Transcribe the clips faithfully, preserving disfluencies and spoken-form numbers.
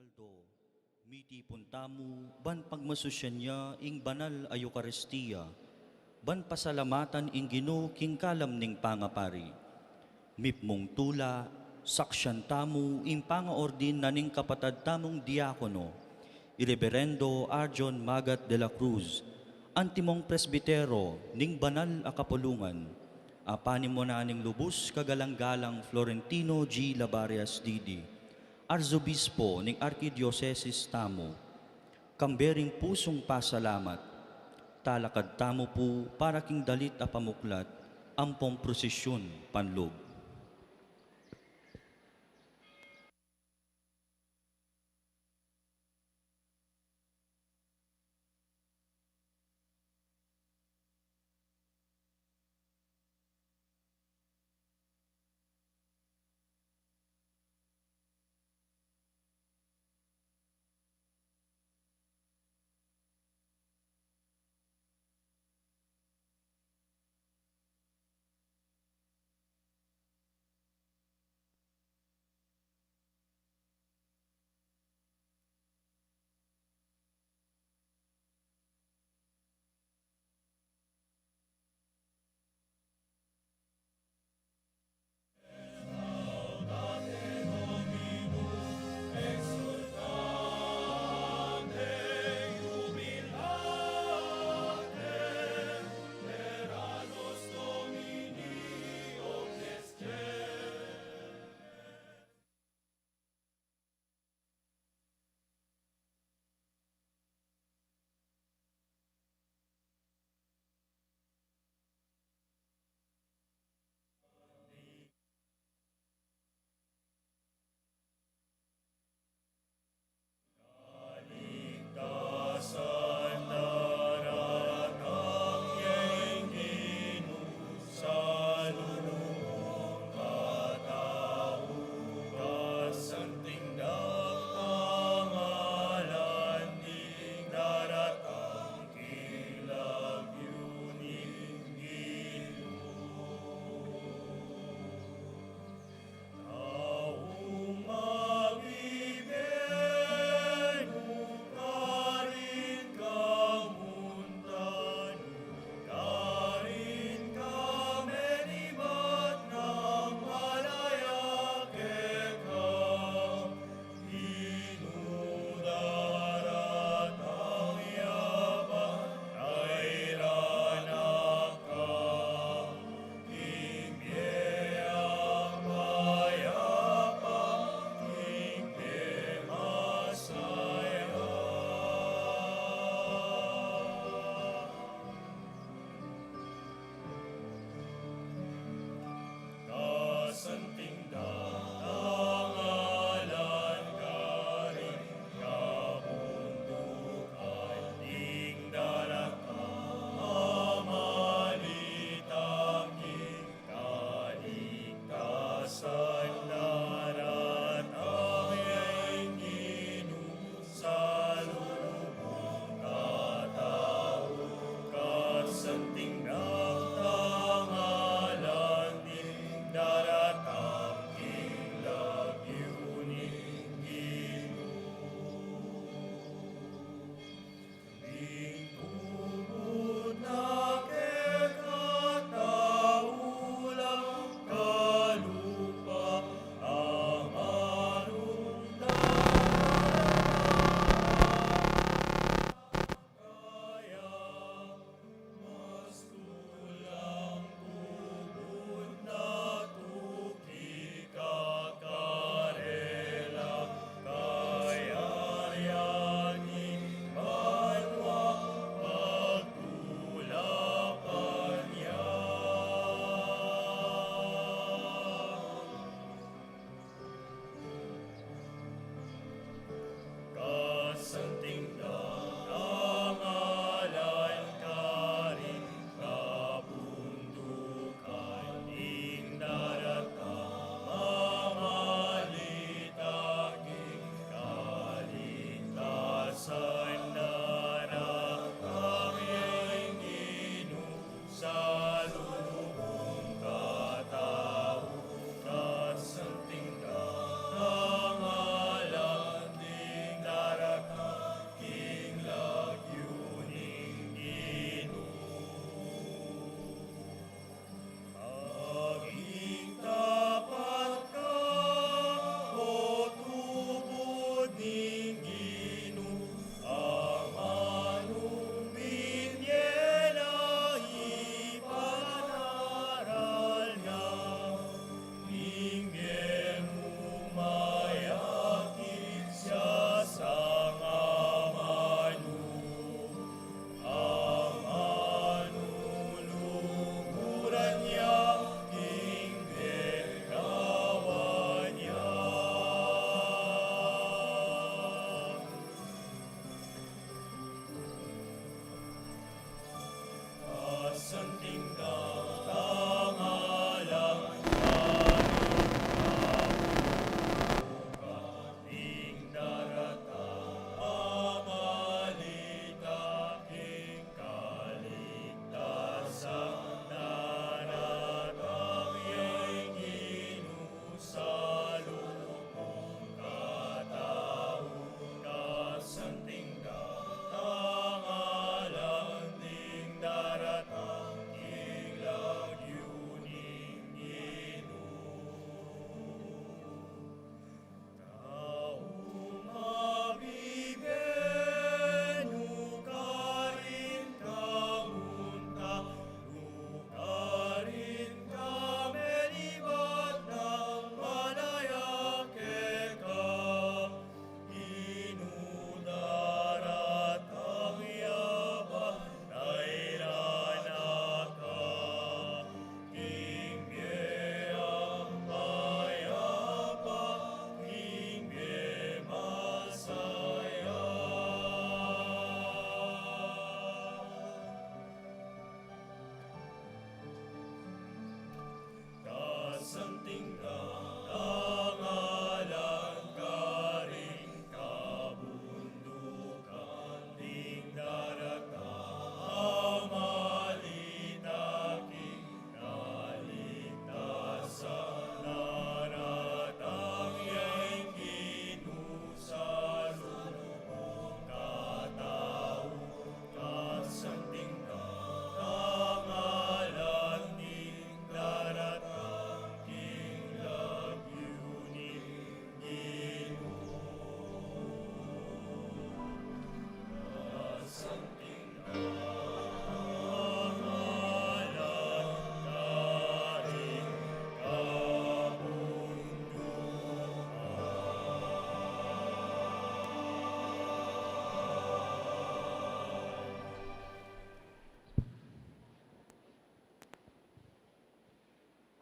Aldo, mitipun tamu ban pagmasusyan ya ing banal a Eukaristia, ban pasalamatan ing Ginu king kalam ning pangapari. Mipmung tula, saksian tamu ing pangaordin na ning kapatad tamung diakono, i Reberendo Arjon Magat de la Cruz, antimong presbitero ning banal a kapulungan, a panimunan ning lubus kagalang-galang Florentino G. Labarias D D, Arsobispo ning Arkidiosesis tamu. Kambe ring pusung pasalamat, talakad tamu pu para king dalit a pamuklat ampong prosesyon panlub.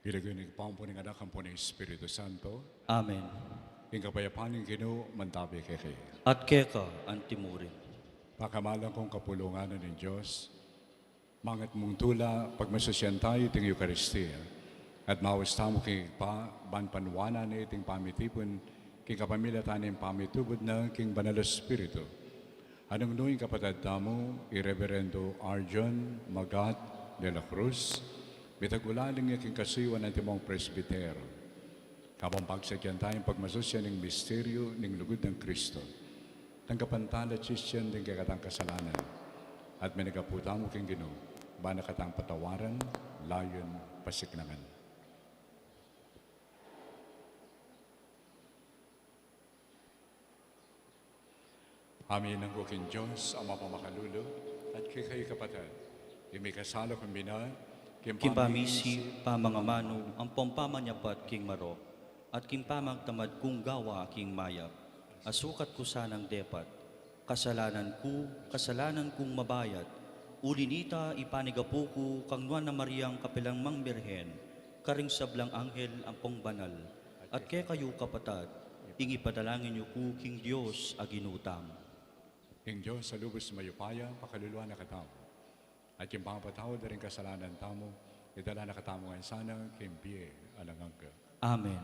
King lagyu ning Ibpa, ampo ning Anak, ampo ning Espiritu Santo. Amen. Ing kapayapan ning Ginu mantabi kekayu. At keka antimurin. Pakamalan kung kapulungan na ning Dios, mangat mung tula pagmasusyan tayu iting Eukaristia, at maus tamu king Ibpa, ban panuanan ne iting pamitipun, king kapamilatan ning pamitubud na king Banal Espiritu. Nung nu ing kapatad tamu, i Reverendo Arjon Magat de la Cruz, mitagulaling ya king kasuyuan antimong presbitero. Kabang pagsadyan tayang pagmasusyan ning misteryu ning lugud nang Kristo, tanggapan tala at sisian ding kekatang kasalanan, at minigapu tamu king Ginu, ban na katang patawaran, layun pasiknangan. Aminan ku king Dios, Ama pamakalulu, at kekayu kapatad, ing mikasala ku mina, king pamisi, pamangamanu, ampong pamanyapat king marok, at king pamagtamad kung gawa king mayap, a sukat ku sanang depat, kasalanan ku, kasalanan kung mabayat, uli nita ipanigapu ku kang Nuan a Mariang kapilan mang Birhen, karing sablang anghel ampong banal, at kekayu kapatad, ing ipadalangin yu ku king Dios a Ginu tamu. Ing Dios a lubus mayupaya, pakaluluan na katamu, at king pamapatawad da ring kasalanan tamu, idala na katamu ngan sana king bie alang angga. Amen.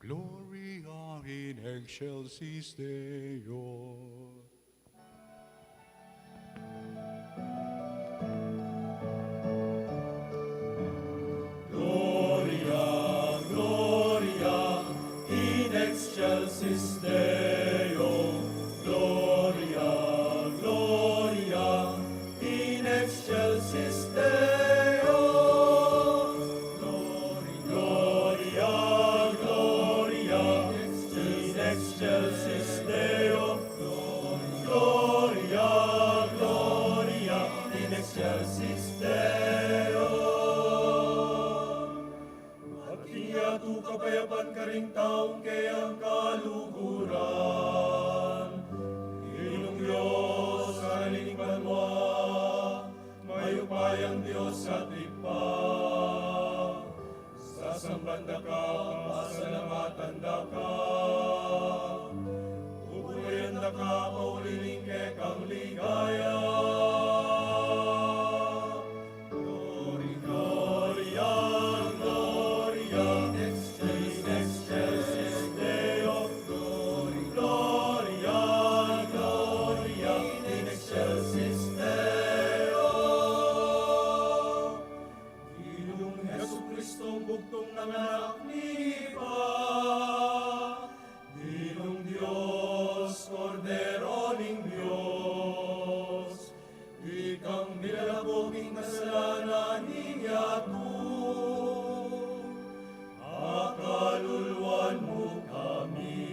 Gloria in excelsis Deo. Gloria, Gloria in excelsis Deo. Gloria, Gloria in excelsis Deo. Gloria, Gloria in excelsis Deo. Gloria, Gloria in excelsis Deo. At king yatu kapayapan karing taung keyang kaluguran. Ginung Dios, Ari ning banua, mayupayang Dios at Ibpa, sasamban da ka, pasalamatan da ka, pupurian da ka pauli ning kekang ligaya. Gloria, Gloria, Gloria in excelsis Deo. Gloria, Gloria in excelsis Deo. Ginung Jesucristo, bugtung nang Anak ning Ibpa, Ginung Dios, Kordero ning Dios, ikang milalako king kasalanan ning yatu, pakaluluan mu kami.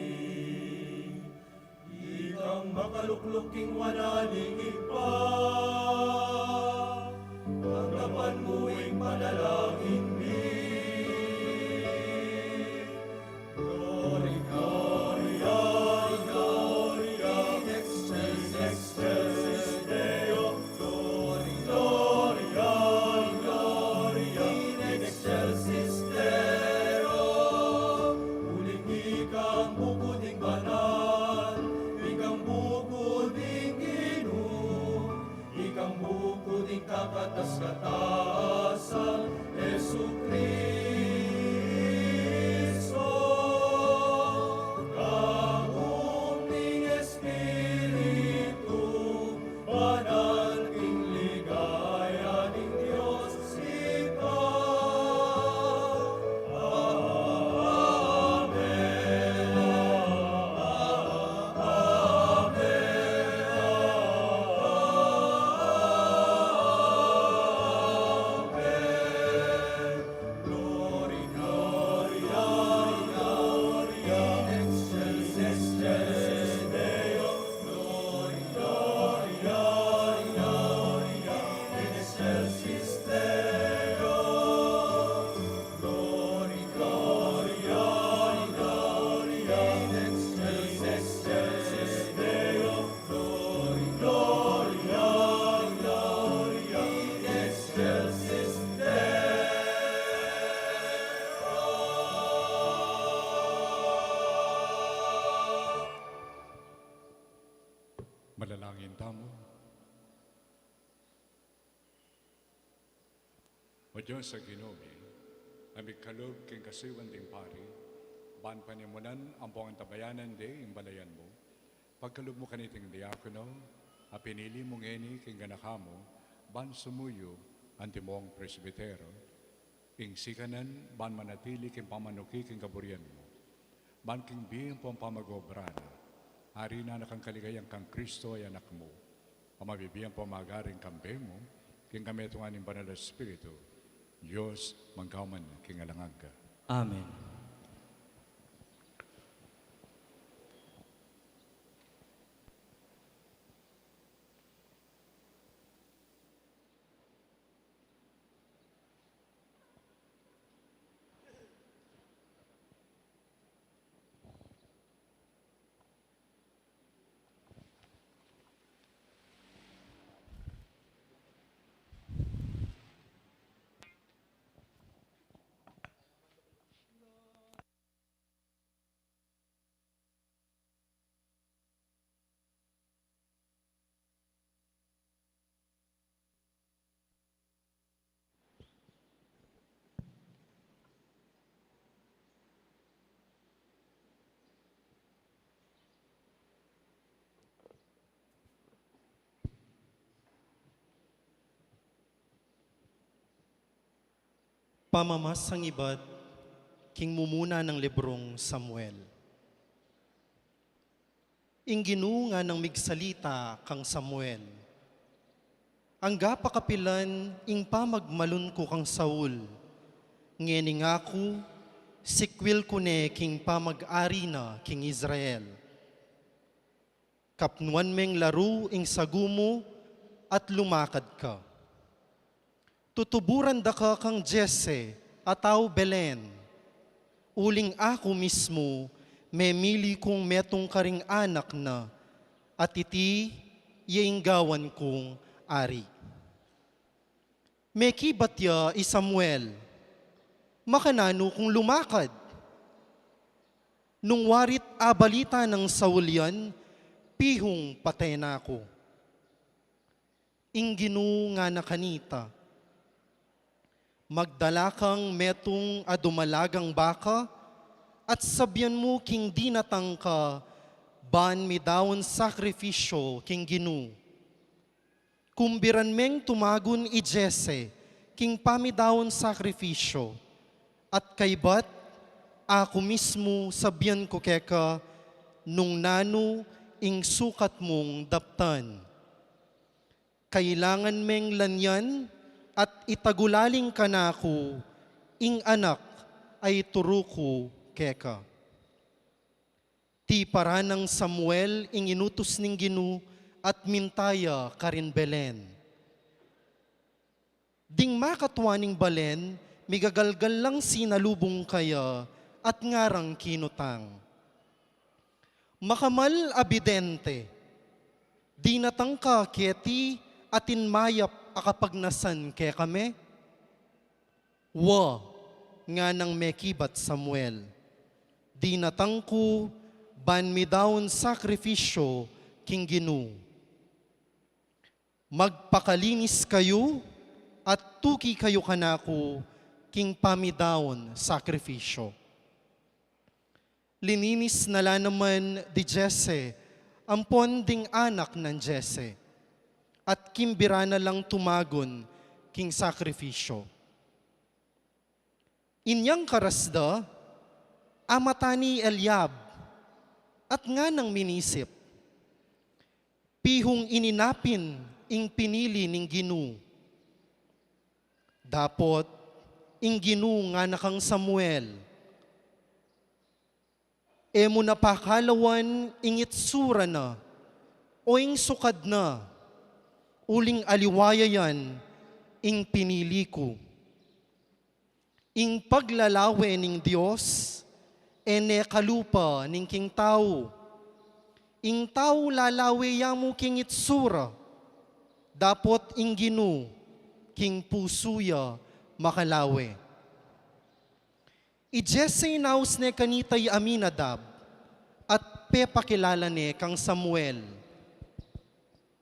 Ikang makalukluk king wanan ning Ibpa, tanggapan mu ing panalangin mi. Katas-katasan Jesukristo, kauming Espiritu Banal, king ligaya ning Dios Ibpa. Amen. Manalangin tamu. O Dios a Ginu mi, a migkalub king kasiwan ding pari, ban panimunan ampong antabayanan de ing balayan mu, pagkalub mu kaniting diakono a pinili mu ngeni king ganaka mu, ban sumuyu antimong presbitero, ing sikanan ban manatili king pamanuki king kaburian mu, ban king bie ampong pamag-obra na, ari na kang kaligayan kang Kristo a Anak mu, a mabibie ampong magari king kambe mu, king kametungan ning Banal a Espiritu, Dios, mangga man king alang angga. Amen. Pamamasang ibat king mumuna nang librung Samuel. Ing Ginu nganang migsalita kang Samuel, angga pa kapilan ing pamagmalun ku kang Saul, ngeni ngaku, sikwil ku ne king pamag-ari na king Israel. Kapnuan meng laru ing sagu mu at lumakad ka. Tutuburan da ka kang Jesse a tau Belen, uling aku mismu memili kung metung karing anak na, at iti ya ing gawan kung ari. Mekibat ya i Samuel, makananu kung lumakad? Nung warit abalita nang Saul yan, pihung pate na ku. Ing Ginu ngana kanita, magdala kang metung a dumalagang baka, at sabyan mu king dinatang ka ban midaun sakrifisyo king Ginu. Kumbiran meng tumagun i Jesse king pamidaun sakrifisyo, at kaybat aku mismu sabyan ku keka nung nanu ing sukat mung daptan. Kailangan meng lanyan at itagulaling kanaku ing anak a ituru ku keka. Tiparan nang Samuel ing inutus ning Ginu at minta ya karin Belen. Ding makatua ning balen, migagalgal lang sinalubung kaya at ngarang kinutang, makamal a bidente, dinatang ka keti atin mayap a kapagnasan kekami? Wa, nganang mekibat Samuel, dinatang ku ban midaun sakrifisyo king Ginu. Magpakalinis kayu at tuki kayu kanaku king pamidaun sakrifisyo. Lininis na la naman di Jesse ampon ding anak nang Jesse, at kimbira na lang tumagun king sakrifisyo. Inyang karas da, amata ni Eliab, at nganang minisip, pihung ini na pin ing pinili ning Ginu. Dapot ing Ginu ngana kang Samuel, e mu na pakalawan ing itsura na o ing sukad na, uling aliwa ya yan ing pinili ku. Ing paglalawe ning Dios e ne kalupa ning king tau. Ing tau lalawe ya mu king itsura, dapot ing Ginu king pusu ya makalawe. I Jesse inaus ne kanita i Aminadab, at pepakilala ne kang Samuel.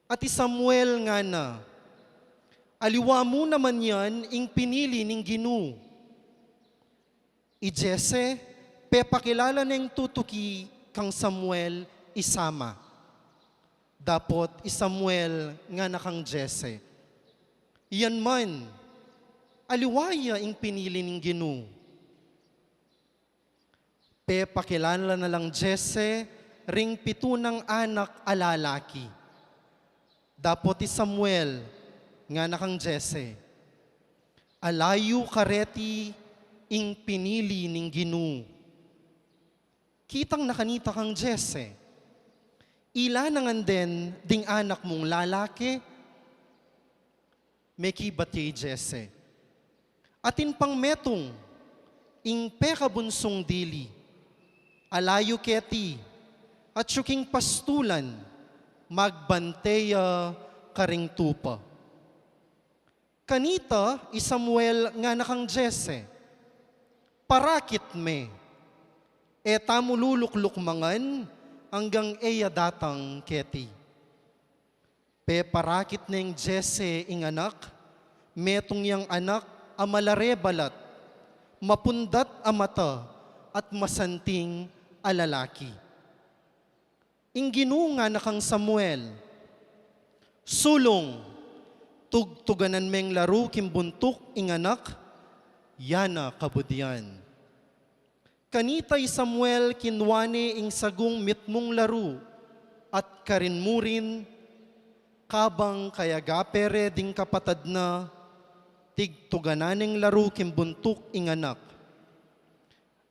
At i Samuel ngana, aliwa mu naman yan ing pinili ning Ginu. I Jesse pepakilala neng tutuki kang Samuel i Sama. Dapot i Samuel ngana kang Jesse, yan man, aliwa ya ing pinili ning Ginu. Pepakilala na lang Jesse ring pitu nang anak a lalaki. Dapot i Samuel ngana kang Jesse, ala yu kareti ing pinili ning Ginu. Kitang na kanita kang Jesse, ila na ngan den ding anak mung lalaki? Mekibat ya i Jesse, atin pang metung, ing pekabunsung dili. Ala yu keti, atyu king pastulan, magbante ya karing tupa. Kanita i Samuel ngana kang Jesse, parakit me, e tamu lulukluk mangan anggang e ya datang keti. Peparakit neng Jesse ing anak, metung yang anak a malare balat, mapundat a mata, at masanting a lalaki. Ing Ginu ngana kang Samuel, sulung, tugtuganan meng laru king buntuk ing anak, ya na kabud yan. Kanita i Samuel kinua ne ing sagung mitmung laru, at karin murin, kabang kayagape re ding kapatad na, tigtuganan neng laru king buntuk ing anak.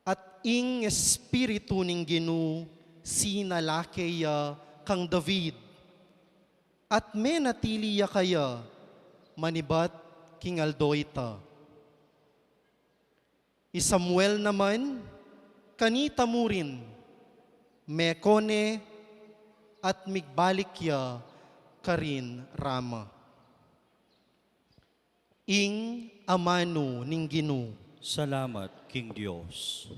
At ing Espiritu ning Ginu sinalake ya kang David, at menatili ya kaya manibat king aldo ita. I Samuel naman, kanita murin, meko ne at migbalik ya karin Rama. Ing amanu ning Ginu. Salamat king Dios.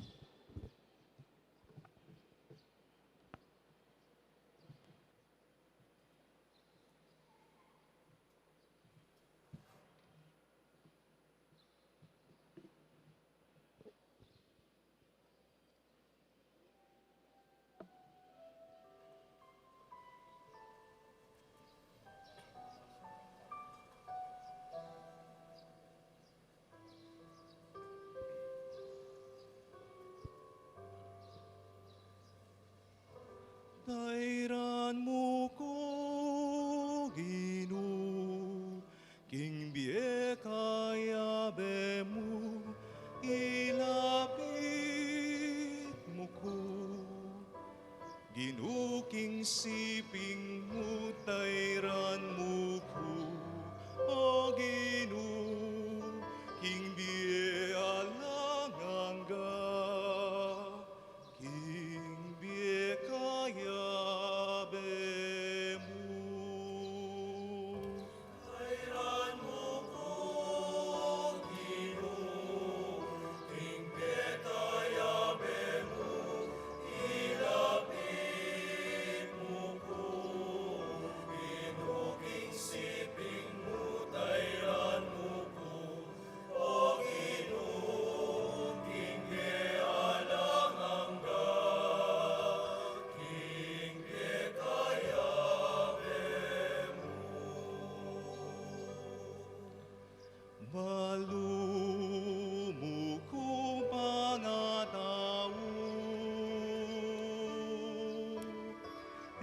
Balu mu ku pangatau,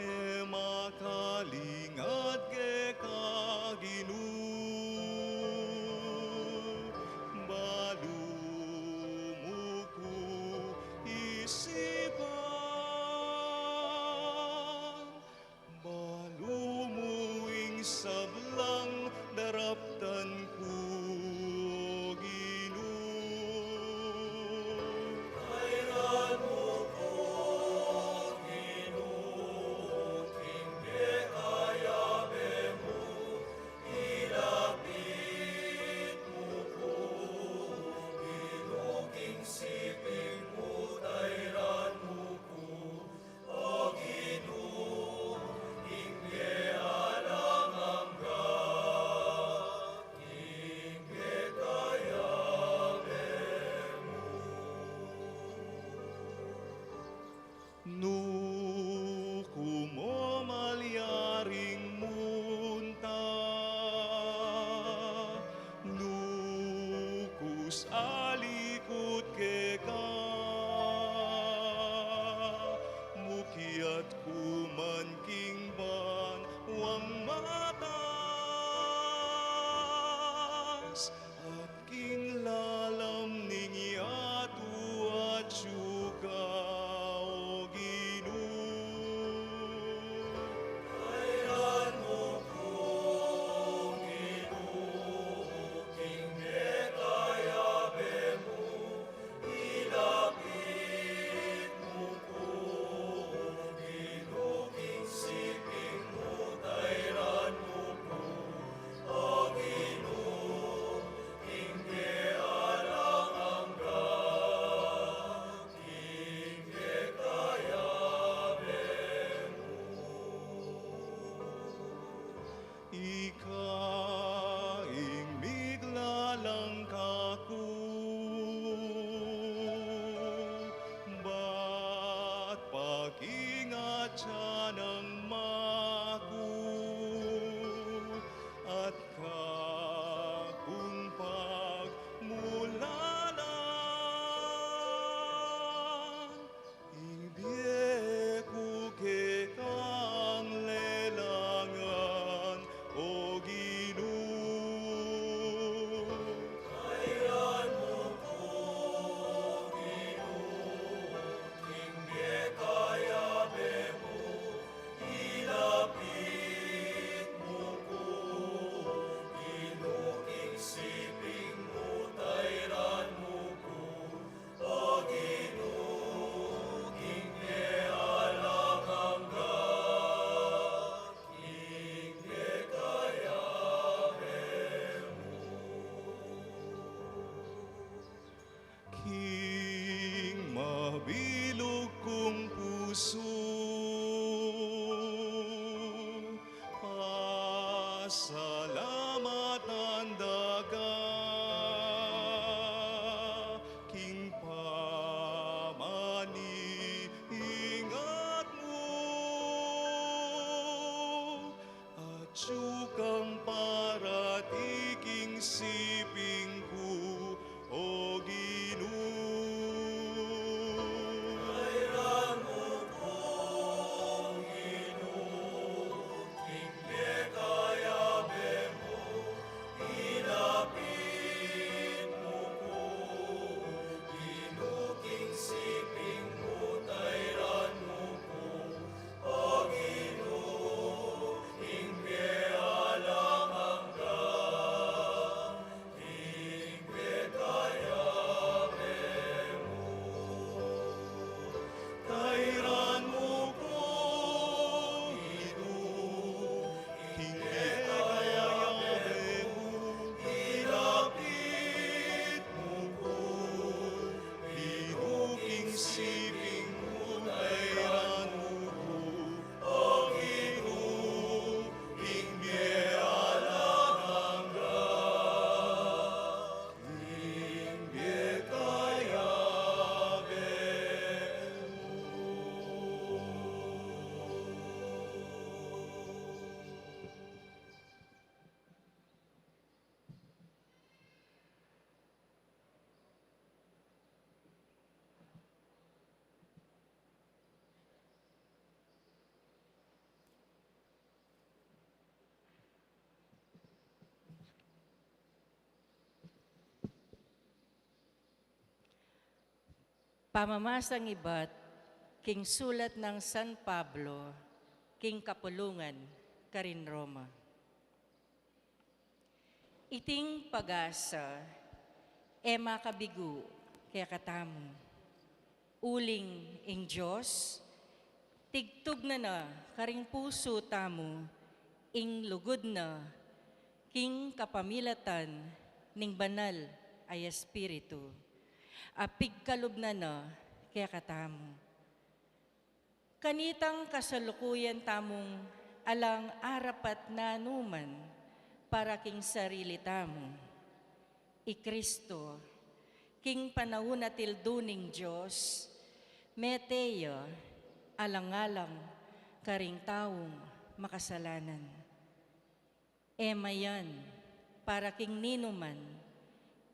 e makalingat keka Ginu. Balu mu ku isipan, balu mu ing sablang daraptan ku, O Ginu. Kairan mu ku, Ginu, king pekayabe mu, ilapit mu ku, Ginu, king siping mu, tairan mu ku, O Ginu, king alang angga, king pekayabe mu. Nu ku mu malyaring munta, nu ku salikut keka, mukiat ku man king banwang matas, at king lalam ning yatu atyu ka, O Ginu. Kairan mu ku, Ginu, king pekayabe mu, ilapit mu ku, Ginu, king siping mu, tairan mu ku, O Ginu, king alang angga, king pekayabe mu. Ika ing miglalang kaku, bat pakingat ya nang maku, at kakung pagmulalan. Ing bie ku kekang lelangan, O Ginu. Kairan mu ku, Ginu, king pekayabe mu, ilapit mu ku, Ginu, king siping mu, tairan mu ku, O Ginu, king alang angga, king pekayabe mu. King mabilug kung pusu, pasalamatan da ka, king pamaniingat mu, atyu kang parati king siping ku, O Ginu. Kairan mu ku, Ginu, king pekayabe mu, ilapit mu ku, Ginu, king siping mu, tairan mu ku, O Ginu, king alang angga, king Pamamasang ibat king sulat nang San Pablo king kapulungan karin Roma. Iting pag-asa e makabigu kekatamu, uling ing Dios tigtugnan na karing pusu tamu ing lugud na king kapamilatan ning Banal a Espiritu a pigkalubnan na kekatamu. Kanitang kasalukuyan tamung alang arapat na numan para king sarili tamu, i Kristo, king panaun a tildu ning Dios, mete ya alang-alang karing taung makasalanan. E mayan para king ninuman,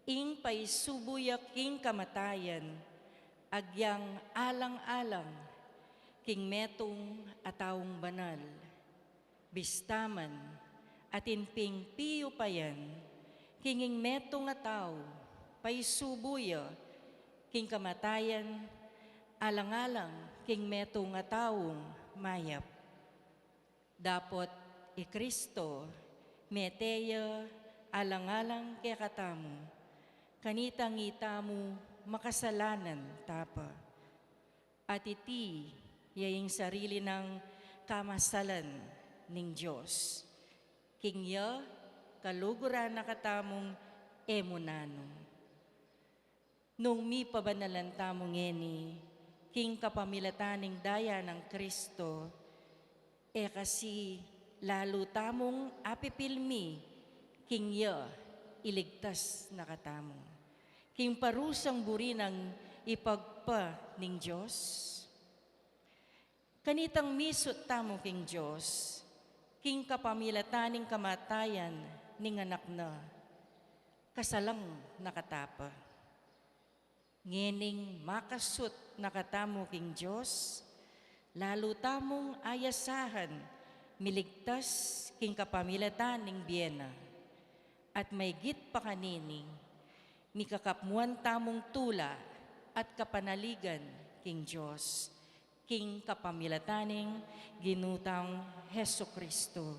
ing paisubu ya king kamatayan, agyang alang-alang king metung a taung banal. Bista man, atin ping piyu pa yan, king ing metung a tau, paisubu ya king kamatayan, alang-alang king metung a taung mayap. Dapot i Kristo, mete ya alang-alang kekatamu, kanitang itamu makasalanan tapa. At iti ya ing sarili nang kamasalan ning Dios. King ya, kaluguran na katamung e mu nanu. Nung mipabanalan tamu ngeni, king kapamilatan ning daya nang Kristo, e kasi lalu tamung apipilmi, king ya iligtas na katamu. King parusang buri nang ipagpa ning Dios. Kanitang misut tamu king Dios, king kapamilatan ning kamatayan ning Anak na, kasalang na katapa. Ngening makasut na katamu king Dios, lalu tamung ayasahan, miligtas king kapamilatan ning bie na. At maygit pa kanini, mikakapmuan tamung tula at kapanaligan king Dios, king kapamilatan ning Ginu tang Jesucristo.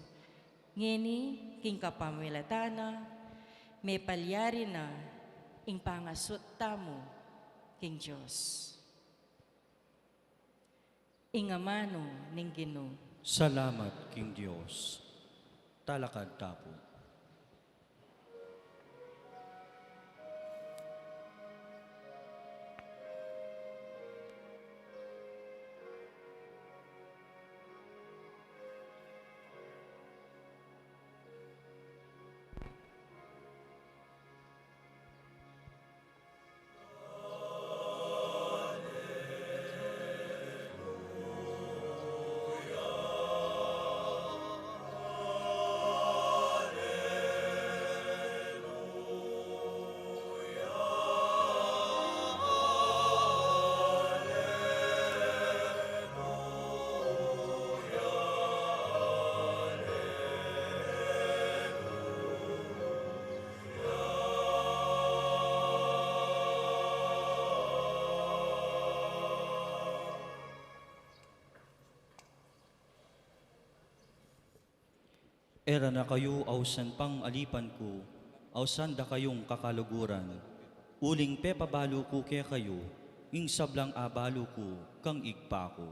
Ngeni, king kapamilatan na, mepalyari na ing pangasut tamu king Dios. Ing amanu ning Ginu. Salamat king Dios. Talakad tamu. Era na kayu ausan pang alipan ku, ausan da kayung kakaluguran, uling pepabalu ku kekayu ing sablang abalu ku kang Ibpa ku.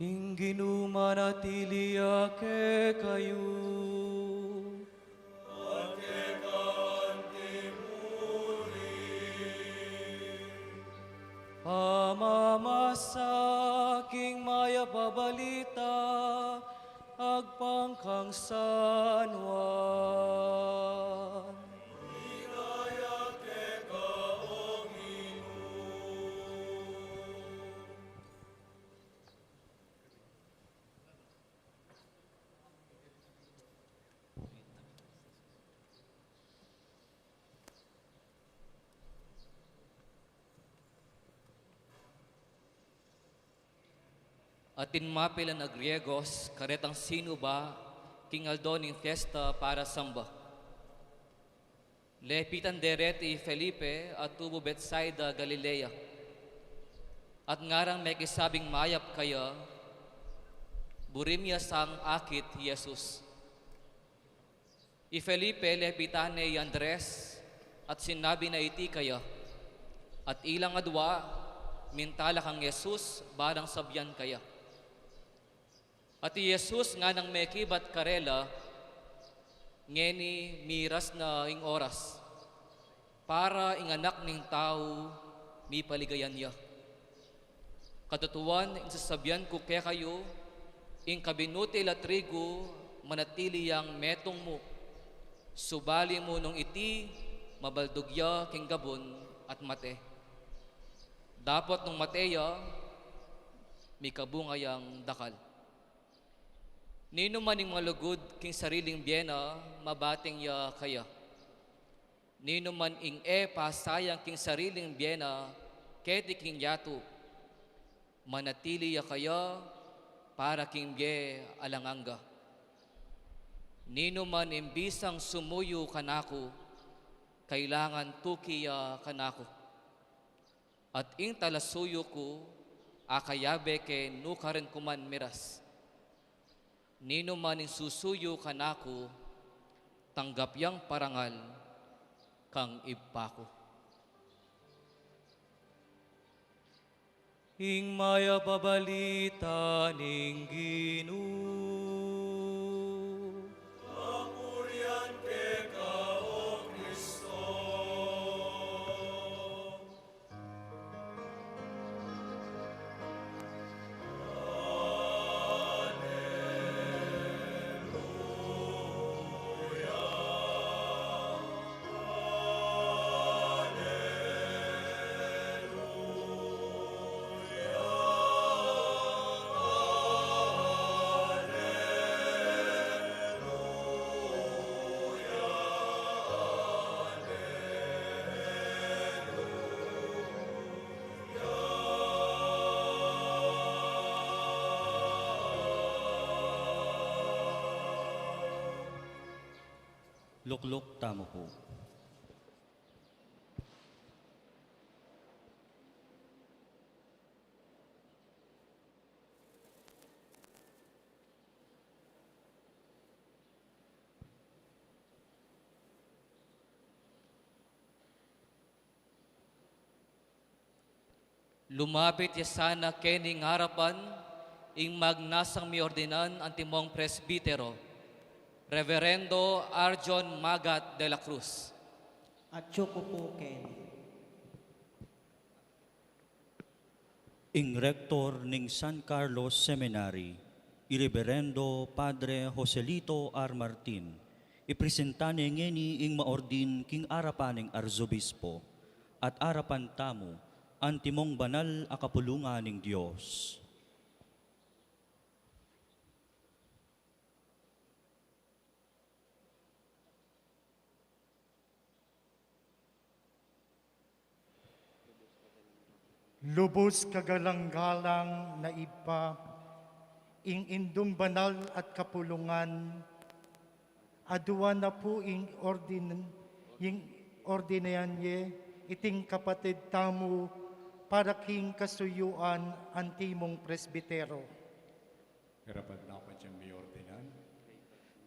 Ing Ginu manatili ya kekayu. At keka anti mu rin. Pamamasa king balita agpang kang San Juan. Ligaya keka, O Ginu. Atin mapilan a Griegos karetang sinuba king aldo ning fiesta para samba. Lepitan dereti i Felipe a tubu Betsaida, Galilea. At ngarang mekisabing mayap kaya, burim ya sang akit i Jesus. I Felipe lepitan ne i Andres at sinabi na iti kaya, at ilang adwa minta la kang Jesus barang sabian kaya. At i Jesus nganang mekibat karela, ngeni miras na ing oras para ing Anak ning Tau mipaligayan ya. Katutuan, ing sasabian ku kekayu, ing kabinutil a trigu manatili yang metung mu, subali mu nung iti mabaldug ya king gabun at mate. Dapot nung mate ya, mikabunga yang dakal. Ninuman ing malugud king sariling bie na, mabating ya kaya. Ninuman ing e pasayang king sariling bie na keti king yatu, manatili ya kaya para king bie alang angga. Ninuman ing bisang sumuyu kanaku, kailangan tuki ya kanaku. At ing talasuyu ku, akayabe ke nukarin ku man miras. Ninuman ing susuyu kanaku, tanggap yang parangal kang Ibpa ku. Ing mayap a balita ning Ginu. Kapurian keka, O Kristo. Lukluk tamu pu. Lumapit ya sana kening arapan ing magnasang miordinan antimong presbitero, Reverendo Arjon Magat de la Cruz. Atyu ku pu keni. Ing Rektor ning San Carlos Seminary, i Reberendo Padre Joselito R. Martin, ipresenta ne ngeni ing maordin king arapan ning Arzobispo, at arapan tamu, antimong banal a kapulungan ning Dios. Lubus kagalang-galang na Ibpa, ing Indung Banal at Kapulungan, adwan na pu ing ordin-, ing ordinan ye iting kapatid tamu para king kasuyuan antimong presbitero. Karapat-dapat yang miordinan.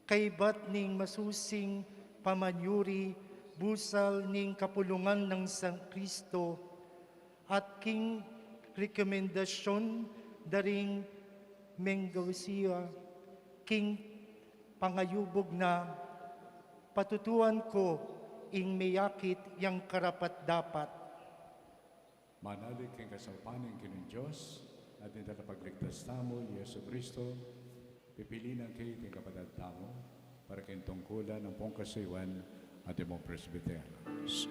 Kaybat ning masusing pamanyuri, busal ning kapulungan nang San Cristo, at king rekomendasyon da ring mengausia king pangayubug na, patutuan ku ing meyakit yang karapat-dapat. Manalig king kasalpan ning Ginung Dios. Atin tagapagligtas tamu, Jesu Cristo, pipili nang keti king kapatad tamu, para king tungkulan nang pungkasuyuan atin mung presbyteros.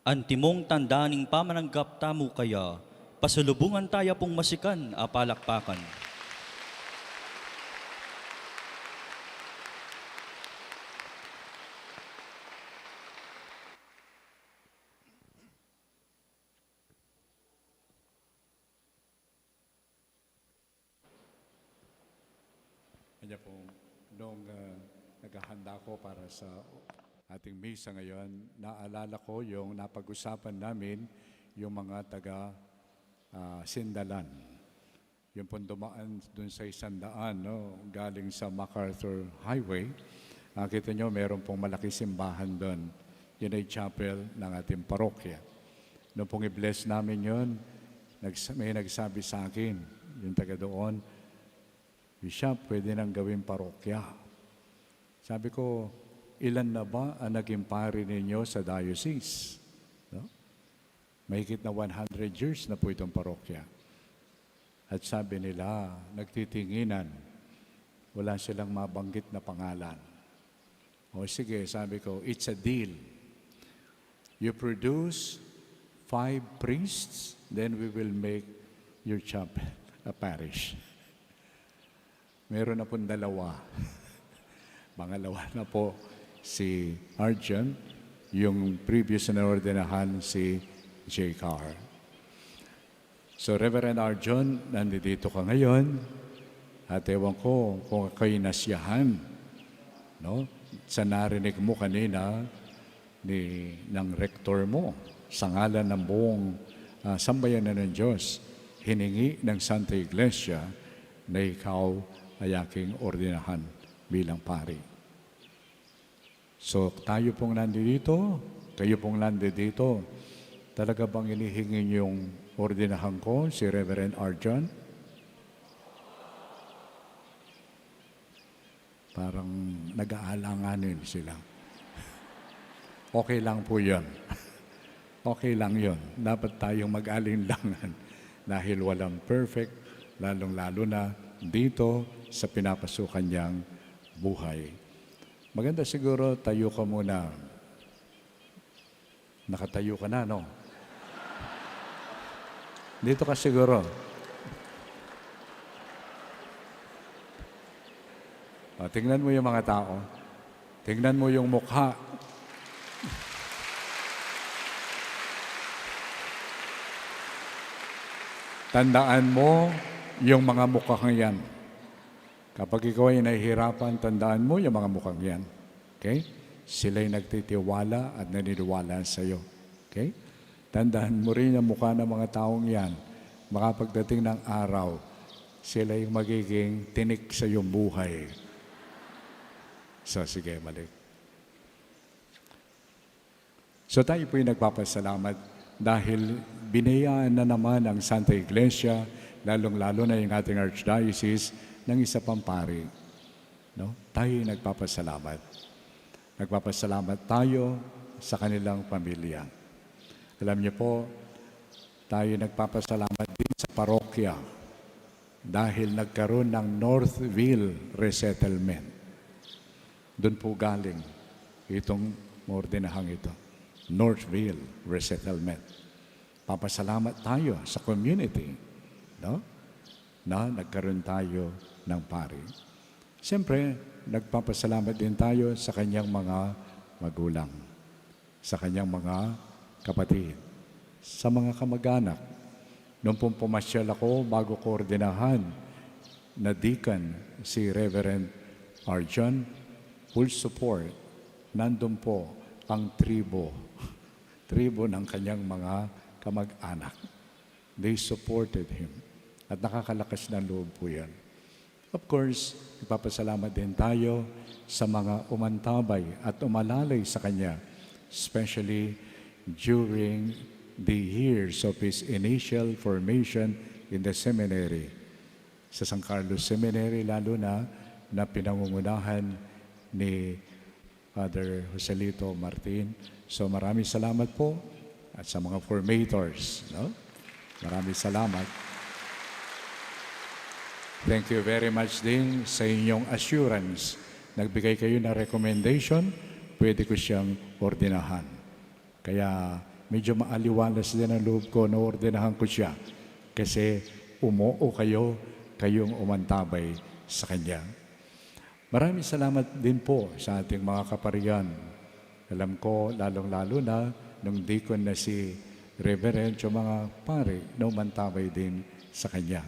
Antimong tanda ning pamananggap tamu kaya, pasalubungan taya pung masikan a palakpakan. Kanya po, nung, ah, naghahanda ako para sa ating misa ngayon, naalala ko yung napag-usapan namin, yung mga taga, ah, Sindalan. Yung pong dumaan dun sa isang daan, no? Galing sa MacArthur Highway. Ah, kita nyo, meron pong malaki simbahan dun. Yun ay chapel ng ating parokya. Nung pong i-bless namin yun, nags-, may nagsabi sa akin, yung taga doon, "Bishop, pwede nang gawing parokya." Sabi ko, "Ilan na ba ang naging pari ninyo sa diocese?" No? Mahigit na one hundred years na po itong parokya. At sabi nila, nagtitinginan, wala silang mabanggit na pangalan. "O sige," sabi ko, "it's a deal. You produce five priests, then we will make your chapel a parish." Meron na pong dalawa. Pangalawa na po si Arjun, yung previous na ordenahan si J Carr. So, Reverend Arjun, nandito ka ngayon. At ewan ko kung ako'y nasiyahan, no? Sa narinig mo kanina ni, ng rector mo, sa ngalan ng buong, ah, sambayanan ng Diyos, hiningi ng Santa Iglesia na ikaw ay aking ordinahan bilang pari. So, tayo pong nandito, kayo pong nandito, talaga bang inihingi niyong ordinahan ko si Reverend Arjun? Parang nag-aalanganin sila. Okay lang po yun. Okay lang yun. Dapat tayong mag-alinlangan dahil walang perfect, lalong-lalo na dito sa pinapasukan niyang buhay. Maganda siguro, tayo ka muna. Nakatayo ka na, no? Dito ka siguro. O, tingnan mo yung mga tao. Tingnan mo yung mukha. Tandaan mo yung mga mukhang yan. Kapag ikaw ay nahihirapan, tandaan mo yung mga mukhang yan. Okay? Sila'y nagtitiwala at naniniwala sa'yo. Okay? Tandaan mo rin ang mukha ng mga taong yan. Baka pagdating ng araw, sila yung magiging tinik sa iyong buhay. So, sige, balik. So, tayo po'y nagpapasalamat dahil binayaan na naman ang Santa Iglesia, lalong-lalo na yung ating Archdiocese, ng isa pang pari. No? Tayo'y nagpapasalamat. Nagpapasalamat tayo sa kanilang pamilya. Alam niyo po, tayo nagpapasalamat din sa parokya dahil nagkaroon ng Northville Resettlement. Doon po galing itong ordinahang ito, Northville Resettlement. Papasalamat tayo sa community, no? Na nagkaroon tayo ng pari. Siyempre, nagpapasalamat din tayo sa kanyang mga magulang, sa kanyang mga kapatid, sa mga kamag-anak. Nung pong pumasyal ako bago ko ordinahan na deacon si Reverend Arjun, full support, nandun po ang tribo, tribo ng kanyang mga kamag-anak. They supported him. At nakakalakas ng loob po yan. Of course, ipapasalamat din tayo sa mga umantabay at umalalay sa kanya, especially during the years of his initial formation in the seminary. Sa San Carlos Seminary, lalo na, na pinangungunahan ni Father Joselito Martin. So, maraming salamat po at sa mga formators, no? Maraming salamat. Thank you very much din sa inyong assurance. Nagbigay kayo ng recommendation, pwede ko siyang ordenahan. Kaya medyo maaliwalas din ang loob ko na ordenahan ko siya. Kasi umoo kayo, kayong umantabay sa kanya. Maraming salamat din po sa ating mga kaparian. Alam ko, lalong-lalo na nung deacon na si Reverend, yung mga pari na umantabay din sa kanya.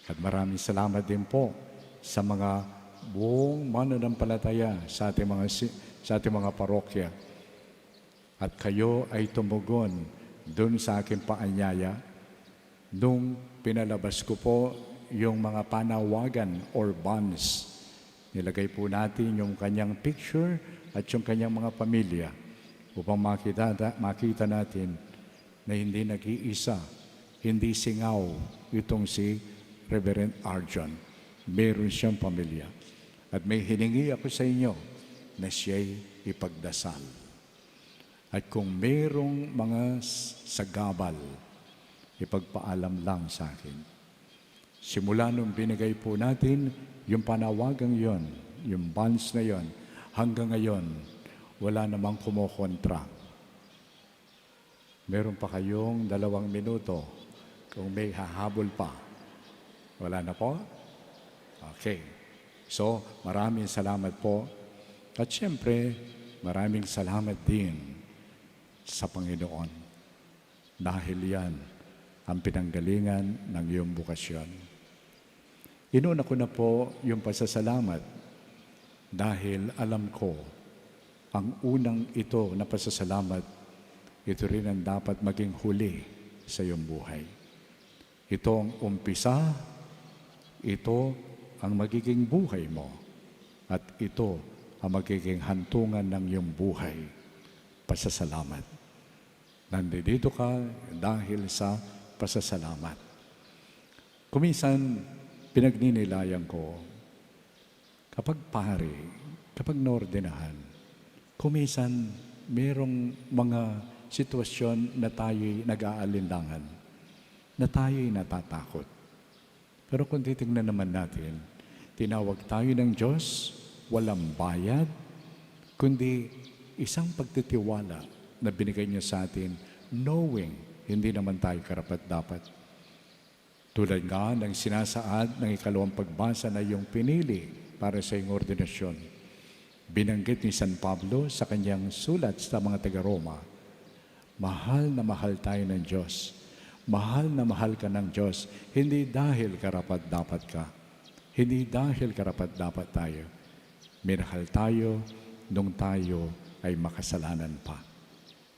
At maraming salamat din po sa mga buong mananampalataya sa ating mga si-, sa ating mga parokya. At kayo ay tumugon dun sa aking paanyaya nung pinalabas ko po yung mga panawagan or bonds. Nilagay po natin yung kanyang picture at yung kanyang mga pamilya upang makita, makita natin na hindi nag-iisa, hindi singaw itong si Reverend Arjon. Meron siyang pamilya. At may hiningi ako sa inyo na siya'y ipagdasal. At kung merong mga s-, sagabal, ipagpaalam lang sa akin. Simula nung binigay po natin yung panawagang yon, yung bonds na yon, hanggang ngayon, wala namang kumokontra. Meron pa kayong dalawang minuto kung may hahabol pa. Wala na po? Okay. So, maraming salamat po. At siyempre, maraming salamat din sa Panginoon. Dahil yan ang pinanggalingan ng iyong bukasyon. Inuna ko na po yung pasasalamat dahil alam ko ang unang ito na pasasalamat, ito rin ang dapat maging huli sa iyong buhay. Ito ang umpisa, ito ang magiging buhay mo, at ito ang magiging hantungan ng iyong buhay. Pasasalamat. Nandito ka dahil sa pasasalamat. Kuminsan, pinagninilayan ko, kapag pari, kapag naordenahan, kuminsan merong mga sitwasyon na tayo'y nag-aalinlangan, na tayo'y natatakot. Pero kung titingnan naman natin, tinawag tayo ng Diyos, walang bayad, kundi isang pagtitiwala na binigay niya sa atin, knowing hindi naman tayo karapat-dapat. Tulad nga ng sinasaad ng ikalawang pagbasa na iyong pinili para sa iyong ordinasyon, binanggit ni San Pablo sa kanyang sulat sa mga taga-Roma, mahal na mahal tayo ng Diyos. Mahal na mahal ka ng Diyos, hindi dahil karapat-dapat ka. Hindi dahil karapat-dapat tayo. Minahal tayo nung tayo ay makasalanan pa.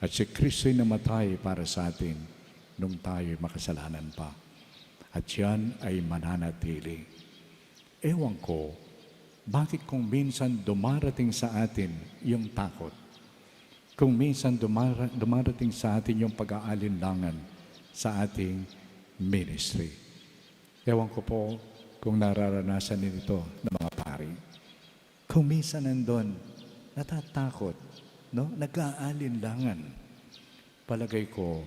At si Kristo'y namatay para sa atin nung tayo'y makasalanan pa. At yan ay mananatili. Ewan ko, bakit kung minsan dumarating sa atin yung takot? Kung minsan dumara-, dumarating sa atin yung pag-aalinlangan sa ating ministry? Ewan ko po kung nararanasan nito ng mga pari. Kung minsan nandun, natatakot, no? Nag-aalinlangan. Palagay ko,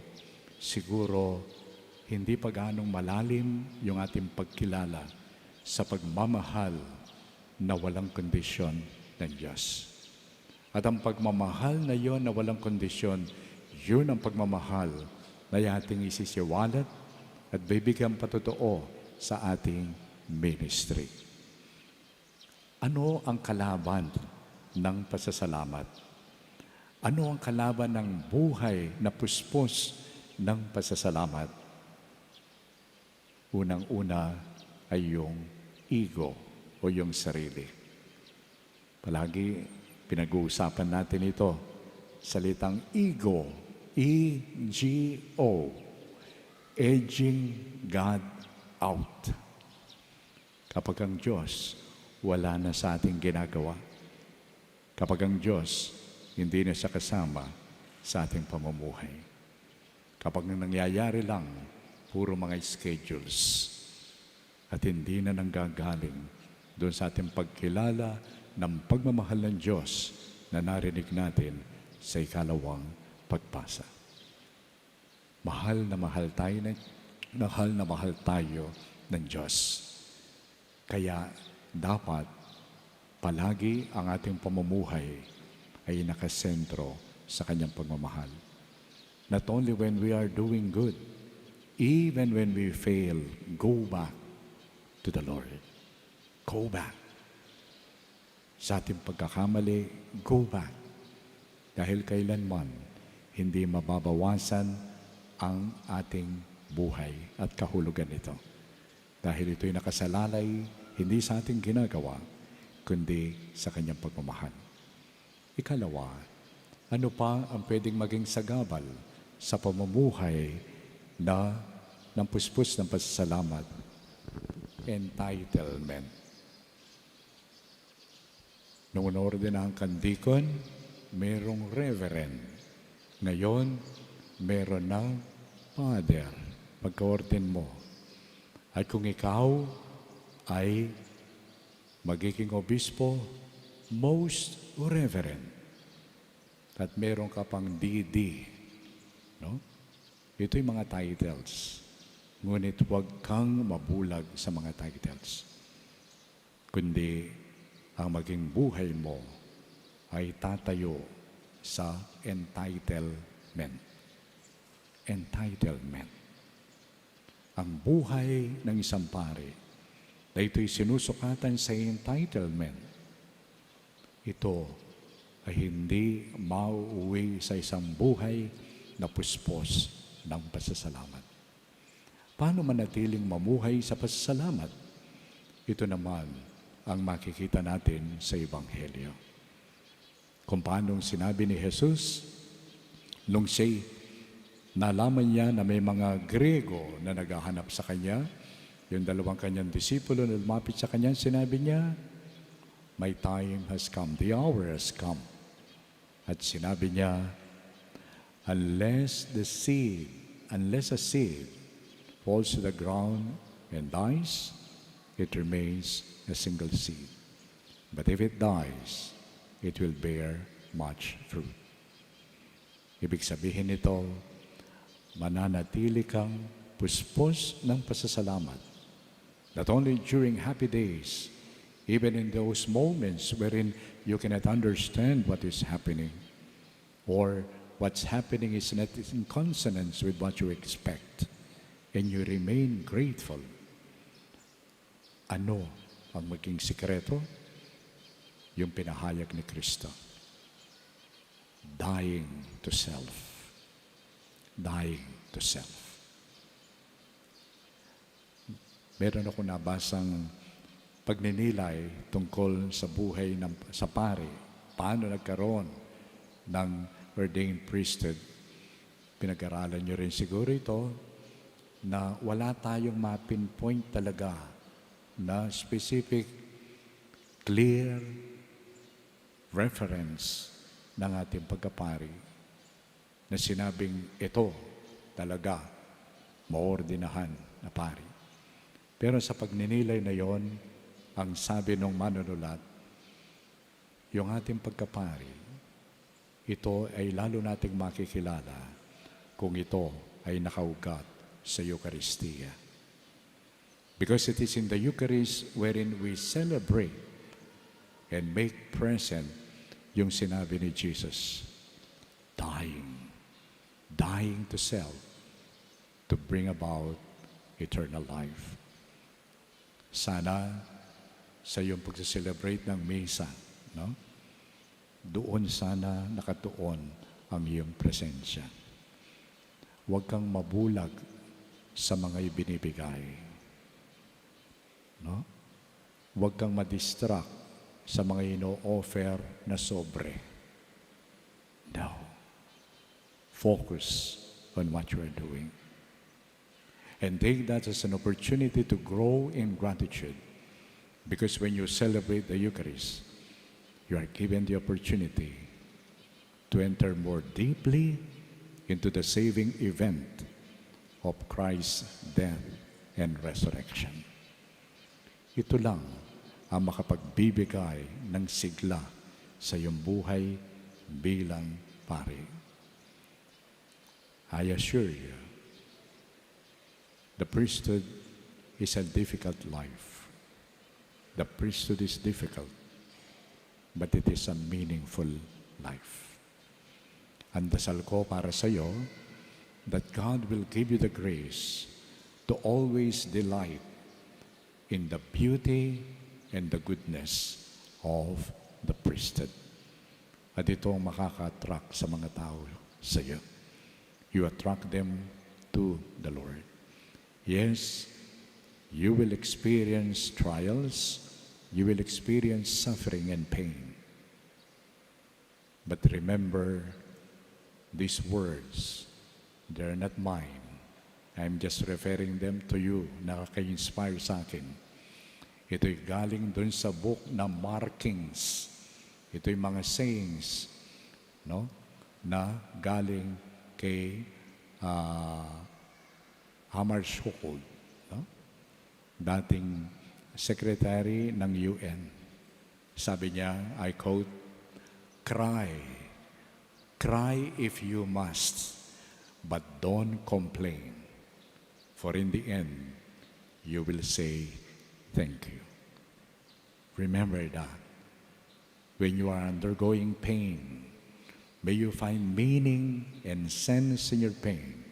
siguro, hindi pa ganong malalim yung ating pagkilala sa pagmamahal na walang kondisyon ng Diyos. At ang pagmamahal na yon na walang kondisyon, yun ang pagmamahal na ating isisiwalat at bibigyan patotoo sa ating ministry. Ano ang kalaban ng pasasalamat? Ano ang kalaban ng buhay na puspos ng pasasalamat? Unang-una ay yung ego o yung sarili. Palagi pinag-uusapan natin ito. Salitang ego, E G O, edging God out. Kapag ang Diyos wala na sa ating ginagawa, kapag ang Diyos hindi na siya kasama sa ating pamumuhay. Kapag nangyayari lang, puro mga schedules at hindi na nanggagaling doon sa ating pagkilala ng pagmamahal ng Diyos na narinig natin sa ikalawang pagbasa. Mahal na mahal tayo na, mahal na mahal tayo ng Diyos. Kaya dapat palagi ang ating pamumuhay ay nakasentro sa kanyang pagmamahal. Not only when we are doing good, even when we fail, go back to the Lord. Go back. Sa ating pagkakamali, go back. Dahil kailanman hindi mababawasan ang ating buhay at kahulugan nito. Dahil ito'y nakasalalay hindi sa ating ginagawa, kundi sa kanyang pagmamahal. Ikalawa, ano pa ang pwedeng maging sagabal sa pamumuhay na ng puspos ng pasasalamat? Entitlement. Nung inordinahan kang deacon, merong reverend. Ngayon, meron ng father pagka-ordain mo. At kung ikaw ay magiging obispo, most reverend. At meron ka pang D D, no? Ito'y mga titles. Ngunit huwag kang mabulag sa mga titles. Kundi ang maging buhay mo ay tatayo sa entitlement. Entitlement. Ang buhay ng isang pari na ito'y sinusukatan sa entitlement, ito ay hindi mauuwi sa isang buhay na puspos ng pasasalamat. Paano manatiling mamuhay sa pasasalamat? Ito naman ang makikita natin sa Ebanghelyo. Kung paanong sinabi ni Jesus, nung siya'y nalaman niya na may mga Griego na naghahanap sa kanya, yung dalawang kanyang disipulo na lumapit sa kanya, sinabi niya, "My time has come, the hour has come." At sinabi niya, "Unless the seed, unless a seed falls to the ground and dies, it remains a single seed. But if it dies, it will bear much fruit." Ibig sabihin nito, mananatili kang puspos ng pasasalamat. Not only during happy days, even in those moments wherein you cannot understand what is happening, or what's happening is not in consonance with what you expect, and you remain grateful. Ano ang maging sikreto? Yung pinahayag ni Kristo. Dying to self. Dying to self. Meron ako nabasang pagninilay tungkol sa buhay ng, sa pari. Paano nagkaroon ng ordained priesthood? Pinag-aralan niyo rin siguro ito, na wala tayong ma-pinpoint talaga na specific, clear reference ng ating pagkapari na sinabing ito talaga maordinahan na pari. Pero sa pagninilay na yon, ang sabi ng manunulat, yung ating pagkapari, ito ay lalo nating makikilala kung ito ay nakaugat sa Eukaristiya. Because it is in the Eucharist wherein we celebrate and make present yung sinabi ni Jesus, dying, dying to self, to bring about eternal life. Sana sa iyong pagse-celebrate ng misa, no? Doon sana nakatuon ang iyong presensya. Huwag kang mabulag sa mga ibinibigay, no? Huwag kang ma-distract sa mga ino-offer na sobre. No. Focus on what you are doing. And take that as an opportunity to grow in gratitude. Because when you celebrate the Eucharist, you are given the opportunity to enter more deeply into the saving event of Christ's death and resurrection. Ito lang ang makapagbibigay ng sigla sa iyong buhay bilang pari. I assure you, the priesthood is a difficult life. The priesthood is difficult, but it is a meaningful life. Ang dasal ko para sa iyo, that God will give you the grace to always delight in the beauty and the goodness of the priesthood. At ito ang makaka-attract sa mga tao sa iyo. You attract them to the Lord. Yes, you will experience trials, you will experience suffering and pain. But remember these words, they're not mine. I'm just referring them to you, nakaka-inspire sa akin. Ito'y galing dun sa book na Markings. Ito'y mga sayings, no? Na galing kay, ah, Hammarskjöld, no? Dating secretary ng U N. Sabi niya, I quote, "Cry, cry if you must, but don't complain. For in the end, you will say thank you." Remember that. When you are undergoing pain, may you find meaning and sense in your pain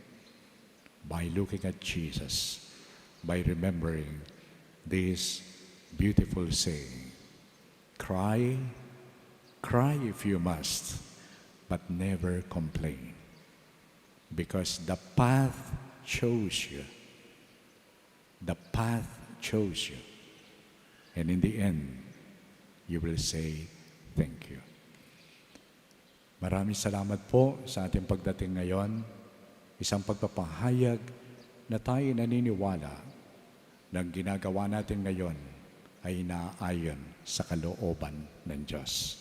by looking at Jesus, by remembering this beautiful saying, "Cry, cry if you must, but never complain, because the path chose you." The path chose you. And in the end, you will say, "Thank you." Maraming salamat po sa ating pagdating ngayon. Isang pagpapahayag na tayo naniniwala na ang ginagawa natin ngayon ay naayon sa kalooban ng Diyos.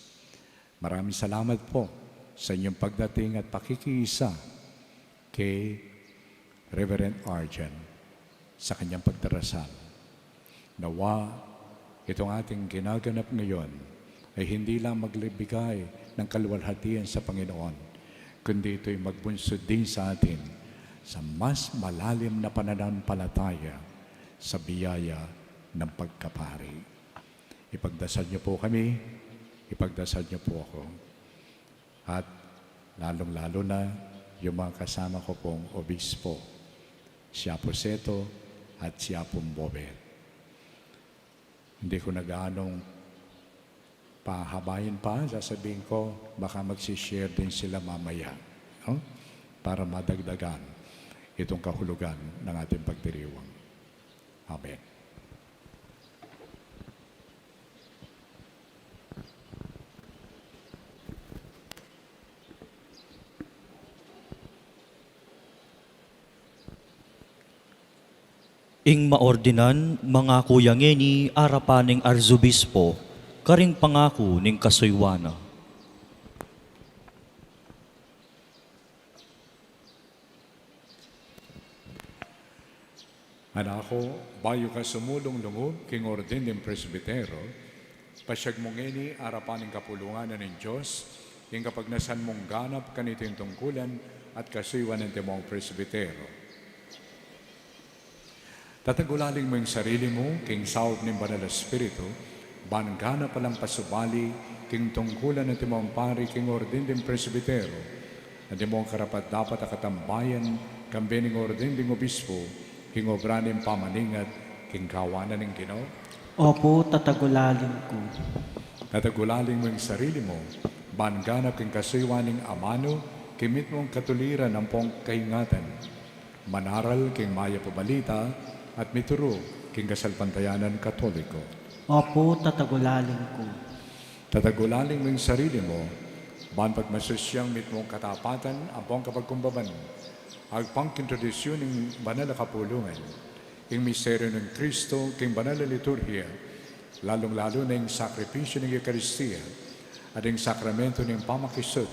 Maraming salamat po sa inyong pagdating at pakikiisa kay Reverend Arjan sa kanyang pagdarasal. Nawa, itong ating ginaganap ngayon ay hindi lang magbigay ng kaluwalhatian sa Panginoon, kundi ito'y magbunsod din sa atin sa mas malalim na pananampalataya sa biyaya ng pagkapari. Ipagdasal niyo po kami, ipagdasal niyo po ako. At lalong-lalo na yung mga kasama ko pong obispo, si Apo Seto at si Apong Bobet. Hindi ko na gaanong pahabain pa, sasabihin ko, baka magsi-share din sila mamaya, no? Para madagdagan itong kahulugan ng ating pagdiriwang. Amen. Ing maordinan, mangaku ya ngeni arapan ning Arzobispo, karing pangaku ning kasuyuan na. Anak ko, bayu ka sumulung lungub king ordin ding presbitero, pasyag mu ngeni arapan ning kapulungan na ning Dios, ing kapagnasan mung ganap kaniting tungkulan at kasuyuan ning timong presbitero. Tatagulaling mu ing sarili mu king saup ning Banal a Espiritu, ban ganap a lang pasubali king tungkulan ning timong pari king ordin ding presbitero, at timong karapat-dapat a katambayan, kambe ning ordin ding obispo, king obra ning pamaningat king kawanan ning Ginu. Opu, tatagulaling ku. Tatagulaling mu ing sarili mu, ban ganap king kasuyuan ning amanu, king mitmung katuliran ampong kaingatan. Manaral king mayap a balita at mituru king kasalpantayanan Katoliko. Opu, tatagulaling ku. Tatagulaling mu ing sarili mu, ban pagmasusian ing mitmung katapatan ampong kapagkumbaban, agpang king tradisyun ning banal a kapulungan, ing misteryu ning Kristo king banal a liturhiya, lalung-lalu na ing sakripisyu ning Eukaristia, at ing sakramentu ning pamakisut,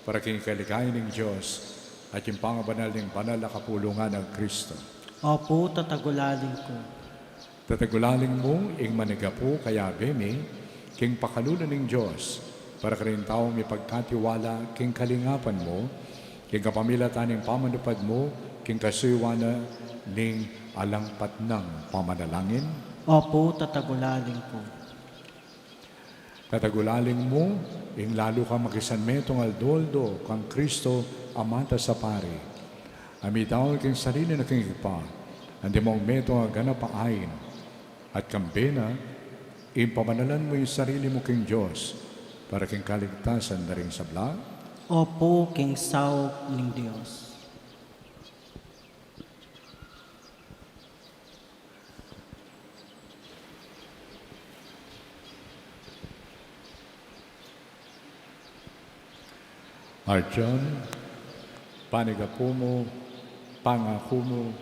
Para king kaligayan ning Dios at king pangabanal ning banal a kapulungan nang Kristo. Opu, tatagulaling ku. Tatagulaling mu ing manigapu kayabe mi king pakalulu ning Dios, para karing taung mipagkatiwala king kalingapan mu, king kapamilatan ning pamanupad mu king kasuyuan na ning alang patnang pamanalangin. Opu, tatagulaling ku. Tatagulaling mu ing lalu kang makisanmetung aldo-aldo kang Kristo, Ama ta sa Pari, a midaul king sarili na king Ibpa, antimong metung a ganap a ain, at kambe na, ing pamanalan mu ing sarili mu king Dios, para king kaligtasan da ring sabla. Opu, king saup ning Dios. Arjan, panigapu mu, pangaku mu,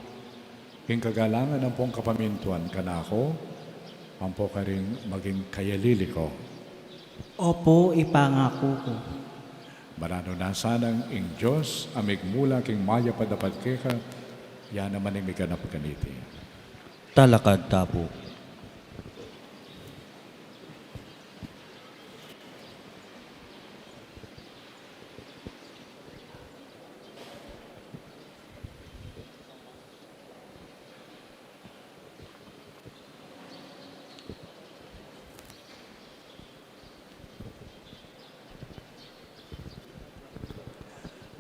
ing kagalangan ampong kapamintuan kanaku, ampo karing maging kayalili ku. Opu, ipangaku ku. Mananu na sanang ing Dios a migmula king mayap a dapat keka, ya naman ing miganap kaniti. Talakad ta pu.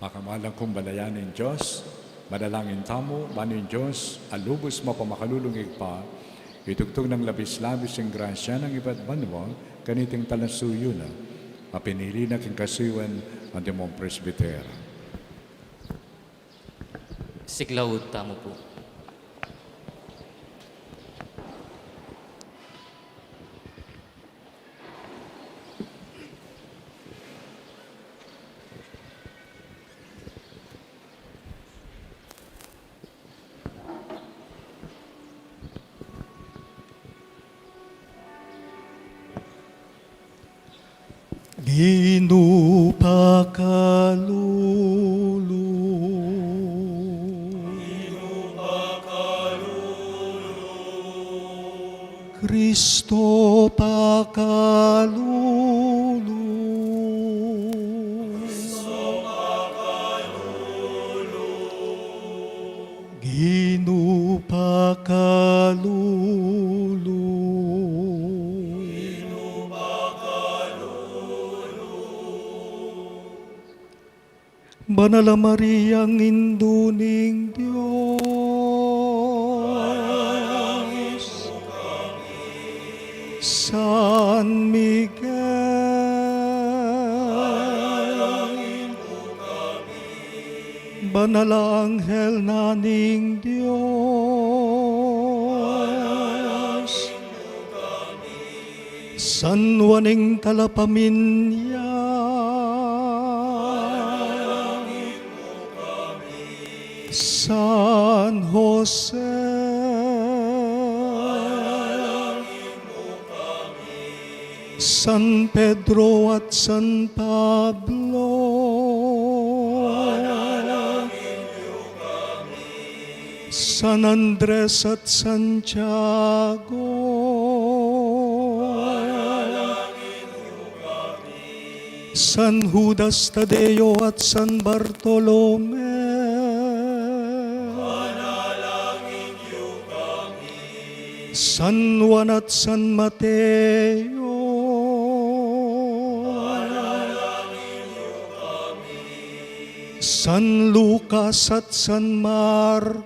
Pakamalan kung balayan ning Dios, manalangin tamu, ban ing Dios a lubus mapamakalulung Ibpa, itugtug nang labis-labis ing grasya nang ibat banua kaniting talasuyu na, a pinili na king kasuyuan antimong presbitero. Siklaud tamu pu. Ginu pakalulu. Kristo pakalulu. Ginu pakalulu. Banal a Mariang Indu ning Dios, San Miguel, banal a anghel na ning Dios, San Juan ing Talapaminyat, San Jose, San Pedro at San Pablo, San Andres at Santiago, San Judas Tadeo at San Bartolome, San Juan at San Mateo, San Lucas at San Marcos,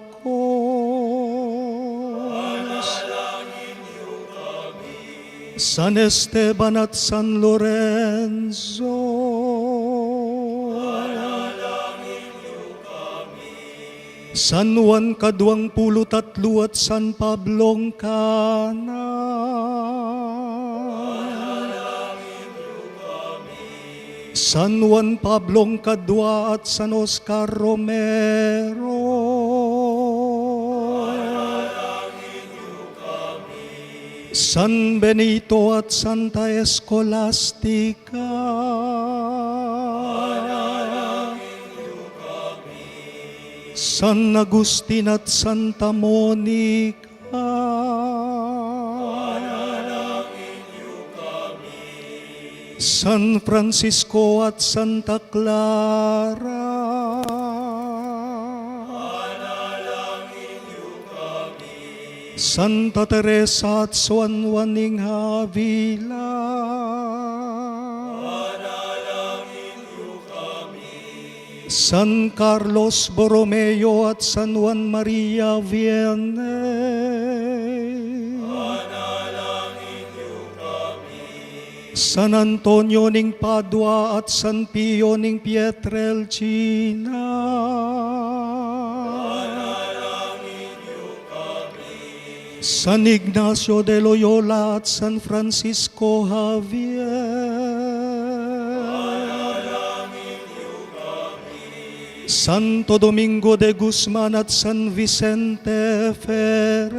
San Esteban at San Lorenzo, San Juan Kaduang Pulu't Atlu at San Pablong Kanan, San Juan Pablong Kadua at San Oscar Romero, San Benito at Santa Escolastica, San Agustin at Santa Monica, San Francisco at Santa Clara, Santa Teresa at San Juan ning Avila, San Carlos Borromeo at San Juan Maria Vianney, San Antonio ning Padua at San Pio ning Pietrelcina, San Ignacio de Loyola at San Francisco Javier, Santo Domingo de Guzman at San Vicente Ferrer,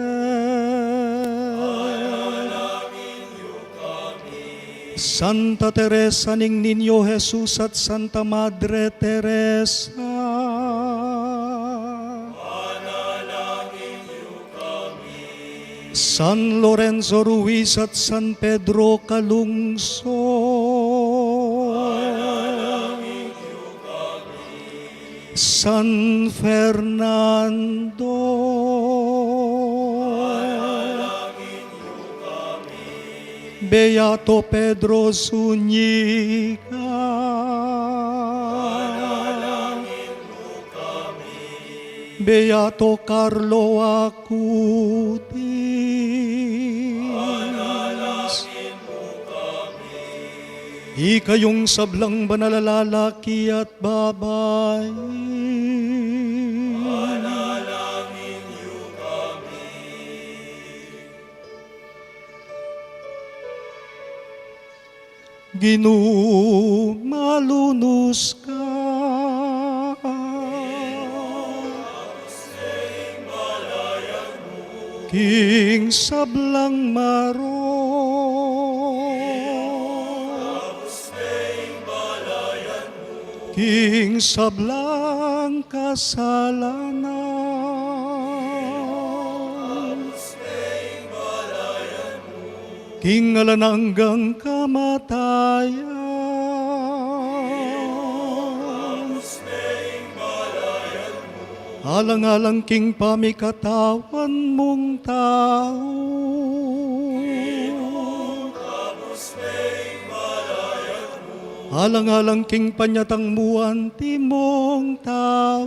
Santa Teresa ning Niño Jesus at Santa Madre Teresa, San Lorenzo Ruiz at San Pedro Calungsod, San Fernando, Beato Pedro Zuniga, Beato Carlo Acutis, ikayung sablang banal a lalaki at babai. Ginu, malunus ka king sablang marok, king sablang kasalanan, king alang anggang kamatayan. Alang-alang king pamikatawan mung tau. Alang-alang king panyatang mu antimong tau.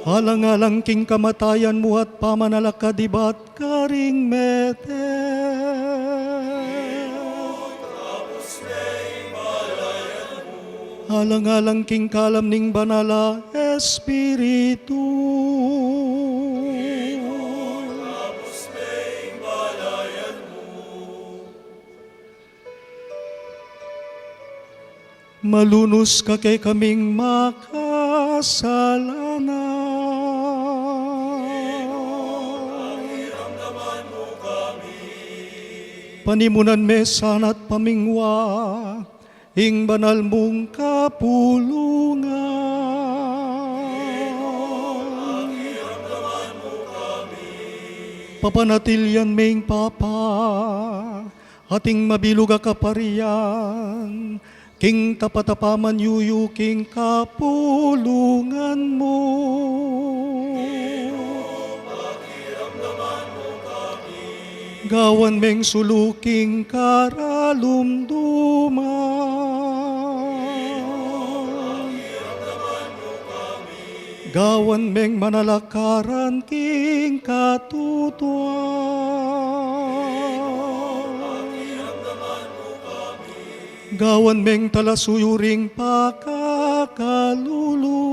Alang-alang king kamatayan mu at pamanalakad ibat karing mete. Alang-alang king kalam ning Banal a Espiritu. Malunus ka kekaming makasalanan. Panimunan me sana at pamingwa ing banal mung kapulungan. Papanatilian me ing papa at ing mabilug a kaparian king tapat a pamanyuyu king kapulungan mu. Gawan meng sulu king karalumduman. Gawan meng manalakaran king katutuan. Gawan meng talasuyu ring pakakalulu.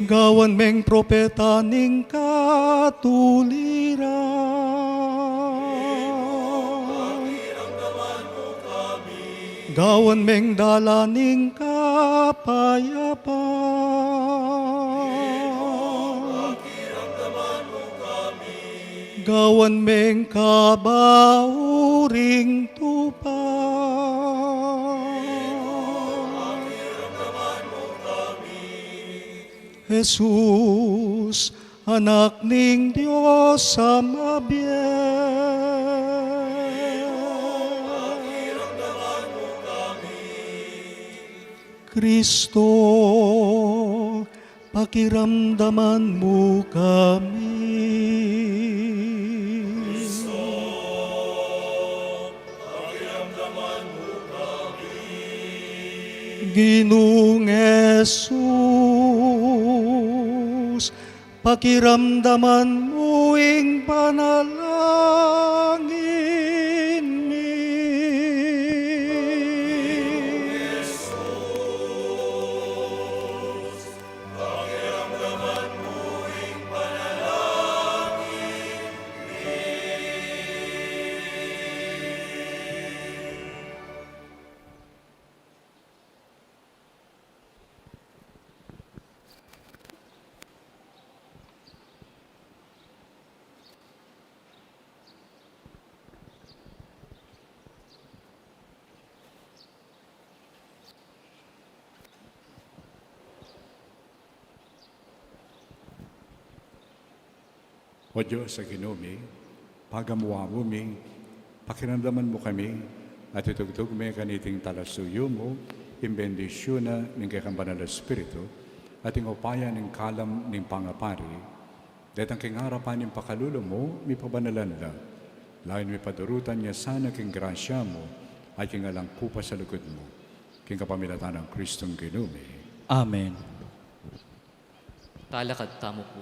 Gawan meng propeta ning katuliran. Gawan meng dalan ning kapayapan. Gawan meng kabauring tupa. Jesus, Anak ning Dios a mabie. Kristo, pakiramdaman mu kami. Ginung Jesus, pakiramdaman mu ing panalangin mi. O Dios a Ginu mi, pagamuan mu mi, pakiramdaman mu kami, at itugtug mi kaniting talasuyu mu, ing bendisyun na ning kekang Banal a Espiritu, at ing upaya ning kalam ning pangapari, detang king arapan ning pakalulu mu, mipabanalan la. Lalu mipadurutan ya sana king grasya mu, at king alang kupas a lugud mu. King kapamilatan nang Kristong Ginu mi. Amen. Talakad tamu pu.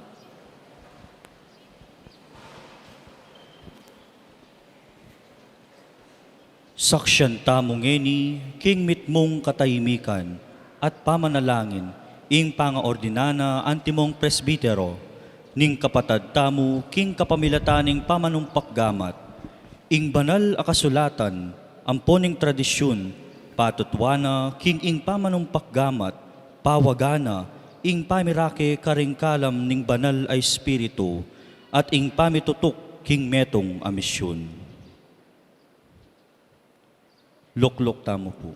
Saksian tamu ngeni king mitmung katahimikan at pamanalangin ing pangaordina na antimong presbitero ning kapatad tamu king kapamilatan ning pamanumpak gamat. Ing banal a kasulatan ampo ning tradisyun patutuan na king ing pamanumpak gamat, pawagan na ing pamirake karing kalam ning Banal a Espiritu at ing pamitutuk king metung a misyun. Lukluk tamu pu.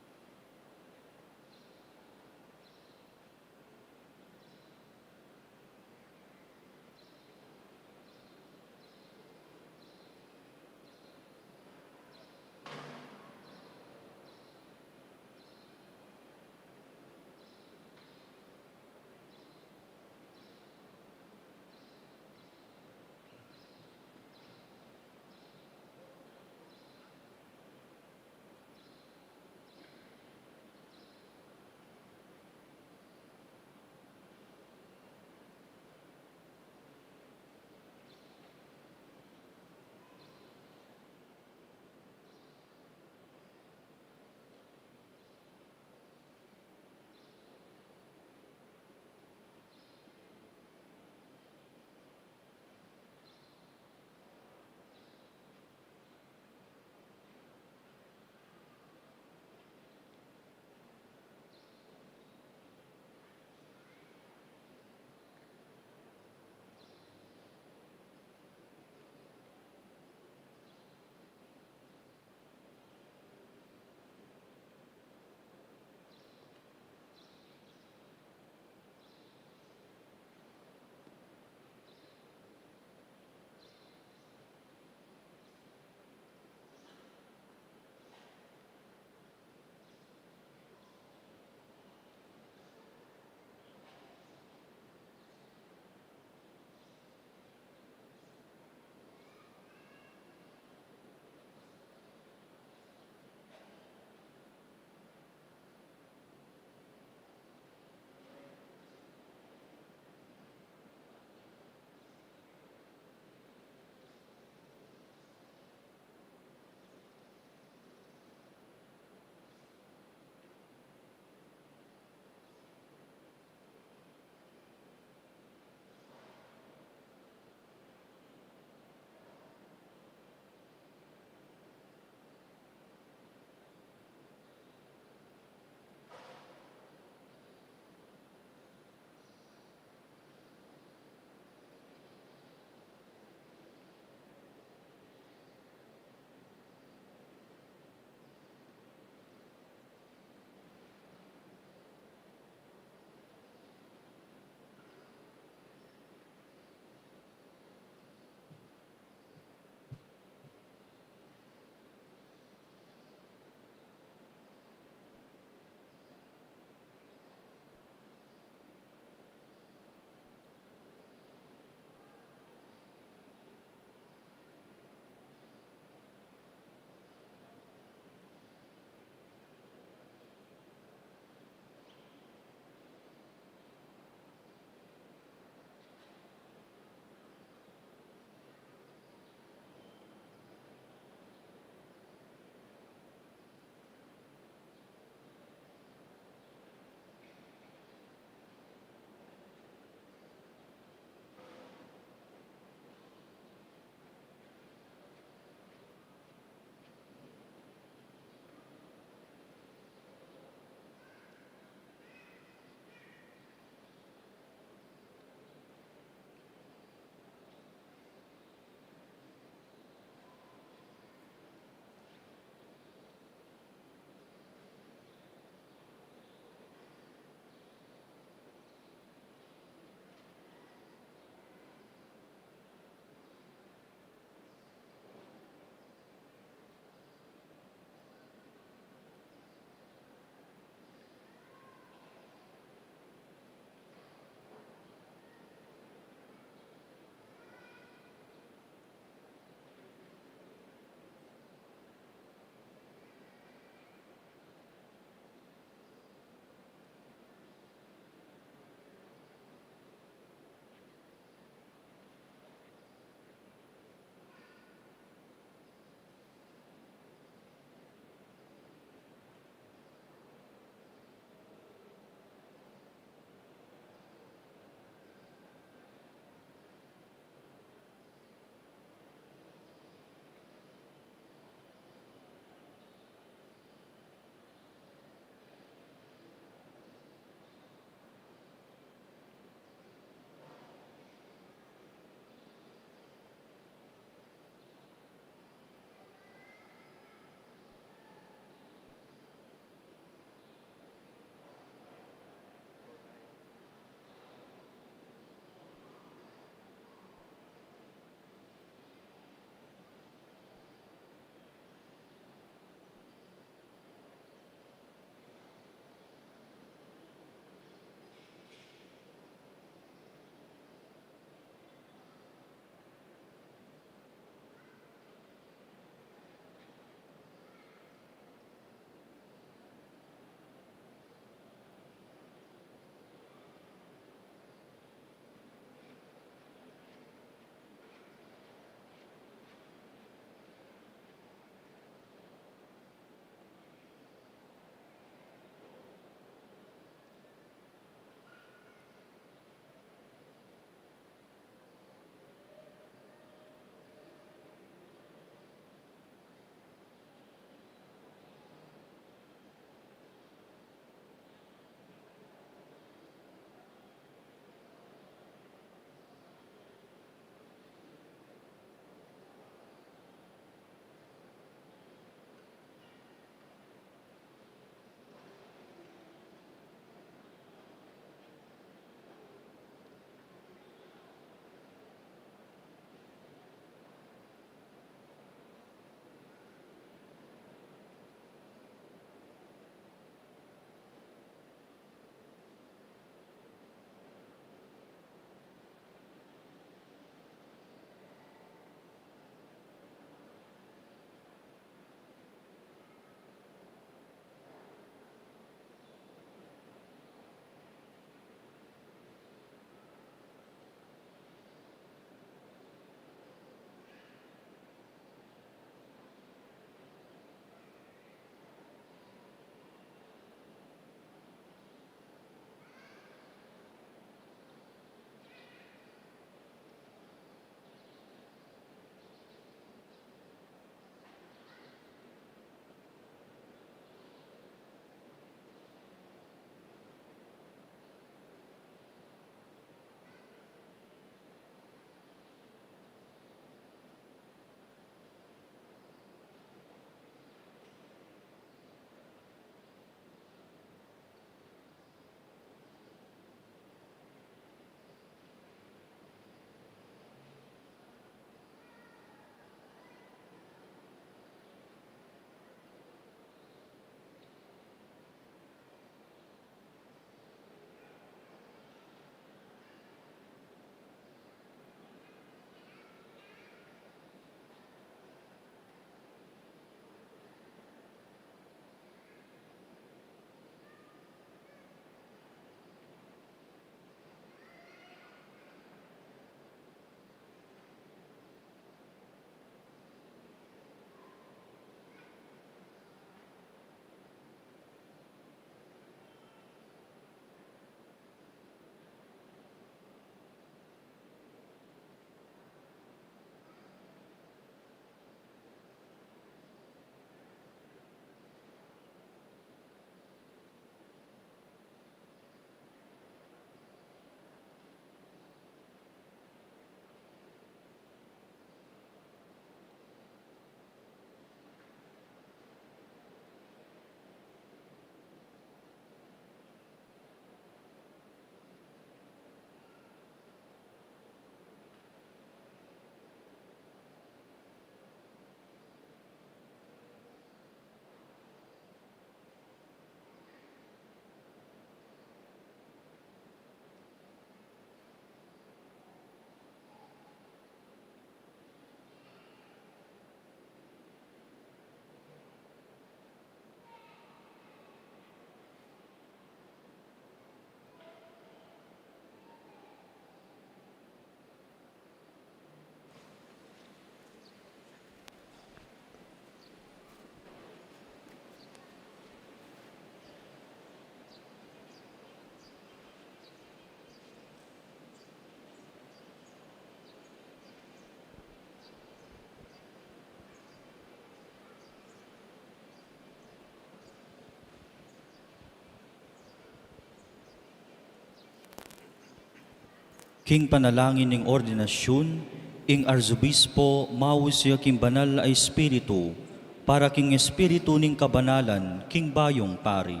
King panalangin ning ordinasyun, ing Arzobispo maus ya king Banal a Espiritu, para king espiritu ning kabanalan king bayung pari,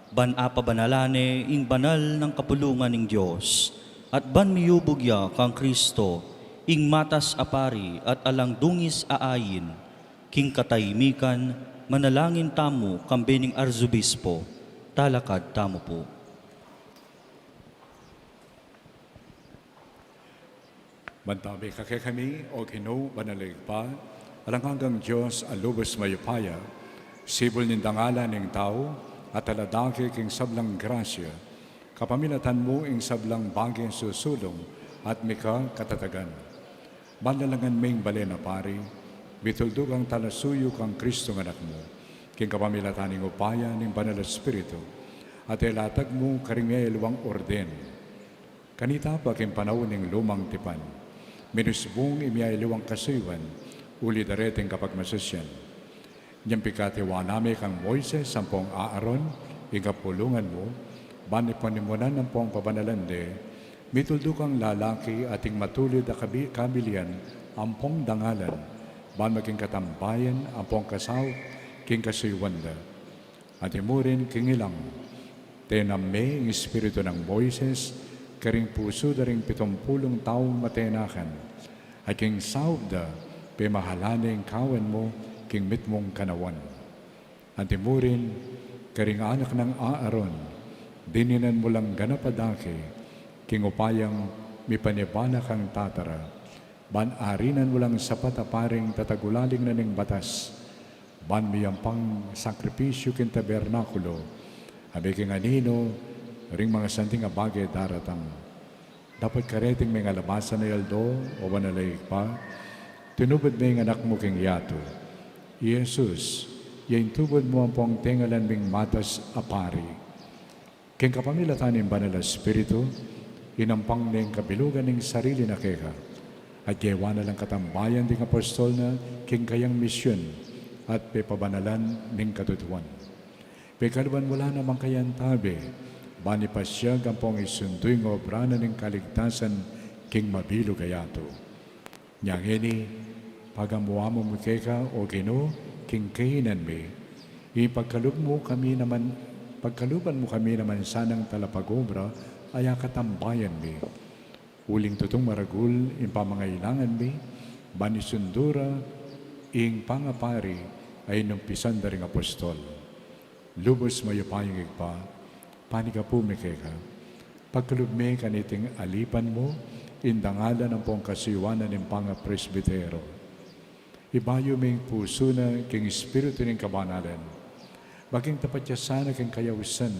ban apabanalan ne ing banal nang kapulungan ning Dios, at ban miyubug ya kang Kristo, ing matas a pari at alang dungis a ain, king katahimikan, manalangin tamu kambe ning Arzobispo. Talakad tamu pu. Ban tabi ka kekami, O Ginu, banal a Ibpa, alang anggang Dios a lubus mayupaya, sibul ning dangalan ning tau, at aladake king sablang grasya, kapamilatan mu ing sablang bage susulung at mika katatagan. Ban lalangan me ing balen a pari, mituldu kang talasuyu kang Kristong Anak mu, king kapamilatan ning upaya ning Banal a Espiritu, at ilatag mu karing miyayaliwang orden. Kanita pa king panaun ning Lumang Tipan, minusbung ing miyayaliwang kasuyuan, uli dareting kapagmasasian. Inyang pikatiwala mi kang Moises ampong Aaron, ing kapulungan mu, ban ipanimunan ampong pabanalan de, mituldu kang lalaki ating matulid a kabi-, kabilian ampong dangalan, ban maging katambayan ampong kasaup king kasuyuan da. Anti murin king ilang, tenam me ing espiritu nang Moises karing pusu da ring pitumpulung taung matenakan, at king saup da, pemahalan ne ing kawan mu king mitmung kanawan. Anti murin karing anak nang Aaron, dininan mu lang ganap a dake, king upayang mipaniban na kang tatara, ban arinan mu lang sapat a paring tatagulaling na ning batas, ban miyampang sakripisyu king tabernakulo, a miking anino ring mangasanting a bage daratang. Dapot kareting mengalabasan a aldo, O Banal a Ibpa, tinubud me ing Anak mu king yatu, i Jesus, ya ing tubud mu ampong tengalan ming matas a pari. King kapamilatan ning Banal a Espiritu, inampang ne ing kabilugan ning sarili na keka, at gewa na lang katambayan ding apostol na king kayang misyun at pepabanalan ning katutuan. Pekaluban mu la naman kaya ing tabe, ban ipasyag ampong isundu ing obra na ning kaligtasan king mabilug a yatu. Inya ngeni, pagamuan mu keka, O Ginu, king kainan mi, ipagkalub mu kami naman, pagkaluban mu kami naman sanang talapag-obra a ya katambayan mi. Uling tutung maragul ing pamangailangan mi, ban isundu ra ing pangapari a inumpisan da ring apostol. Lubus mayupayang Ibpa, panyawad mi keka. Pagkalub me kaniting alipan mu, ing dangalan ampong kasuyuan na ning pangapresbitero. Ibayu me ing pusu na king espiritu ning kabanalan. Maging tapat ya sana king kayausan,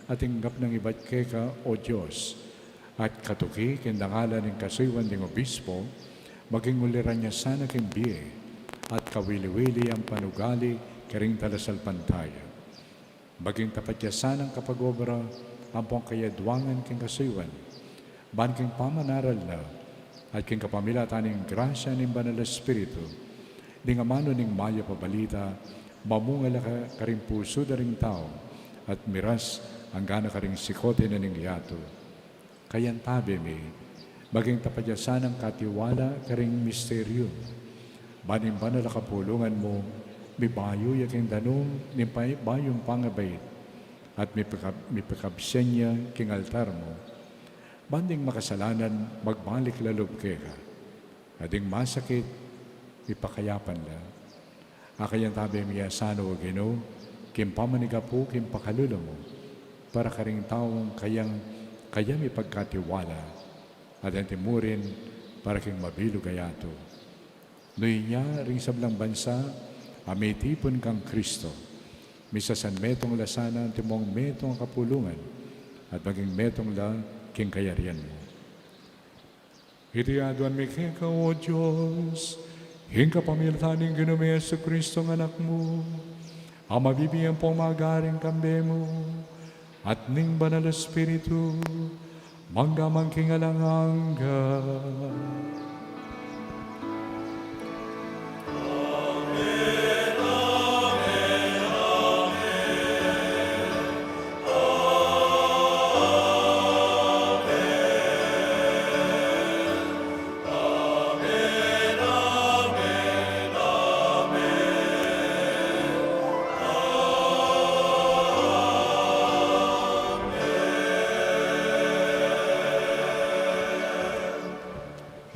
at tinggap nang ibat keka, O Dios, at katuki king dangalan ning kasuyuan ding obispo, maging uliran ya sana king bie, at kawili-wili ampong ugali karing talasalpantaya. Maging tapat ya sanang kapag-obra ampong kayadwangan king kasuyuan, ban king pamanaral na, at king kapamilatan ning grasya ning Banal a Espiritu, ding amanu ning mayap a balita, mamunga la ka-, karing pusu da ring tau, at miras angga na karing sikote na ning yatu. Kayantabe mi, maging tapat ya sanang katiwala karing misteryu, ban ing banal a kapulungan mu, mibayu ya king danum ning pay-, bayung pangabait, at mipika-, mipikabsian ya king altar mu. Ban ding makasalanan magbalik la lub keka, at ding masakit, mipakayapan la. Akayantabe mi ya sana, O Ginu, king pamanigapu king pakalulu mu, para karing taung kayang, kaya mipagkatiwala, at anti murin para king mabilug a yatu. Nune ring sablang bansa a mitipun kang Kristo, misasanmetung la sana antimong metung a kapulungan, at maging metung la king kayarian mu. Iti aduan mi keka, O Dios, king kapamilatan ning Ginu ming Jesucristo a Anak mu, a mabibie ampong magari kambe mu, at ning Banal a Espiritu, mangga man king alang angga.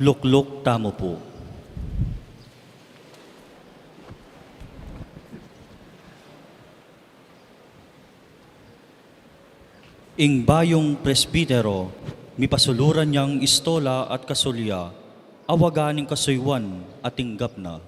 Lukluk tamu pu. Ing bayung presbitero, mipasuluran yang istola at kasulya, awagan ing kasuyuan at tinggap na.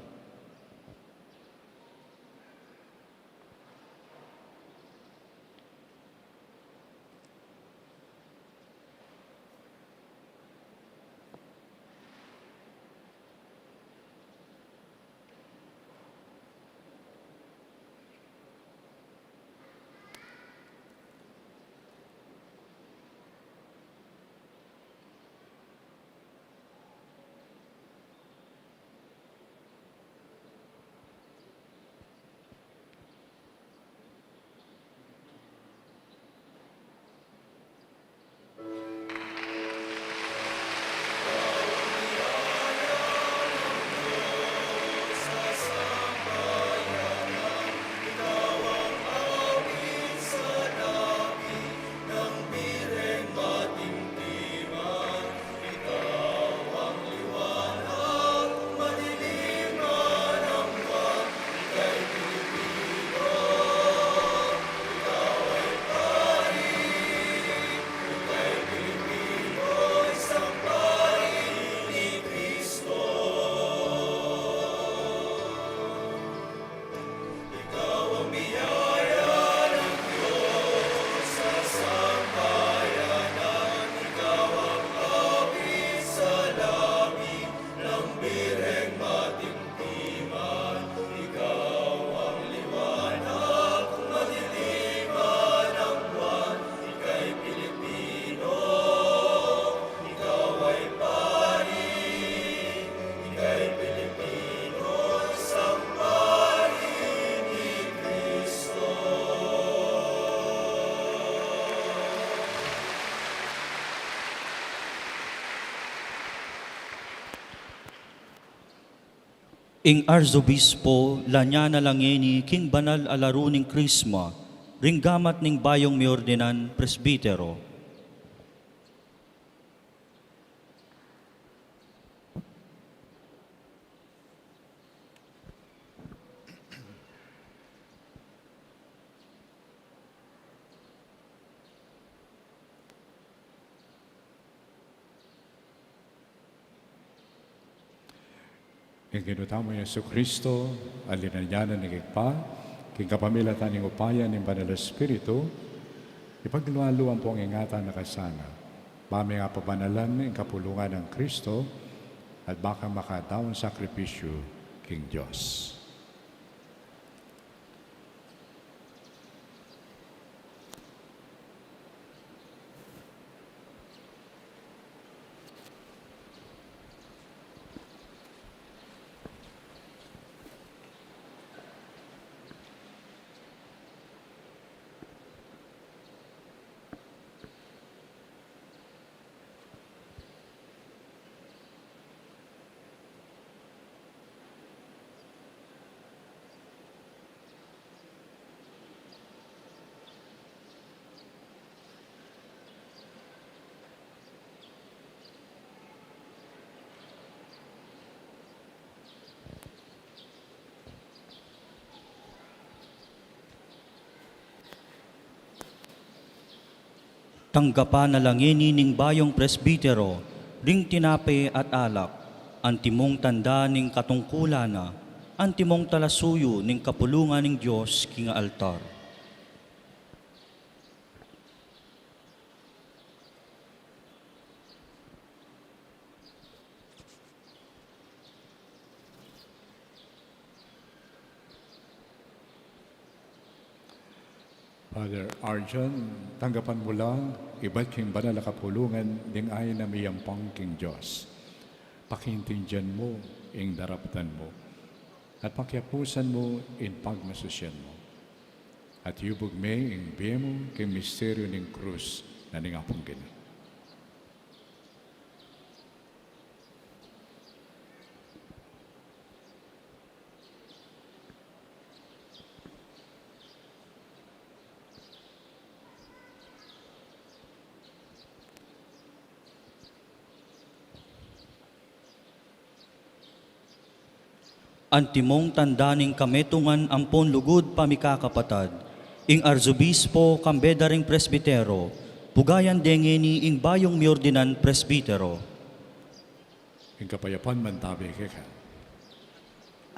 Ing Arsobispo, lanya na la ngeni king banal a laru ning Krisma, ring gamat ning bayung miordinan presbitero. Ing Ginu tamung Jesucristo, a linanyanan ning Ibpa, king kapamilatan ning upaya ning Banal a Espiritu, ipaglualu ampong ingatan na kasana, ba ming apabanalan ing kapulungan nang Kristo, at ba kang makadaun sakripisyu king Dios. Tanggapan na la ngeni ning bayung presbitero ring tinape at alak, antimong tanda ning katungkulan na, antimong talasuyu ning kapulungan ning Dios king altar. Father Arjan, tanggapan mu la ibat king banal a kapulungan ding ain a miyampang king Dios. Pakiintindian mu ing daraptan mu, at pakiapusan mu ing pagmasusyan mu. At yubug me ing bie mu king misteryu ning krus na ning Apung Ginu. Antimong tanda ning kametungan ampon lugud pamikakapatad, ing Arsobispo kambe da ring Presbitero, pugayan de ngeni ing bayung miordinan presbitero. Ing kapayapan mantabe keka.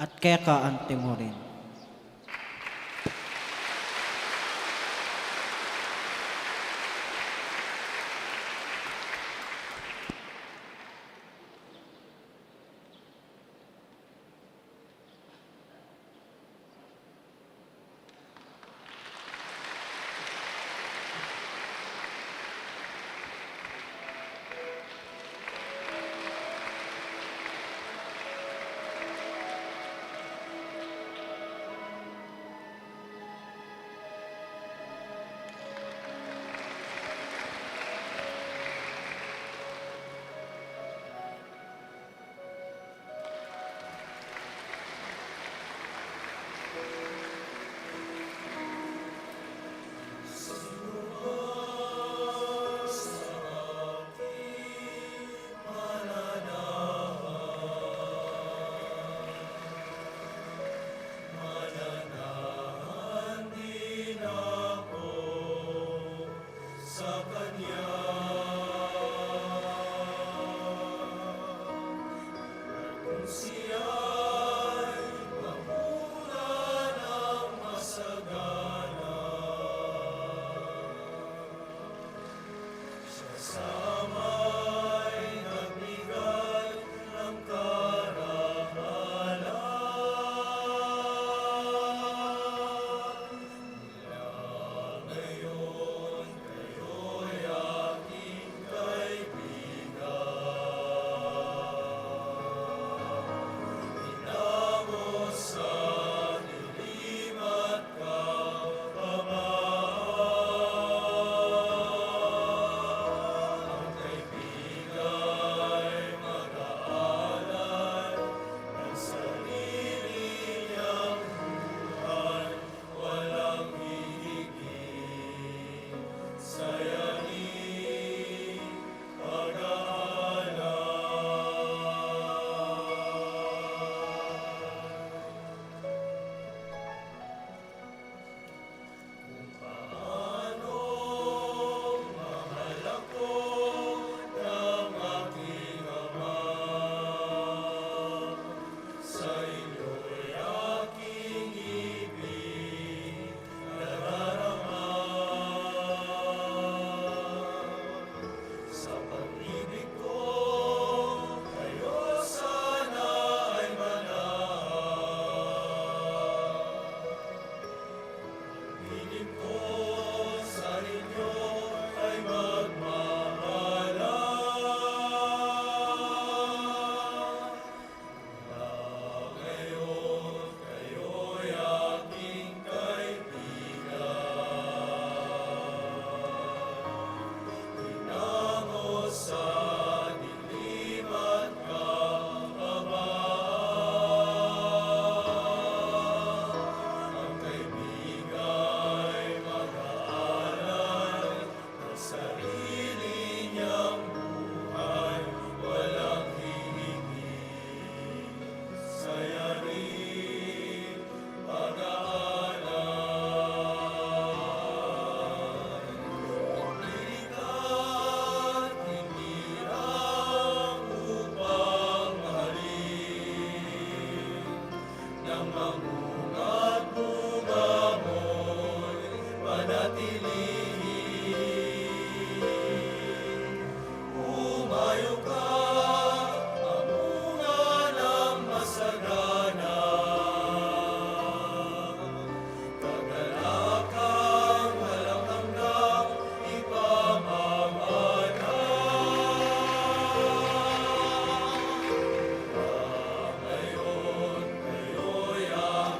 At keka antimo rin. Sa kanya. Kung siya'y pamura ng masagana, siya sa may nagbigay ng karangalan. Walang hihigit, sayaning pag-aaral. Kung paano mahal ako ng aking Ama, sa inyo'y aking ibig nadarama. Sa pag-ibig ko, kayo sana ay manahan. Hiling ko sa inyo ay magmahalan. Mula ngayon, kayo'y aking kaibigan. Hinango sa dilim at kapabayaan. Ang kaibigay mag-aalay ng sarili niyang buhay, walang hihigit, sayaning pag-aaral. Pilitan, hinirang upang mahalin nang mamunga't bunga mo'y panatilihin. Humayo ka, mamunga nang masagana. Kagalakang walang hanggang ipamamanal. Ngayon, kayo'y ang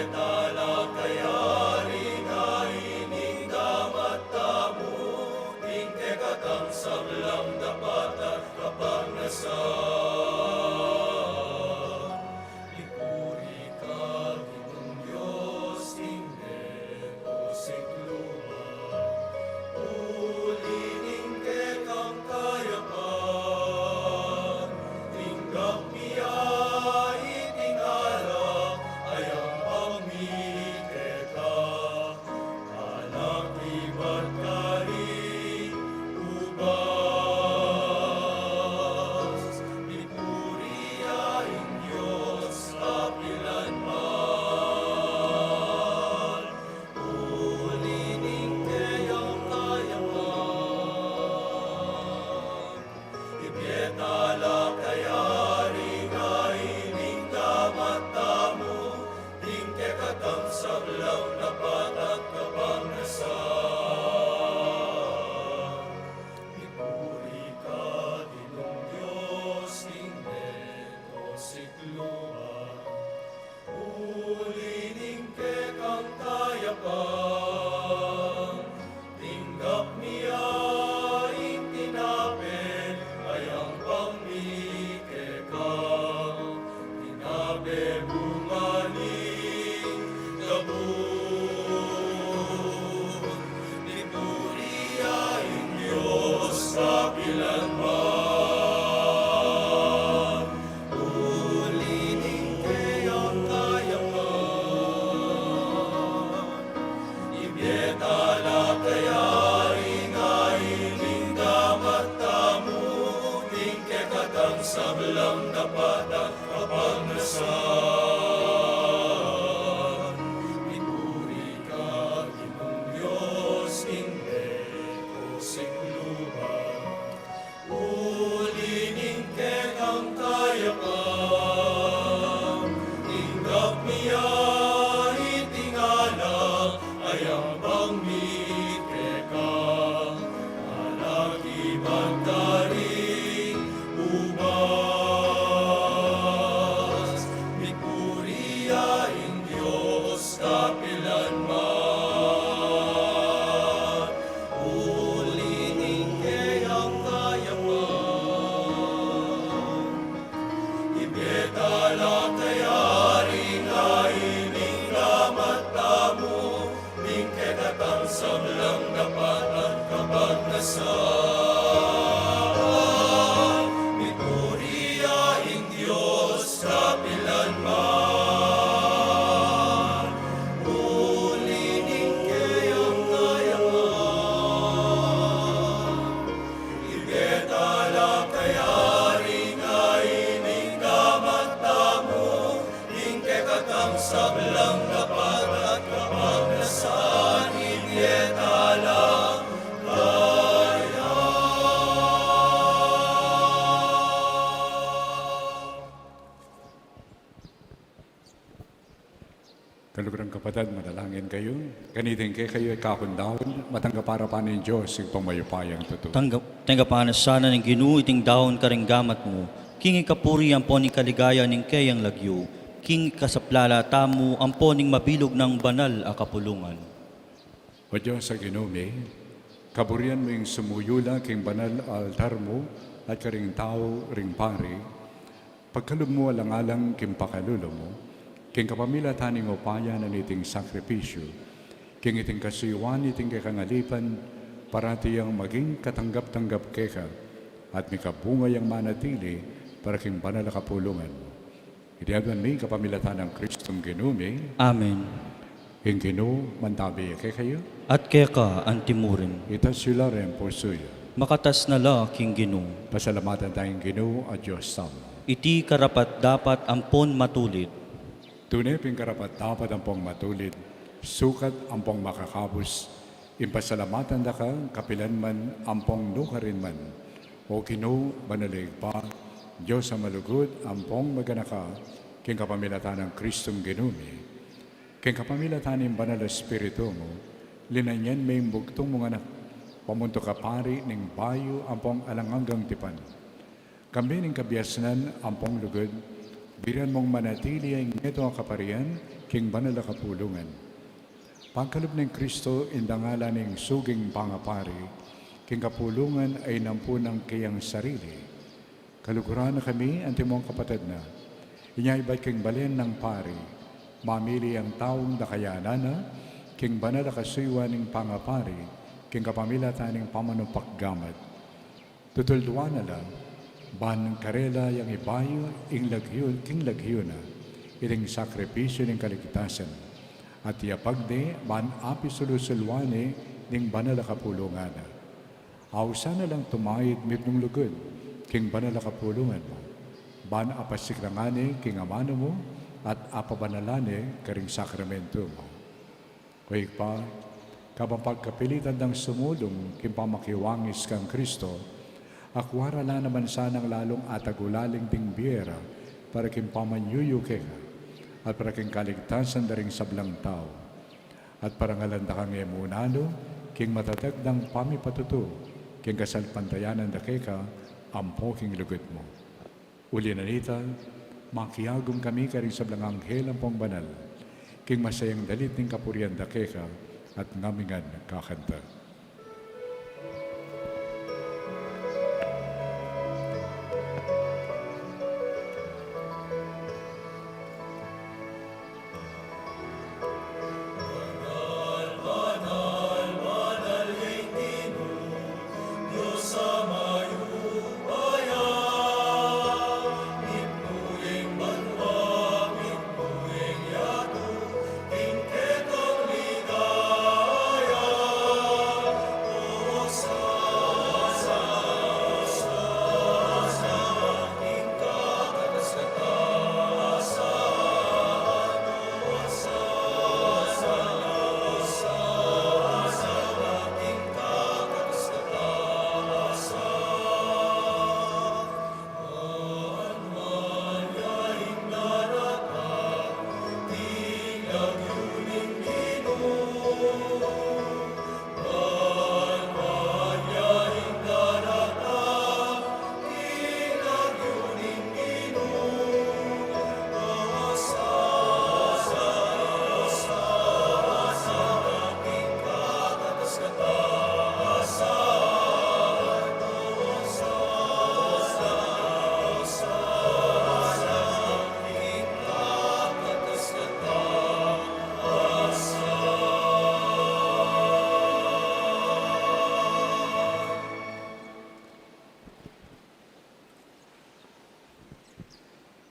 Tala kaya ring ain ing gamat tamu, ing kekatang sablang dapat at kapagnasan. Ipuri ka, Ginung Dios ning meto sikluban. Uli ning kekang kayapan, tinggap mi ya iting alak a yang pang mi keka. Alak ibat karing ubas, ipuri ya ing Dios kapilanman. Uli ning keyang kayapan, ibie tala kaya ring ain ing gamat tamu, ing kekatang sablang dapat at kapagnasan. Ipuri ka, Ginung Dios ning meto sikluban. Uli ning kekang kayapan, tinggap mi ya ing tinape a yang pang mi keka. Tinape bunga ning gabun, ipuri ya ing Dios kapilanman. Uli ning keyang kayapan, ibie tala kaya ring ain ing gamat tamu, ing kekatang sablang dapat at kapagnasan. Ipuri ka, Ginung Dios ning meto sikluban. Uli ning kekang kayapan, tinggap mi ya iting alak a yang pang mi keka. Alak ibat karing ubas, ipuri ya ing Dios kapilanman. Uli ning keyang kayapan, ibie tala kaya ring ain ing gamat tamu, ing kekatang sablang dapat at kapagnasan. Ipuri ya ing Dios kapilanman. Uli ning keyang kayapan, ibie tala kaya ring ain ing gamat tamu, ing kekatang sablang dapat at kapagnasan, ibie tala kaya. Kaluguran kapatad, manalangin kayu. Kaniting kekayu ikakung daun, matanggap arapan ning Dios, Ibpang mayupayang tutu. Tanggap, tanggapan na sana ning Ginu iting daun karing gamat mu, king ikapuri ampon ikaligaya ning keyang lagyu, king ikasaplala tamu ampon ning mabilug nang banal a kapulungan. O Dios a Ginu mi, kaburian mu ing sumuyu la king banal a altar mu at karing tau ring pari, pagkalub mu alang-alang king pakalulu mu, king kapamilatan ning upaya na niting sakripisyu, king iting kasuyuan niting kekang alipan, parati yang maging katanggap-tanggap keka, at mikabunga yang manatili para king banal a kapulungan mu. Iti aduan mi kapamilatan nang Kristong Ginu mi. Amen. Ing Ginu mantabi ya kekayu. At keka anti murin. Itas yu la ring pusu yu. Makatas na la king Ginu. Pasalamatan ta ing Ginu a Dios tamu. Iti karapat-dapat ampon matulid. Tune pin karapat-dapat ampong matulid, sukat ampong makakabus, ing pasalamatan da ka kapilan man ampong nukarin man, O Ginu, banal a Ibpa, Dios a malugud ampong maganaka, king kapamilatan nang Kristong Ginu mi. King kapamilatan ning Banal a Espiritu mu, linanyan me ing bugtung mung Anak, pamuntuk a pari ning bayu ampong alang anggang tipan. Kambe ning kabiasnan ampong lugud, Birian mung manatili ing metung a kaparian king banal a kapulungan. Pagkalub ning Kristo, ing dangalan ning suging pangapari, king kapulungan a inampu na king keyang sarili. Kaluguran na kami, antimong kapatad na. Inya ibat king balen nang pari, mamili yang taung dakayanan na, king banal a kasuyuan ning pangapari, king kapamilatan ning pamanupakgamat. Tutulduan na la, ban karela yang ibayu, ing lagyu, king lagyu na, iting sakripisyu ning kaligtasan. At iyapag ne, ban apisulu-suluan ne, ning banal a kapulungan na. Ausan na lang tumaid mitmung lugud, king banal a kapulungan mu. Ban apasiklangan ne, king amanu mu, at apabanalan ne, karing sakramentu mu. O Ibpa, kabang pagkapilitan dang sumulung king pamakiwangis kang Kristo, akua ra la naman sanang lalung atagulaling ding bie ra para king pamanyuyu keka, at para king kaligtasan da ring sablang tau. At parangalan da kang e mu nanu, king matatag dang pamipatutu, king kasalpantayanan da keka, ampo king lugud mu. Uli na nita, makiagum kami karing sablang anghel ampong banal, king masayang dalit ning kapurian da keka, at ngamingan kakanta.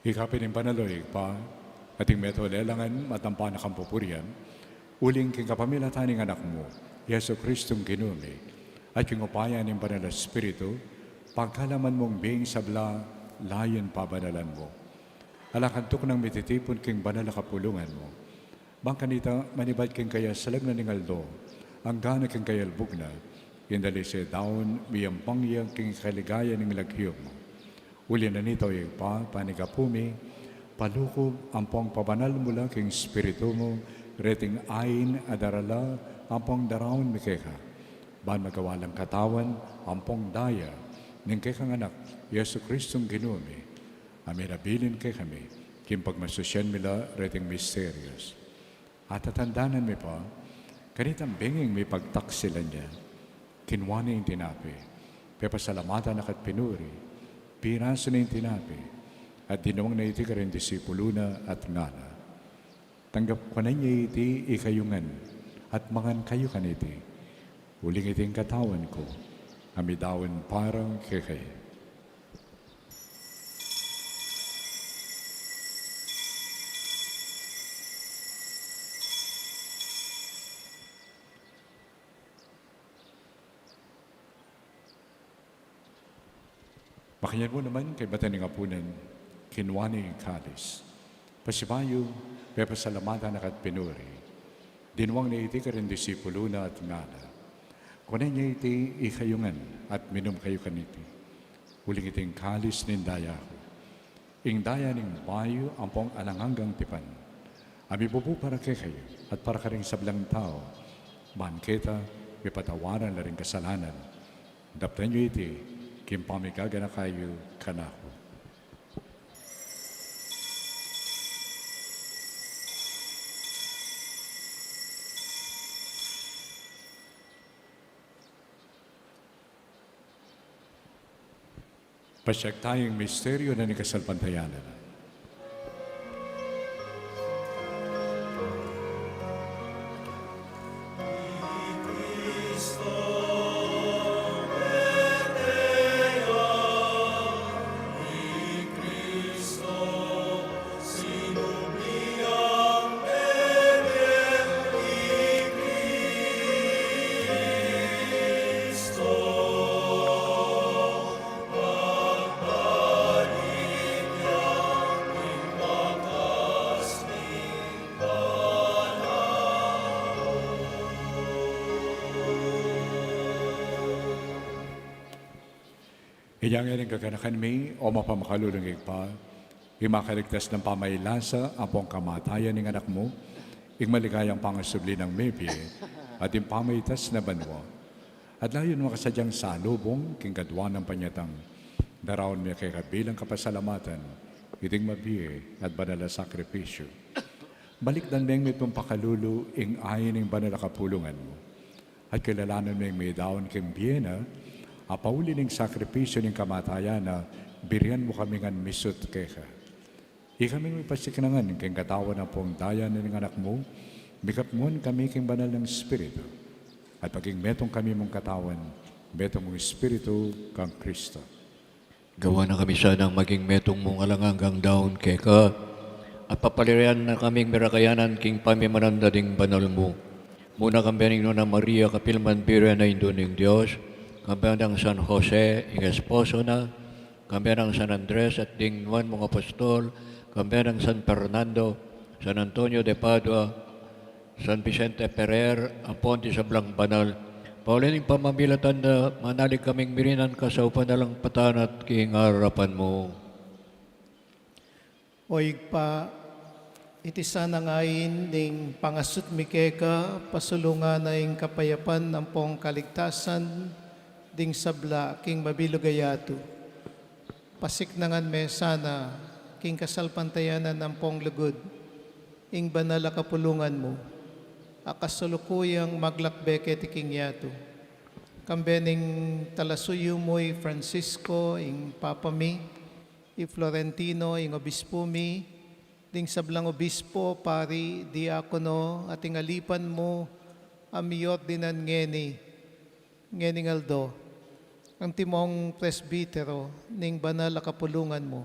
Ika pin ing banal, o Ibpa, at ing metung a lelangan, matampa na kang pupurian, uling king kapamilatan ning Anak mu, Jesu Kristong Ginu mi, at king upaya ning Banal a Espiritu, pagkalaman mung bie ing sabla, layun pabanalan mu. Ala kang tuknang mititipun king banal a kapulungan mu. Bang kanita manibat king kayasalag na ning aldo, anggang king kayalbug na, ing dalise daun, miyampang ya king kaligayan ning lagyu mu. Uli na nita, o Ibpa, panigapu mi, palukub ampong pabanal mu la king Espiritu mu, reting ain a darala ampong daraun mi keka. Ban magawa lang katawan ampong daya ning kekang Anak, Jesu Kristong Ginu mi, a minabilin kekami, king pagmasusian mi la reting misterios. At tatandanan mi pa, kanitang benging mipagtaksilan ya, kinua ne ing tinape, pepasalamatan na ka't pinuri, pirasu ne ing tinape, at dinwang na iti karing disipulu na at ngana: Tanggap, kuanan ye iti ikayu ngan, at mangan kayu kaniti, uling iti ing katawan ku, a midaun para kekayu. Makanyan mu naman, kaybat ning apunan, kinua ne ing kalis. Pasibayu, pepasalamatan na ka't pinuri, dinwang ne iti karing disipulu na at ngana: Kuanan ye iti ikayu ngan, at minum kayu kaniti, uling iti ing kalis ning daya ku, ing daya ning bayu ampong alang anggang tipan, a mibubu para kekayu at para karing sablang tau, ban keta mipatawaran la ring kasalanan. Daptan yu iti king pamigaganaka yu kanaku. Pasyag taya ing misteryu na ning kasalpantayanan. Inya ngeni ing gaganakan mi, O mapamakalulung Ibpa, ing makaligtas nang pamailasa ampong kamatayan ning Anak mu, ing maligayang pangasubli nang mebie, at ing pamaitas na banua. At layun mu kasadyang salubung king kadua nang panyatang, daraun mi keka bilang kapasalamatan iting mabie at banal a sakrifisyu. Balikdan meng mitmung pakalulu ing ain ning banal a kapulungan mu. At kilalanan meng midaun king bie na, a pauli ning sakrifisyu ning kamatayan na, birian mu kami ngan misut keka. Ikaming mipasiknangan king katawan ampong daya na ning Anak mu, mikapnguan kami king banal nang Espiritu, at maging metung kami mung katawan, metung mung Espiritu kang Kristo. Gawan na kami sanang maging metung mung alang anggang daun keka, at papaliran na kaming miragayanan king pamimananda ding banal mu. Muna kambe ning Nuan a Maria, kapil man Birhen a Indu ning Dios, kambe nang San Jose, ing esposo na, kambe nang San Andres at ding nuan mung apostol, kambe nang San Fernando, San Antonio de Padua, San Vicente Ferrer, ampon ding sablang banal. Pauli ning pamamilatan da, manalig kaming mirinan kasaupan alang patanat king arapan mu. O Ibpa, iti sanang ain ning pangasut mi keka, pasulungan na ing kapayapan ampong kaligtasan ding sabla king mabilug a yatu. Pasiknangan me sana king kasalpantayanan ampong lugud ing banal a kapulungan mu, a kasalukuyang maglakbe keti king yatu. Kambe ning talasuyu mu i Francisco, ing Papa mi, i Florentino, ing obispu mi, ding sablang obispo, pari, diakono, at ing alipan mu a miordinan ngeni, ngening aldo, antimong presbitero ning banal a kapulungan mu,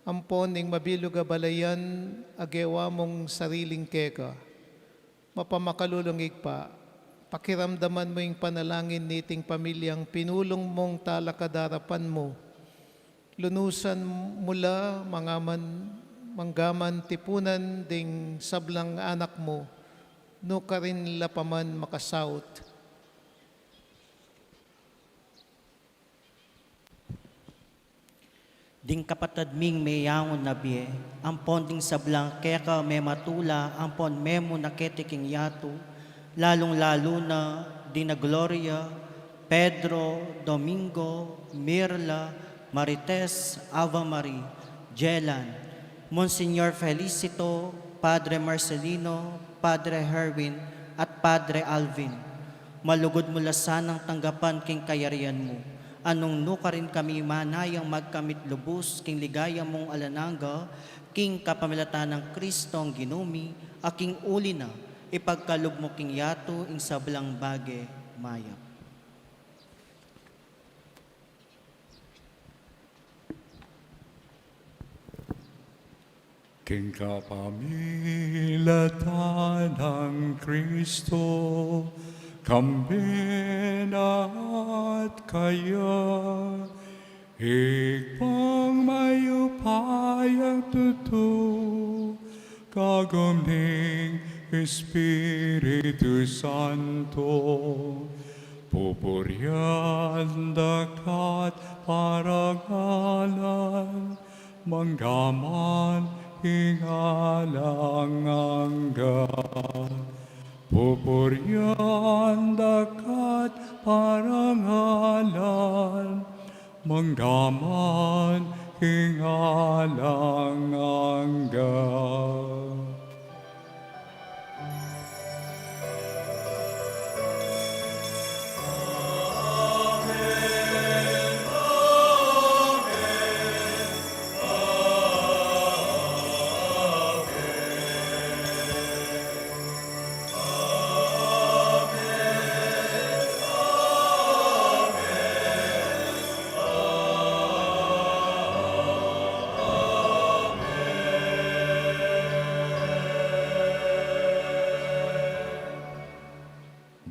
ampon ning mabilug a balayan a gewa mung sariling keka. Mapamakalulung Ibpa, pakiramdaman mu ing panalangin niting pamilyang pinulung mung talakad arapan mu. Lunusan mu la, manggaman, manggaman tipunan ding sablang anak mu, nukarin la pa man makasaut. Ding kapatad ming meyangu na bie, ampon ding sablang keka mematula, ampon memu na keti king yatu, lalung-lalu na dina Gloria, Pedro, Domingo, Mirla, Marites, Ava Marie, Jelan, Monsignor Felicito, Padre Marcelino, Padre Herwin, at Padre Alvin. Malugud mu la sanang tanggapan king kayarian mu. Nung nukarin kami manayang magkamit lubus king ligaya mung alang angga, king kapamilatan nang Kristong Ginu mi, a king uli na, ipagkalub mu king yatu ing sablang bage mayap. King kapamilatan nang Kristo, kambe na at kaya, Ibpang mayupayang tutu, kagum ning Espiritu Santo, pupurian da ka't parangalan, manggaman king alang angga. Pupurian da ka't parangalan, manggaman king alang angga.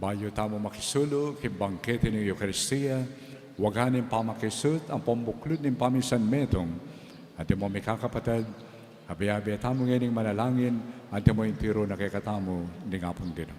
Bayu tamu makisulu king bangkete ning Eukaristia, waga ning pamakisut ampong buklud ning pamisan metung, antimo mikakapatad, abe-abe tamu ngening manalangin, antimo ing tiru na kekatamu ning Apung Ginu.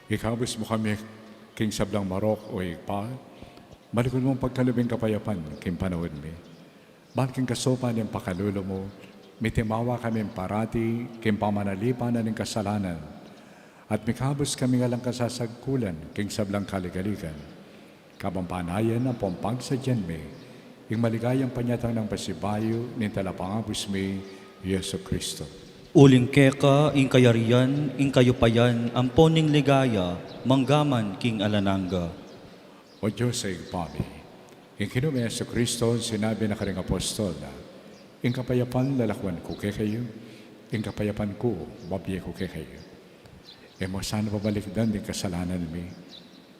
Ikabus mu kami king sablang marok, o Ibpa, malikwan mung pagkalub ing kapayapan king panaun mi. Ban king kasaupan ning pakalulu mu, mitimawa kami parati king pamanalipan na ning kasalanan, at mikabus kami ngan lang kasasagkulan king sablang kaligaligan. Kabang panayan ampong pagsadyan mi ing maligayang panyatang nang pasibayu ning Talapangabus mi, Jesucristo. Uling keka ing kayarian, ing kayupayan, ampon ing ligaya, manggaman king alang angga. O Dios a Ibpa mi, ing Ginu ming Jesucristo, sinabi na karing apostol na, ing kapayapan lalakwan ku kekayu, ing kapayapan ku babie ku kekayu. E mu sana pabalikdan ding kasalanan mi,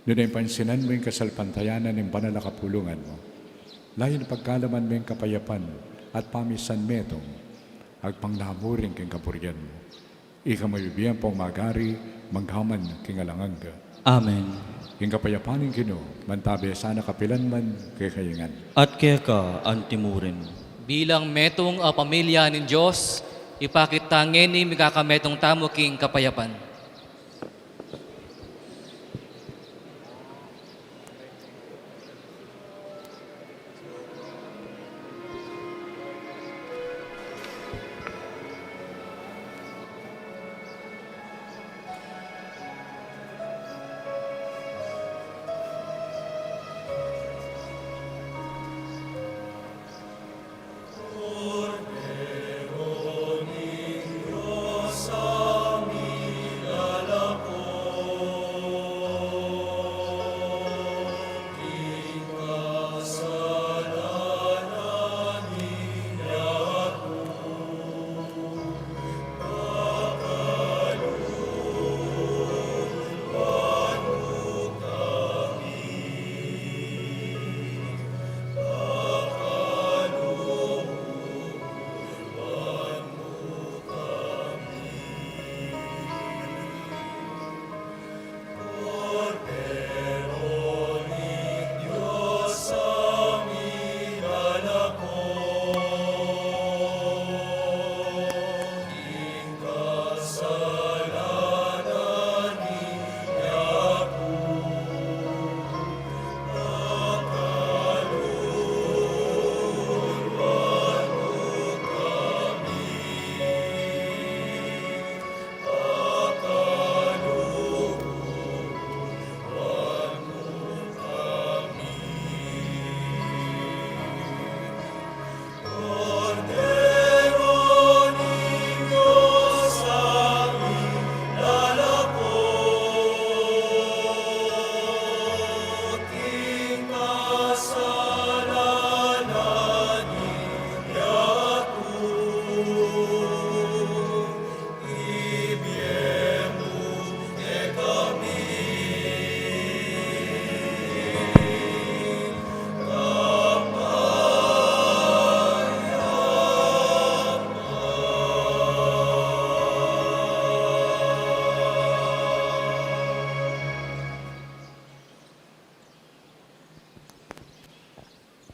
nune pansinan mu ing kasalpantayanan ning banal a kapulungan mu. Layun pagkalaman mu ing kapayapan at pamisan metung, agpang na murin king kaburian mu. Ika mabibie ampong magari, manggaman king alang angga. Amen. Ing kapayapan ning Ginu, mantabe sana kapilan man kekayu ngan. At keka antimurin. Bilang metung a pamilya ning Dios, ipakit ta ngeni mikakametung tamu king kapayapan.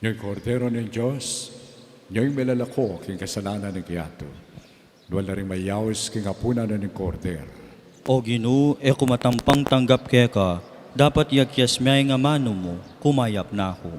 Ing Kordero ning Dios, ing milalako king kasalanan ning yatu. Nuan la ring mayaus king apunan ning Kordero. O Ginu, e ku matampang tanggap keka, dapat yakyas me ing amanu mu, kumayap na ku.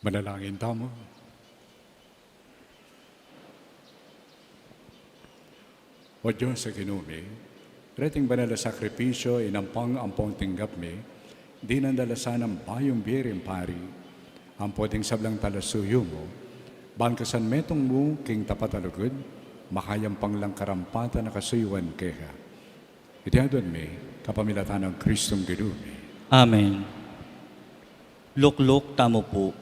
Manalangin tamu. O Dios a Ginu mi, reting banal a sakripisyu inampang ampong tinggap mi, dinan da la sanang bayung bie ring pari, ampo ding sablang talasuyu mu, ban kasan metung mu king tapat a lugud, makayampang lang karampatan a kasuyuan keka. Iti adwan mi, kapamilatan nang Kristong Ginu mi. Amen. Lukluk tamu pu.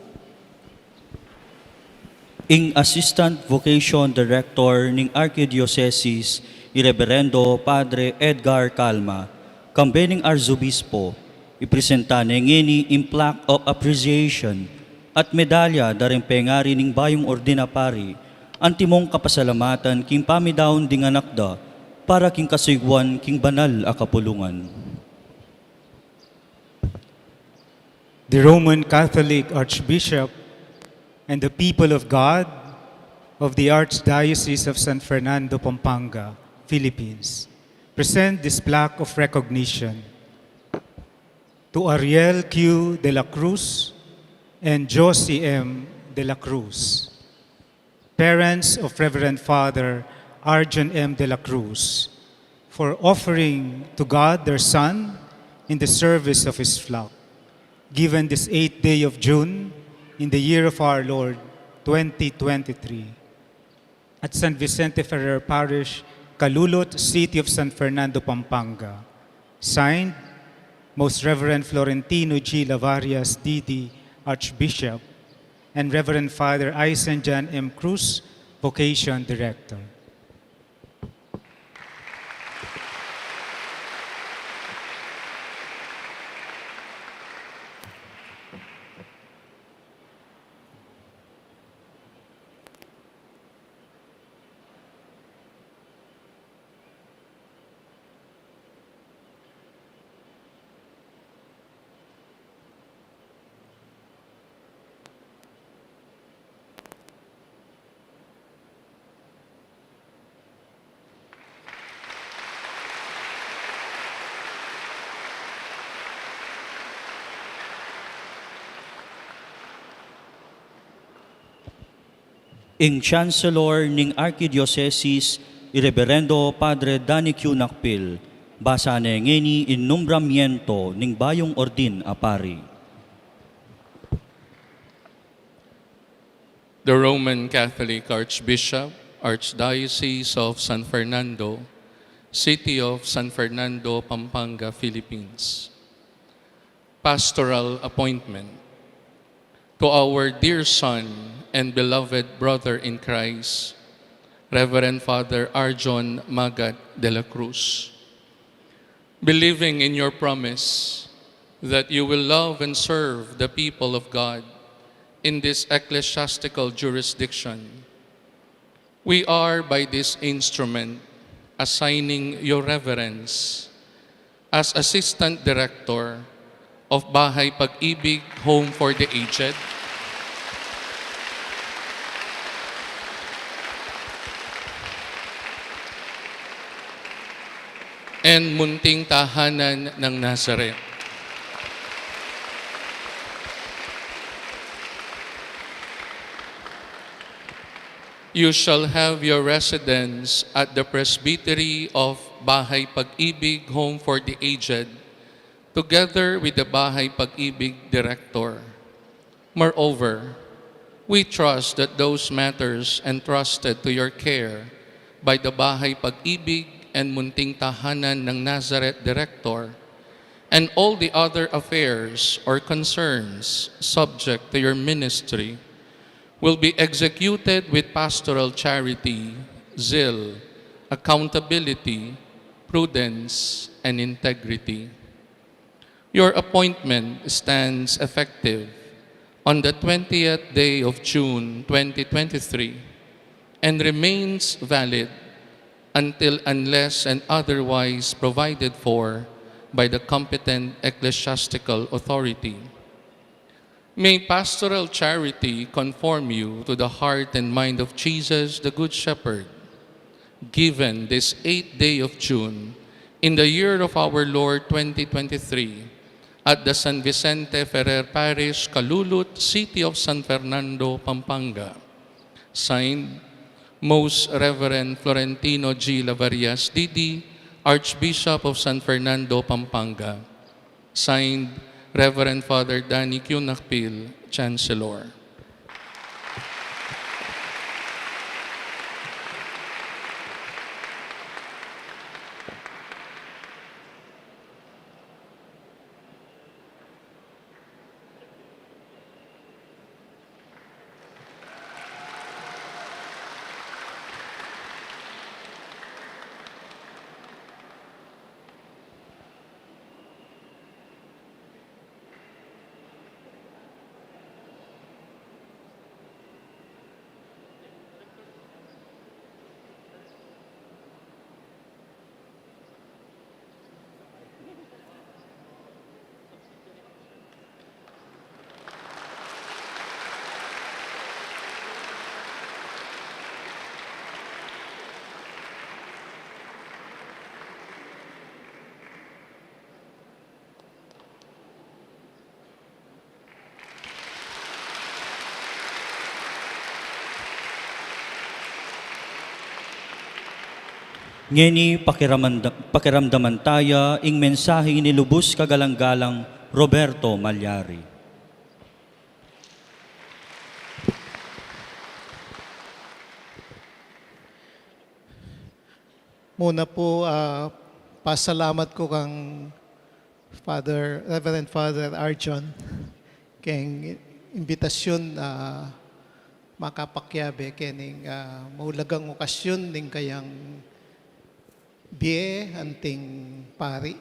Ing Assistant Vocation Director ning Archidiocesis, i Reverendo Padre Edgar Calma, kambe ning Arzobispo, ipresenta ne ngeni ing plaque of appreciation at medalya da ring pengari ning bayung ordin a pari, antimong kapasalamatan king pamidaun ding anak da, para king kasuyuan king banal a kapulungan. The Roman Catholic Archbishop and the people of God of the Archdiocese of San Fernando, Pampanga, Philippines, present this plaque of recognition to Ariel Q. de la Cruz and Josie M. de la Cruz, parents of Reverend Father Arjun M. de la Cruz, for offering to God their son in the service of his flock, given this eighth day of June in the year of our Lord, twenty twenty-three, at San Vicente Ferrer Parish, Calulot, City of San Fernando, Pampanga. Signed, Most Reverend Florentino G. Lavarias, D D, Archbishop, and Reverend Father Aisen Jan M. Cruz, Vocation Director. Ing Chancellor ning Archidiocesis, i Reverendo Padre Danny Q. Nakpil, basa ne ngeni ing numbramiento ning bayung ordin a pari. The Roman Catholic Archbishop, Archdiocese of San Fernando, City of San Fernando, Pampanga, Philippines. Pastoral appointment. To our dear son and beloved brother in Christ, Reverend Father Arjon Magat de la Cruz. Believing in your promise that you will love and serve the people of God in this ecclesiastical jurisdiction, we are by this instrument assigning your reverence as Assistant Director of Bahay Pag-ibig Home for the Aged, and Munting Tahanan ng Nazareth. You shall have your residence at the Presbytery of Bahay Pag-ibig Home for the Aged, together with the Bahay Pag-ibig Director. Moreover, we trust that those matters entrusted to your care by the Bahay Pag-ibig and Munting Tahanan ng Nazareth Director, and all the other affairs or concerns subject to your ministry, will be executed with pastoral charity, zeal, accountability, prudence, and integrity. Your appointment stands effective on the twentieth day of June twenty twenty-three and remains valid until, unless and otherwise provided for by the competent ecclesiastical authority. May pastoral charity conform you to the heart and mind of Jesus, the Good Shepherd, given this eighth day of June, in the year of our Lord twenty twenty-three, at the San Vicente Ferrer Parish, Calulut, City of San Fernando, Pampanga. Signed, Most Reverend Florentino G. Lavarias D D, Archbishop of San Fernando, Pampanga. Signed, Reverend Father Danny Q. Nakpil, Chancellor. Ngeni, pakiramanda-, pakiramdaman taya ing mensahe ni lubus kagalang-galang Roberto Malyari. Muna po, ah, pasalamat ku kang Father, Reverend Father Archon, keng imbitasyun, ah, makapakiabe kening, ah, maulagang okasyun ning kayang bie anting pari.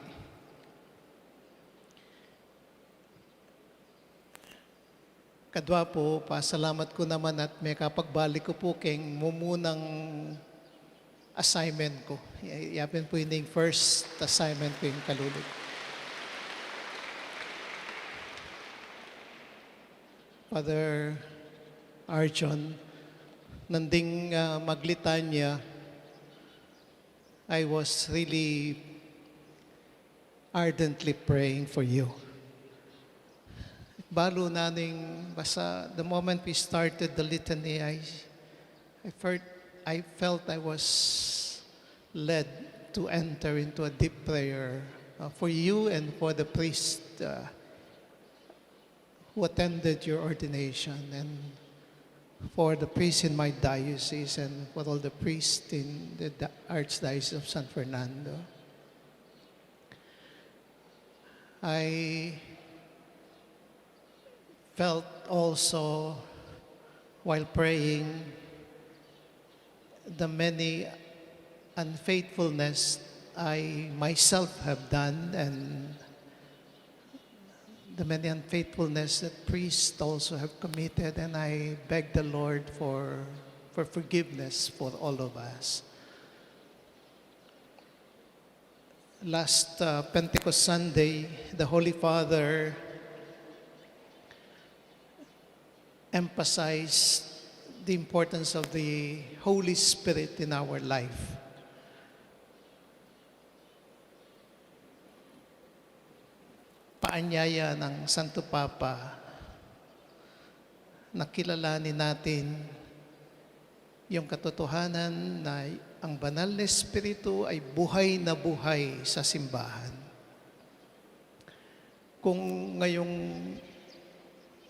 Kadwa po, pasalamat ku naman at mekapagbalik ku po keng mumunang assignment ku. Ya-, yapin po ining first assignment ku ing Calulut. Father Archon, nanding, ah, maglitanya, I was really ardently praying for you. Balu na ning basa, the moment we started the litany, I, I felt, I felt I was led to enter into a deep prayer, uh, for you and for the priest, uh, who attended your ordination, and for the priests in my diocese, and for all the priests in the di-, Archdiocese of San Fernando. I felt also, while praying, the many unfaithfulness I myself have done, and the many unfaithfulness that priests also have committed, and I beg the Lord for, for forgiveness for all of us. Last, uh, Pentecost Sunday, the Holy Father emphasized the importance of the Holy Spirit in our life. Paanyaya ng Santo Papa, nakilalanin natin yung katotohanan na ang Banal na Espiritu ay buhay na buhay sa simbahan. Kung ngayong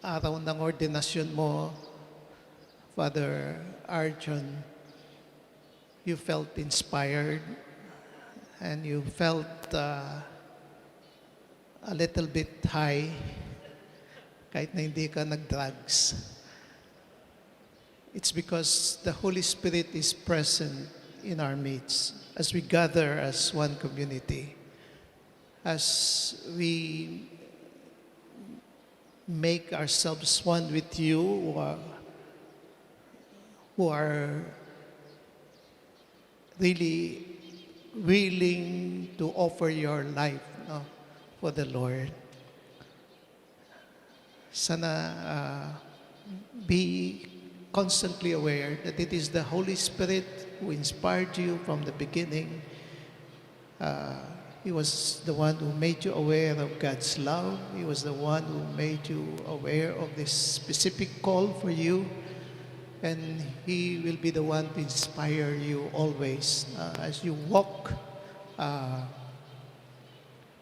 araw ng ordinasyon mo, Father Archon, you felt inspired and you felt, uh, a little bit high, kahit na hindi ka nag-drugs, it's because the Holy Spirit is present in our midst as we gather as one community, as we make ourselves one with you, who are, who are really willing to offer your life, no, for the Lord. Sana, uh, be constantly aware that it is the Holy Spirit who inspired you from the beginning, uh, He was the one who made you aware of God's love. He was the one who made you aware of this specific call for you. And He will be the one to inspire you always, uh, as you walk, uh,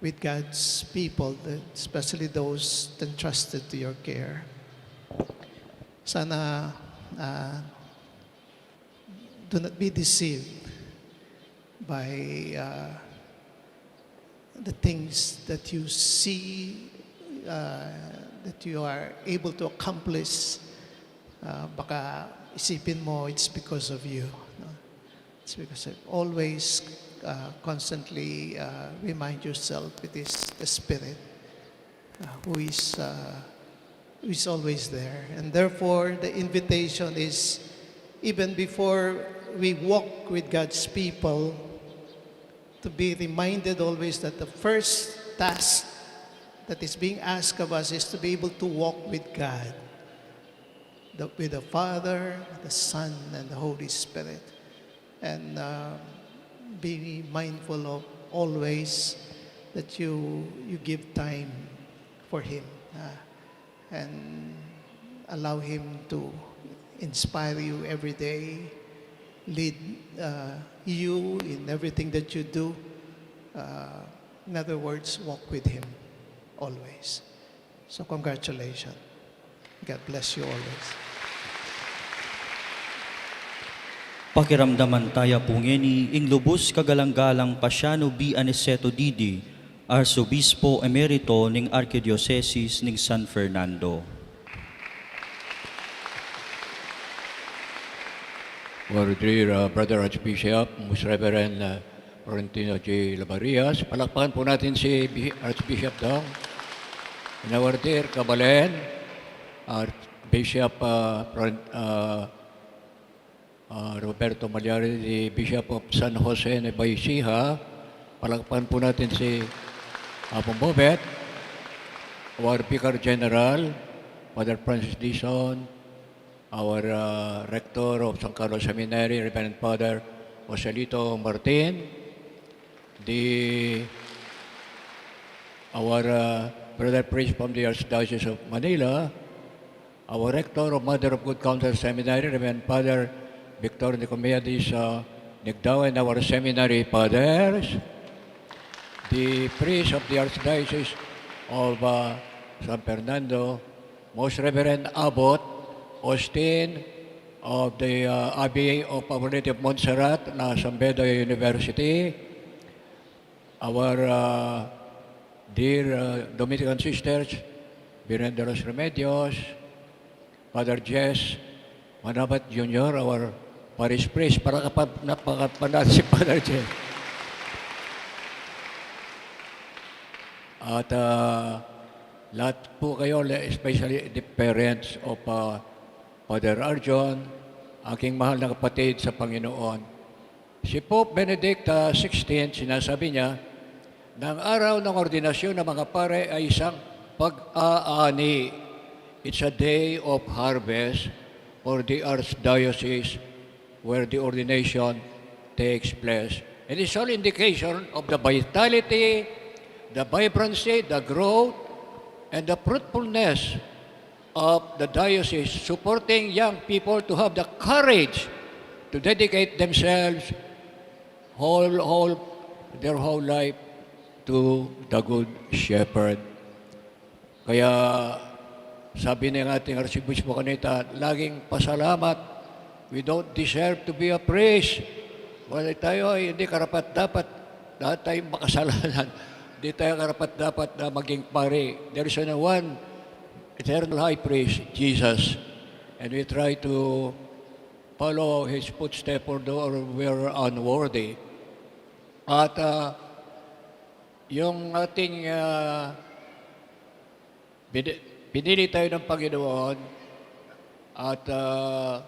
with God's people, the- especially those entrusted to your care. Sana, uh, do not be deceived by, uh, the things that you see, uh, that you are able to accomplish. Uh, baka isipin mo it's because of you, no? It's because of, always, uh, constantly, uh, remind yourself it is the Spirit, uh, who is, uh, who is always there. And therefore, the invitation is, even before we walk with God's people, to be reminded always that the first task that is being asked of us is to be able to walk with God, the- with the Father, the Son, and the Holy Spirit. And, uh, be mindful of always that you, you give time for Him, uh, and allow Him to inspire you every day, lead, uh, you in everything that you do. Uh, in other words, walk with Him always. So, congratulations. God bless you always. Pakiramdaman taya pu ngeni ing lubus kagalang-galang Paciano B. Aniceto, D D, Arsobispo Emerito ning Arkidiosesis ning San Fernando. Our dear, uh, Brother Archbishop, Most Reverend, uh, Florentino J. Labarias. Palakpakan po natin si Bi- Archbishop Dong. And our dear Kabalen, Archbishop, uh, Florent- uh, uh, Roberto Malyari, the Bishop of San Jose Nueva Ecija. Palakpakan po natin si Apong Bobet, our Vicar General, Father Francis Dizon, our, uh, Rector of San Carlos Seminary, Reverend Father Joselito Martin, the, our, uh, Brother Priest from the Archdiocese of Manila, our Rector of Mother of Good Counsel Seminary, Reverend Father Victor Nicomedes, uh, Nigdao, and our seminary fathers, the priest of the Archdiocese of, uh, San Fernando, Most Reverend Abbot Austin of the, uh, Abbey of Our Lady of Montserrat, na San Beda University, our, uh, dear, uh, Dominican sisters, Biren de los Remedios, Father Jess Manabat Junior, our parish priest, para kapag napakapanat si Father Jess. At, uh, lahat po kayo, le- especially the parents of, uh, Father Arjon, aking mahal na kapatid sa Panginoon. Si Pope Benedict, ah, sixteen, sinasabi niya, na ang araw ng ordinasyon ng mga pare ay isang pag-aani. It's a day of harvest for the archdiocese where the ordination takes place. And it's all indication of the vitality, the vibrancy, the growth, and the fruitfulness of the diocese, supporting young people to have the courage to dedicate themselves whole, whole, their whole life to the Good Shepherd. Kaya sabi ng ating Arsobispo kanita, laging pasalamat. We don't deserve to be a priest. Wala tayo, ay hindi karapat-dapat. Lahat tayo makasalanan. Hindi tayo karapat-dapat na maging pari. There is only one eternal high priest, Jesus. And we try to follow his footsteps, although we're unworthy. At, ah, yung ating, ah, bini- pinili tayo ng Panginoon at, ah,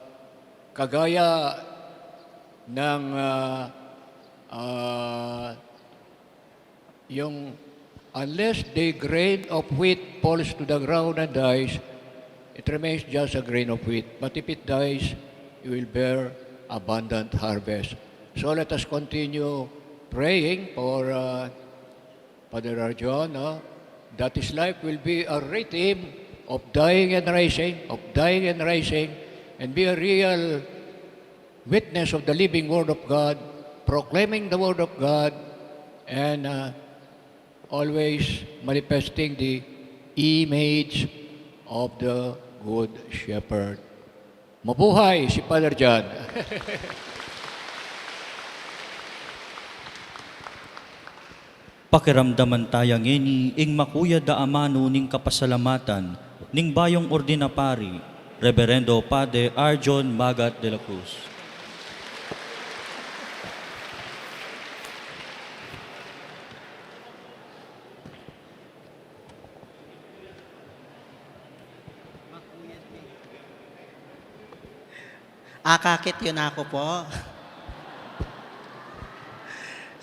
kagaya ng, ah, ah, yung, unless the grain of wheat falls to the ground and dies, it remains just a grain of wheat. But if it dies, you will bear abundant harvest. So let us continue praying for, uh, Father Arjon, no? That his life will be a rhythm of dying and rising, of dying and rising, and be a real witness of the living Word of God, proclaiming the Word of God, and, uh, always manifesting the image of the Good Shepherd. Mabuhay si Father John. Pakiramdaman taya ngeni ing makuyad a amanu ning kapasalamatan ning bayung ordinaryu pari, Reverendo Padre Arjon Magat de la Cruz. Akakit, yun ako po.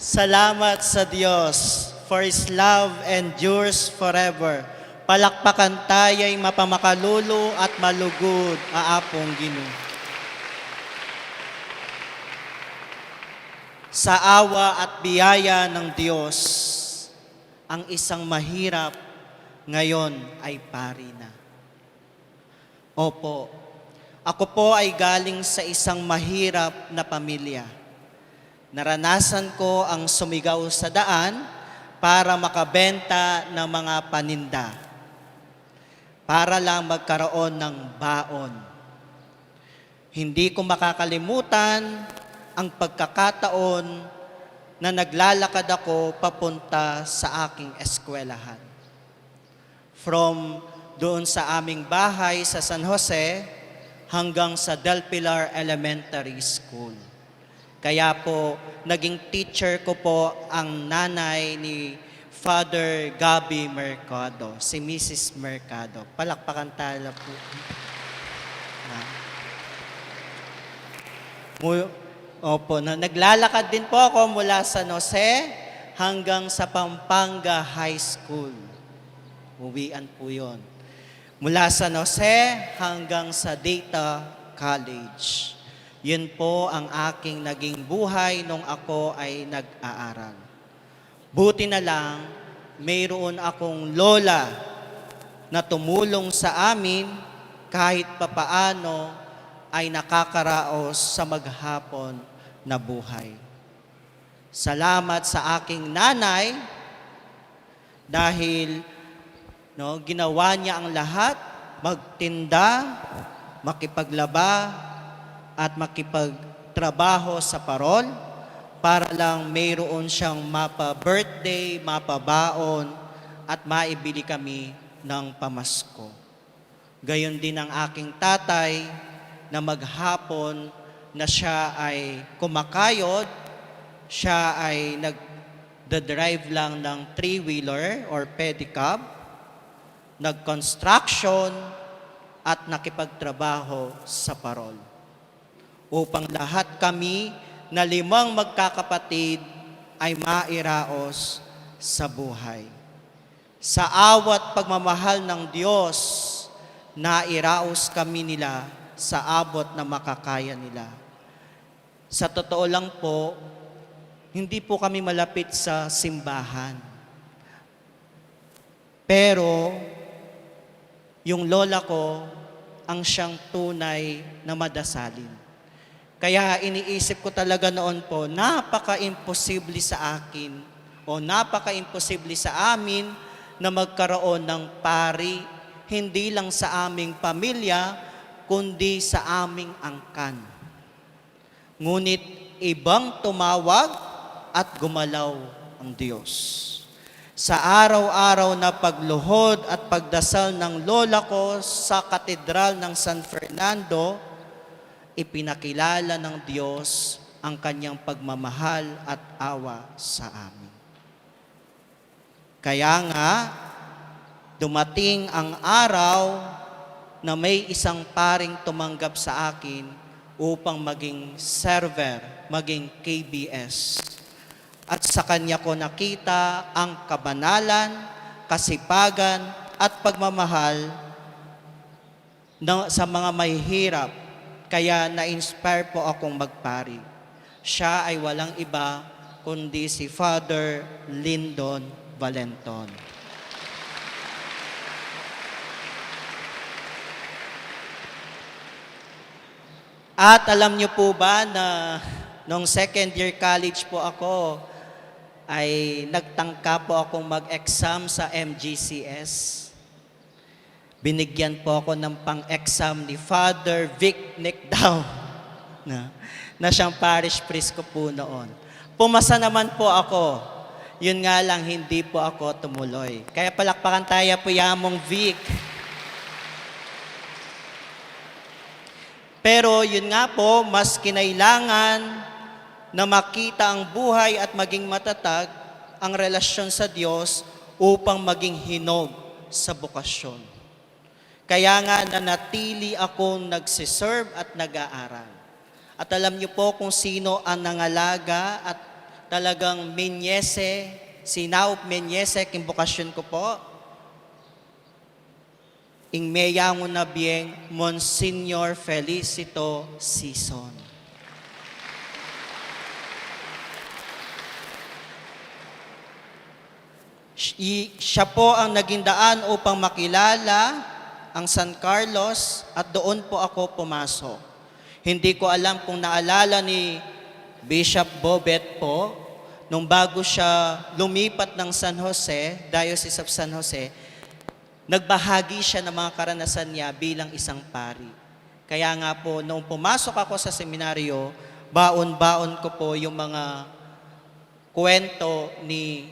Salamat sa Diyos, for His love endures forever. Palakpakan taya ing mapamakalulu at malugud a Apung Ginu. Sa awa at biyaya ng Diyos, ang isang mahirap ngayon ay pari na. Opo, ako po ay galing sa isang mahirap na pamilya. Naranasan ko ang sumigaw sa daan para makabenta ng mga paninda, para lang magkaroon ng baon. Hindi ko makakalimutan ang pagkakataon na naglalakad ako papunta sa aking eskwelahan. From doon sa aming bahay sa San Jose hanggang sa Del Pilar Elementary School. Kaya po, naging teacher ko po ang nanay ni Father Gabby Mercado, si Missus Mercado. Palakpakan tayo po. Ah. Mu-, opo, na, naglalakad din po ako mula San Jose hanggang sa Pampanga High School. Uwian po yun. Mula San Jose hanggang sa Data College. Yun po ang aking naging buhay nung ako ay nag-aaral. Buti na lang, mayroon akong lola na tumulong sa amin kahit papaano ay nakakaraos sa maghapon na buhay. Salamat sa aking nanay dahil, no, ginawa niya ang lahat, magtinda, makipaglaba, at makipagtrabaho sa parol para lang mayroon siyang mapa-birthday, mapabaon, at maibili kami ng pamasko. Gayon din ang aking tatay na maghapon na siya ay kumakayod, siya ay nagda-drive lang ng three-wheeler or pedicab, nag-construction, at nakipagtrabaho sa parol. Upang lahat kami na limang magkakapatid ay mairaos sa buhay. Sa awat pagmamahal ng Diyos, nairaos kami nila sa abot na makakaya nila. Sa totoo lang po, hindi po kami malapit sa simbahan. Pero, yung lola ko ang siyang tunay na madasalin. Kaya iniisip ko talaga noon po, napaka-imposible sa akin o napaka-imposible sa amin na magkaroon ng pari, hindi lang sa aming pamilya, kundi sa aming angkan. Ngunit ibang tumawag at gumalaw ang Diyos. Sa araw-araw na pagluhod at pagdasal ng lola ko sa Katedral ng San Fernando, ipinakilala ng Diyos ang kanyang pagmamahal at awa sa amin. Kaya nga, dumating ang araw na may isang paring tumanggap sa akin upang maging server, maging K B S. At sa kanya ko nakita ang kabanalan, kasipagan, at pagmamahal na, sa mga mahihirap, kaya na-inspire po akong magpari. Siya ay walang iba kundi si Father Lyndon Valenton. At alam niyo po ba na nung second year college po ako, ay nagtangka po akong mag-exam sa M G C S. Binigyan po ako ng pang-exam ni Father Vic Nicdao, na, na siyang parish priest ko po noon. Pumasa naman po ako. Yun nga lang, hindi po ako tumuloy. Kaya palakpakan tayo po ya Among Vic. Pero yun nga po, mas kinailangan na makita ang buhay at maging matatag ang relasyon sa Diyos upang maging hinog sa bokasyon. Kaya nga nanatili akong nagsiserve at nag-aaral. At alam niyo po kung sino ang nangalaga at talagang menyese, sinaup menyese king bokasyon ko po? Ing meyangu na biyeng Monsignor Felicito Sison. Si-, siya po ang naging daan upang makilala ang San Carlos at doon po ako pumasok. Hindi ko alam kung naalala ni Bishop Bobet po, nung bago siya lumipat ng San Jose, Diocese of San Jose, nagbahagi siya ng mga karanasan niya bilang isang pari. Kaya nga po, noong pumasok ako sa seminaryo, baon-baon ko po yung mga kwento ni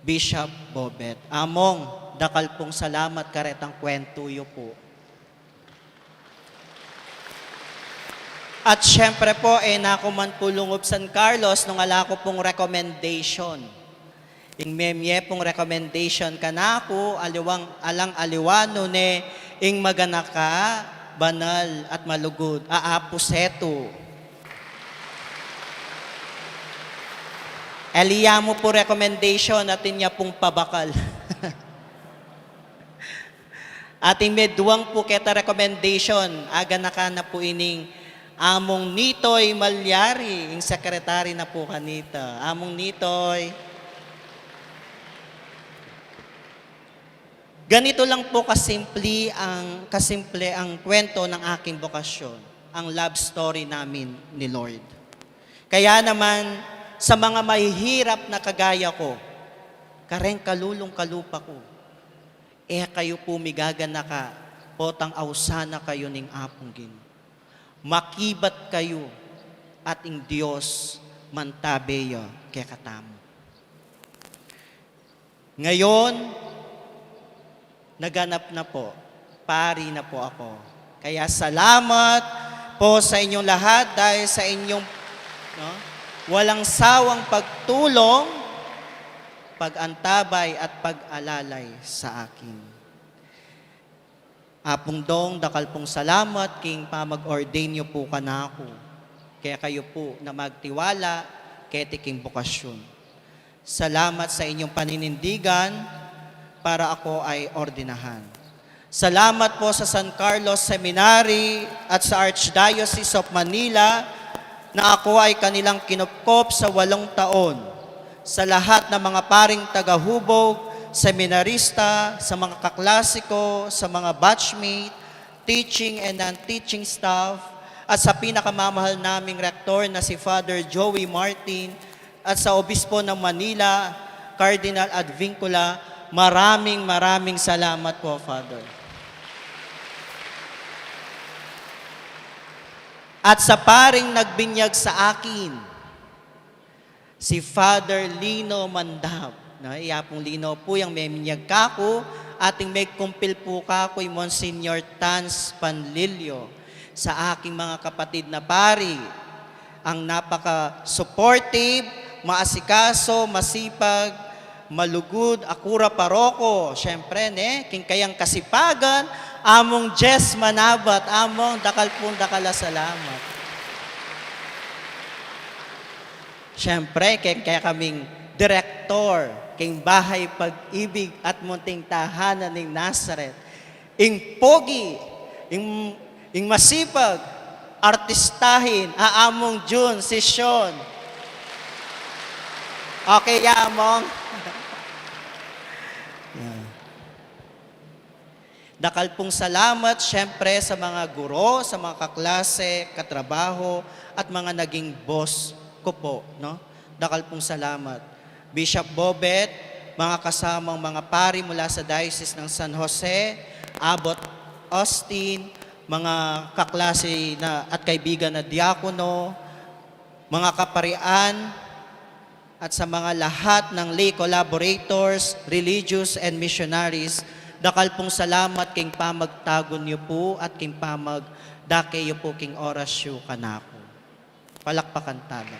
Bishop Bobet. Among, dakal pong salamat karetang kwento yu po. At syempre po, e na ku man po lungub San Carlos nung ala ku pong recommendation. Ing memye pong recommendation kanaku, aliwang, alang aliwa nu ne ing maganaka, banal at malugud a Apu Setu. Eli ya mu pu recommendation, atin ya pung pabakal. Atin meduang pu keta recommendation, aganakan na pu ining Among Nitoy Malyari, ing secretary na pu kanita. Among Nitoy. Ganito lang po kasimple ang, kasimple ang kwento ng aking bokasyon, ang love story namin ni Lord. Kaya naman, sa mga mahihirap na kagaya ko, kareng kalulung kalupa ku, e kayu pu migaganaka, potang ausan na kayu ning Apung Ginu. Makibat kayu at ing Dios mantabe ya kekatamu. Ngayon, naganap na po. Pari na po ako. Kaya salamat po sa inyong lahat dahil sa inyong, no, walang sawang pagtulong, pag-antabay at pag-alalay sa akin. Apung Dong, dakal pung salamat king pamag-ordain yu pu kanaku, kekayu pu na magtiwala keti king bokasyon. Salamat sa inyong paninindigan para ako ay ordinahan. Salamat po sa San Carlos Seminary at sa Archdiocese of Manila na ako ay kanilang kinupkop sa walong taon. Sa lahat ng mga paring tagahubog, seminarista, sa mga kaklase ko, sa mga batchmate, teaching and non-teaching staff, at sa pinakamamahal naming rektor na si Father Joey Martin, at sa Obispo ng Manila, Cardinal Advincula, maraming, maraming salamat po, Father. At sa paring nagbinyag sa akin, si Father Lino Mandap. No, iya pung Lino pu yang meminyag kaku, ating megkumpil pu kaku i Monsignor Tans Panlilio. Sa aking mga kapatid na pari, ang napaka-supportive, maasikaso, masipag, malugud a kura paroko, siyempre, ne, king kayang kasipagan, Among Jess Manabat, Among, dakal pung dakal a salamat. Siyempre, keng kekaming direktor, king Bahay Pag-ibig at Munting Tahanan ning Nazaret, ing pogi, ing, ing masipag, artistahin, a Among Jun Sison. Okay ya, Among? Dakal pung salamat, siyempre, sa mga guro, sa mga kaklase, katrabaho, at mga naging boss ko po, no? Dakal pung salamat. Bishop Bobet, mga kasamang mga pari mula sa Diocese ng San Jose, Abbot Austin, mga kaklase na at kaibigan na diakono, mga kaparian, at sa mga lahat ng lay collaborators, religious, and missionaries, dakal pong salamat king pamagtagun yu po at king pamagdake yu po king oras yu kanaku. Palakpakan tala.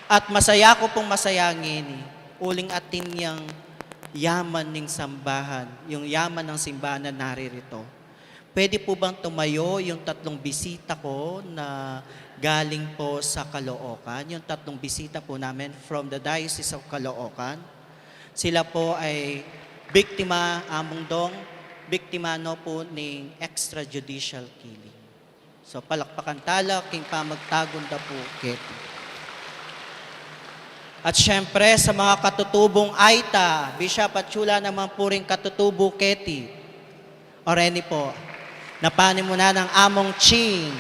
At masaya ko pong masaya ngeni, uling atin yang yaman ning sambahan, yung yaman ng simbahan na naririto. Pwede po bang tumayo yung tatlong bisita ko na galing po sa Caloocan? Yung tatlong bisita po namin from the Diocese of Caloocan. Sila po ay biktima, Among Dong, biktima no po ning extrajudicial killing. So, palakpakan tala king pamagtagun da po keti. At siyempre, sa mga katutubong Aita, Bishop, atiu la naman po ring katutubo keti. O reni po, na panimunan ng Among Ching.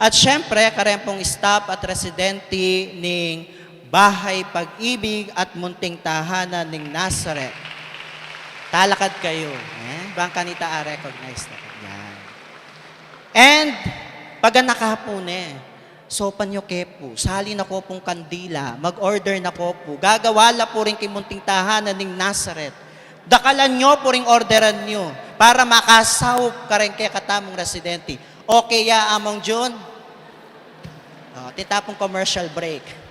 At siyempre, karempong staff at residente ning Bahay Pag-ibig at Munting Tahanan ning Nazaret. Talakad kayu, eh? Bang kanita a-recognize na yan. And, paganaka pu ne, sopan yu ke pu, sali na ko pung kandila, mag-order na ko pu, gagawa la pu rin king Munting Tahanan ning Nazaret. Dakalan yu pu ring orderan yu para makasaup kareng kekatamung residente. Okay ya, Among Jun? O, atin ta pung commercial break.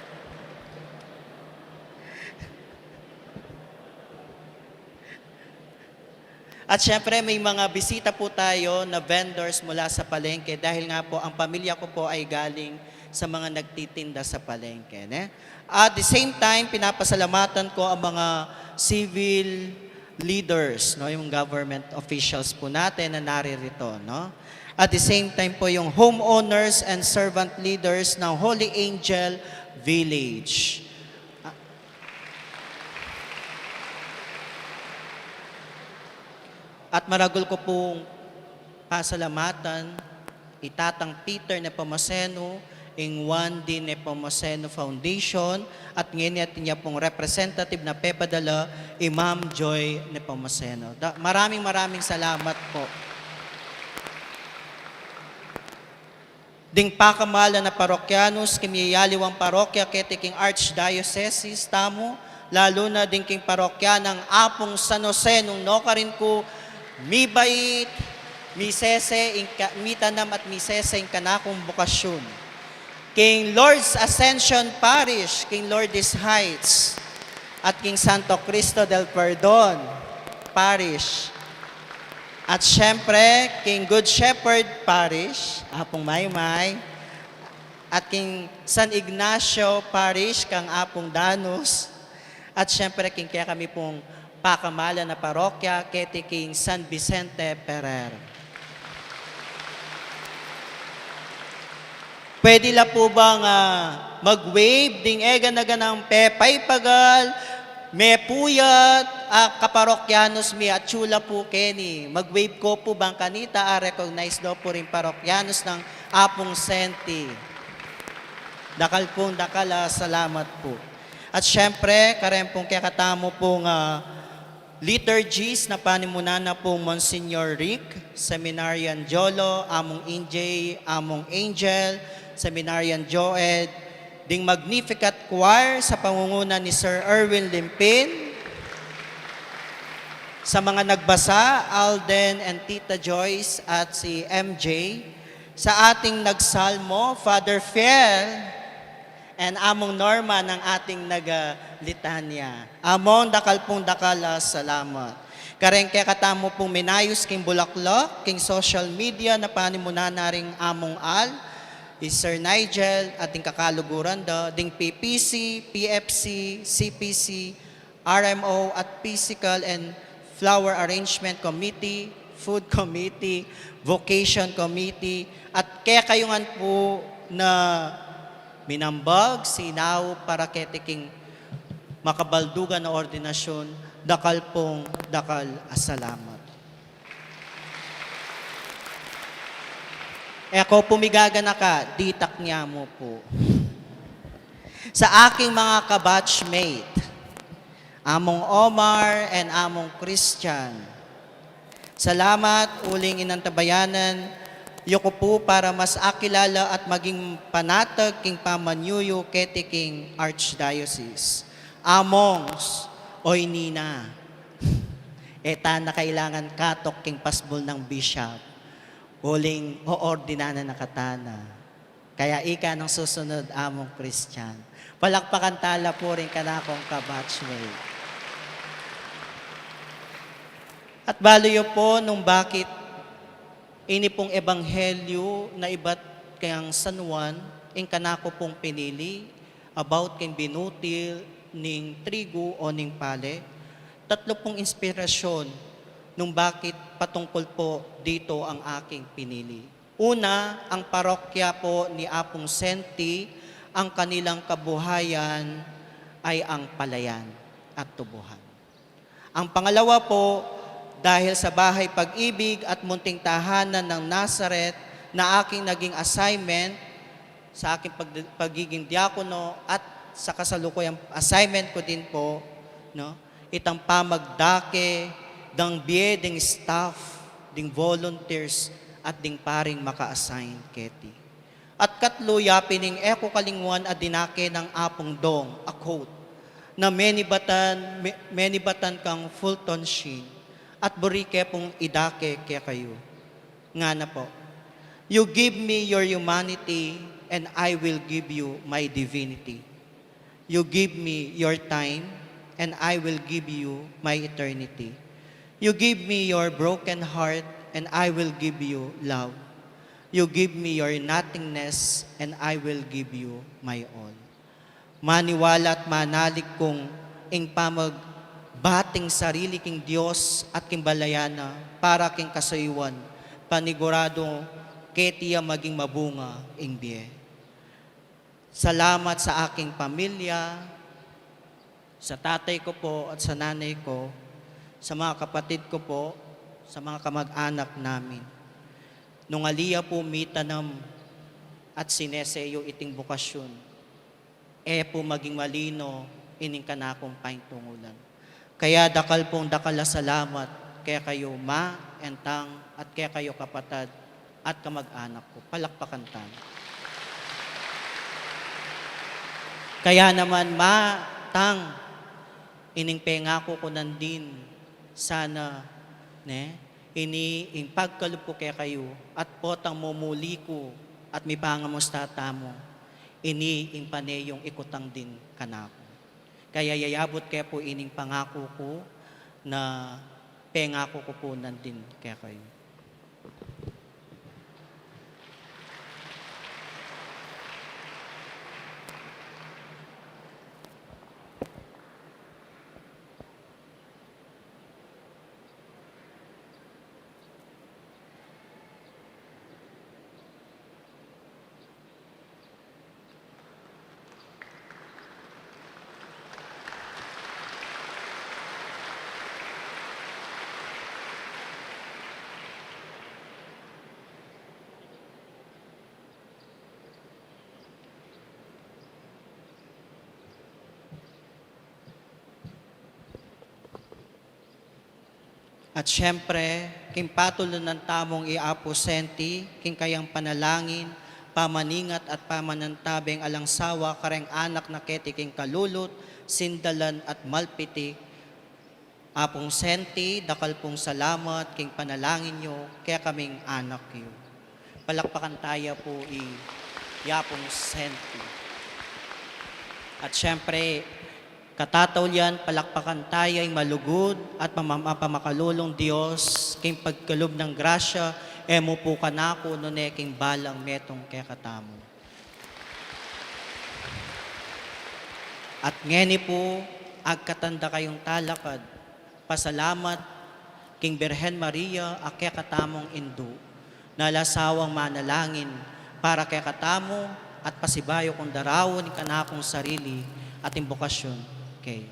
At syempre, may mga bisita po tayo na vendors mula sa palengke dahil nga po ang pamilya ko po ay galing sa mga nagtitinda sa palengke, ne? At the same time, pinapasalamatan ko ang mga civil leaders, no, yung government officials po natin na naririto, no? At the same time po, yung homeowners and servant leaders ng Holy Angel Village. At maragul ko pung pasalamatan i Tatang Peter Nepomuceno, ing Juan D. Nepomuceno Foundation, at ngeni atin ya pung representative na pepadala, i Ma'am Joy Nepomuceno. Da-, maraming, maraming salamat po. Ding pakamalan a parokyanus king miyayaliwang parokya keti king Archdiocese tamu, lalu na ding king parokya nang Apung San Jose nung nukarin ku, mibait, misese ing ka-, mitanam at misese ing kanakung bokasyun. King Lourdes Ascension Parish, king Lourdes Heights, at king Santo Cristo del Perdon Parish. At syempre, king Good Shepherd Parish, Apung Maymay, at king San Ignacio Parish, kang Apung Danus, at syempre, king kekami pung pakamalan a parokya, keti king San Vicente Ferrer. Pwede la po bang, ah, mag-wave ding e gana-ganang pepaypagal, mepuyat, a kaparokyanus mi, atiu la po keni. Mag-wave ko po bang kanita, a-recognize do po ring parokyanus nang Apung Senti. Dakal pong dakal a salamat po. At syempre, kareng pong kekatamu pong, ah, liturgies na panimunan na pong Monsignor Rick, Seminarian Jolo, Among Injay, Among Angel, Seminarian Joed, ding Magnificat Choir sa pangunguna ni Sir Erwin Limpin, sa mga nagbasa, Alden and Tita Joyce at si M J, sa ating nagsalmo, Father Fiel, and Among Norma ng ating nagalitanya. Among dakal pong dakal a salamat. Kareng kekatamu pong minayus king bulaklak, king social media na panimunan na ring Among Al, i Sir Nigel, at ding kakaluguran da, ding P P C, P F C, C P C, R M O at Physical and Flower Arrangement Committee, Food Committee, Vocation Committee, at kekayu ngan po na minambag, sinaup para keti king makabaldugan a ordinasyun, dakal pung dakal a salamat. E ko pu migaganaka, ditak ne mu pu. Sa aking mga kabatchmate, Among Omar and Among Christian, salamat uling inantabayanan yu ku pu para mas akilala at maging panatag king pamanyuyu keti king Archdiocese. Amongs, oy nina, e ta na kailangan katok king pasbul nang bishop, uling oordinan na na katana. Kaya ika nang susunod, Among Christian. Palakpakan tala pu ring kanakung kabatchmate. At balu yu pu nung bakit ini pung ebanghelyu na ibat kang San Juan, ing kanaku pung pinili, about king binutil ning trigu o ning pale. Tatlu pung inspirasyon nung bakit patungkol po dito ang aking pinili. Una, ang parokya po ni Apung Senti, ang kanilang kabuhayan ay ang palayan at tubuhan. Ang pangalawa po, dahil sa Bahay Pag-ibig at Munting Tahanan ng Nazareth na aking naging assignment sa aking pag-, pagiging diakono at sa kasalukuyang assignment ko din po, no? Itang pamagdake dang bie ding staff, ding volunteers, at ding paring maka-assign keti. At katlu, yapin ing e ku kalingwan a dinake nang Apung Dong, a quote, na menibatan, me-, menibatan kang Fulton Sheen, at buri ke pung idake kekayu. Ngana po, "You give me your humanity, and I will give you my divinity. You give me your time, and I will give you my eternity. You give me your broken heart, and I will give you love. You give me your nothingness, and I will give you my all." Maniwala at manalig kung ing pamagbating sarili king Dios at king balayan na para king kasuyuan, panigurado keti ya maging mabunga ing bie. Salamat sa aking pamilya, sa tatay ko po at sa nanay ko, sa mga kapatid ko po, sa mga kamag-anak namin. Nung ali ya po mitanam at sineseyu iting bokasyon, e po maging malino ining kanakung paintungulan. Kaya dakal pong dakal a salamat kekayu, Ma and Tang, at kekayu, kapatad at kamag-anak ko. Palakpakan tamu. Kaya naman, Ma, Tang, ining pengaku ku nandin, sana, ne, ini ing pagkalub ku kekayu, at potang mumuli ku at mipangamusta tamu, ini ing pane yung ikutang din kanaku. Kaya yayabut ke pu ining pangaku ku na pengaku ku pu nandin kekayu. At siyempre, king patulunan tamung i Apu Senti, king kayang panalangin, pamaningat at pamanantabe alang sawa kareng anak na keti king kalulut, sindalan at malpitik. Apung Senti, dakal pung salamat king panalangin yu kekaming anak yu. Palakpakan taya pu i Apung Senti. At siyempre, katataulian, palakpakan taya ing malugud at mama-, mapamakalulung Dios, king pagkalub nang grasya, e mu pu kanaku, nune king balang metung kekatamu. At ngeni pu, agkatan da kayung talakad, pasalamat king Birhen Maria a kekatamung indu, na ala sawang manalangin para kekatamu at pasibayu kung daraun ing kanakung sarili at ing bokasyon Okay.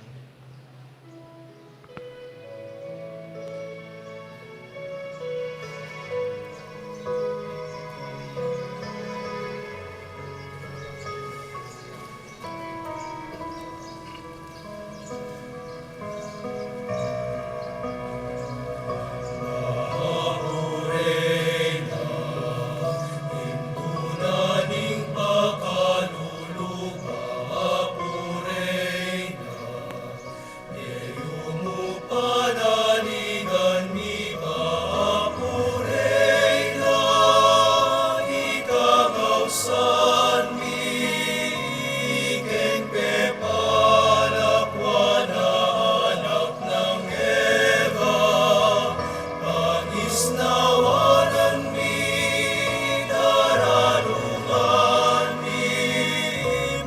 Iyumu panaligan mi ba, Apu Reyna, ika ngausan mi, ikeng pepalakwan a anak nang Eva, pangisnawanan mi, daralugan mi,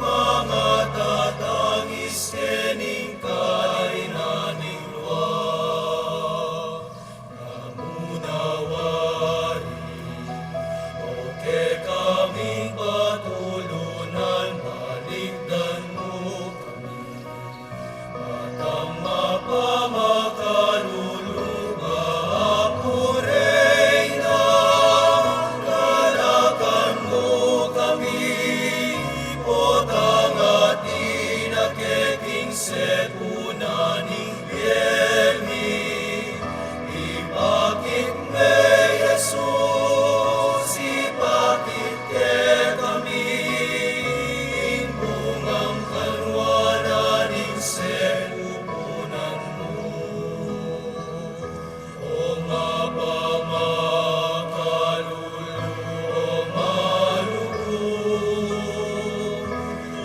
mangatatangis kening kainan ning lua. Namu na wari, o kekaming patulunan, balikdan mu kami. Batang mapamakalulu ba, Apu Reyna, galakan mu kami, potang atin na ke king sekuna ning bie mi. Ipakit me i Jesus, ipakit kekami ing bungang kanwanan ning sekupunan mu. O mapamakalulu, o malugud,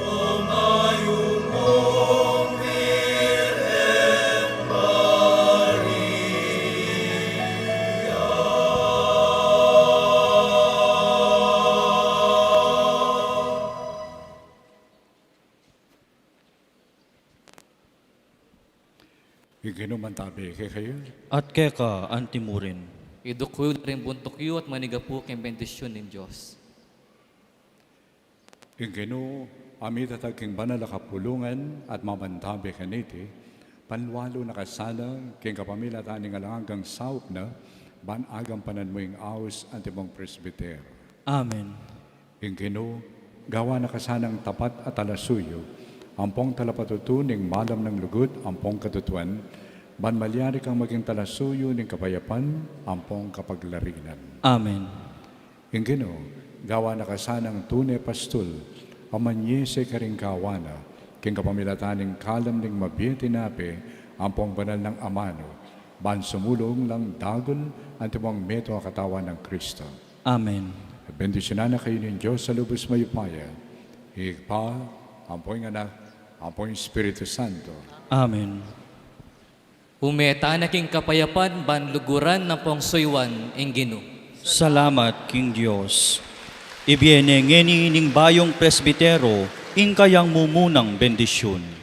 o mayumung Birhen Maria. Ing Ginu mantabe kekayu. At keka antimurin. Iduk yu la ring buntuk yu at manyaga pu king bendisyun ning Dios. Ing Ginu, a mitatag king banal a kapulungan at mamantabe kaniti, panlualu na ka sana king kapamilatan ning alang anggang saup na, ban agampanan mu ing aus antimong presbitero. Amen. Ing Ginu, gawan na ka sanang tapat a talasuyu, ampong talapatutu ning malam nang lugud ampong katutuan, ban malyari kang maging talasuyu ning kapayapan ampong kapaglarinan. Amen. Ing Ginu, gawan na ka sanang tune pastul, a manyese karing gawan na, king kapamilatan ning kalam ning mabie a tinape ampong banal nang amanu, ban sumulung lang dagul antimong metung a katawan nang Kristo. Amen. Bendisyunan na kayu ning Dios a lubus mayupaya, Ibpa, ampo ing Anak, ampo ing Espiritu Santo. Amen. Ume tana king kapayapan, ban luguran ampong suyuan ing Ginu. Salamat king Dios. Ibie ne ngeni ning bayung presbitero ing kayang mumunang bendisyun.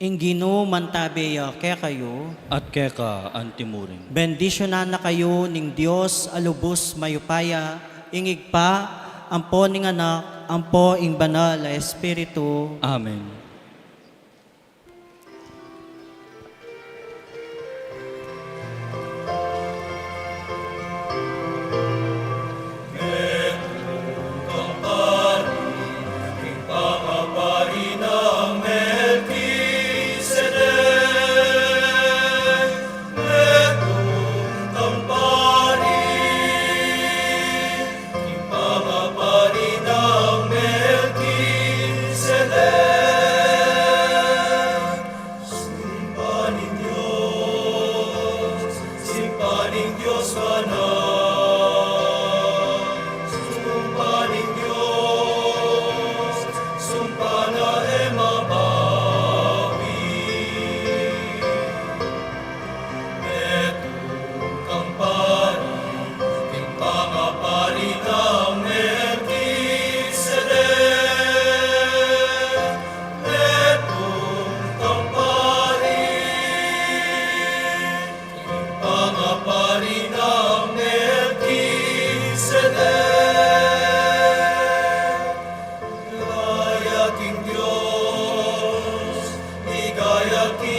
Ing Ginu mantabe ya kekayu. At keka antimurin. Bendisyunan na kayu ning Dios a lubus mayupaya, ing Ibpa, ampo ning Anak, ampo ing Banal a Espiritu. Amen.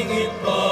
Ipagpatuloy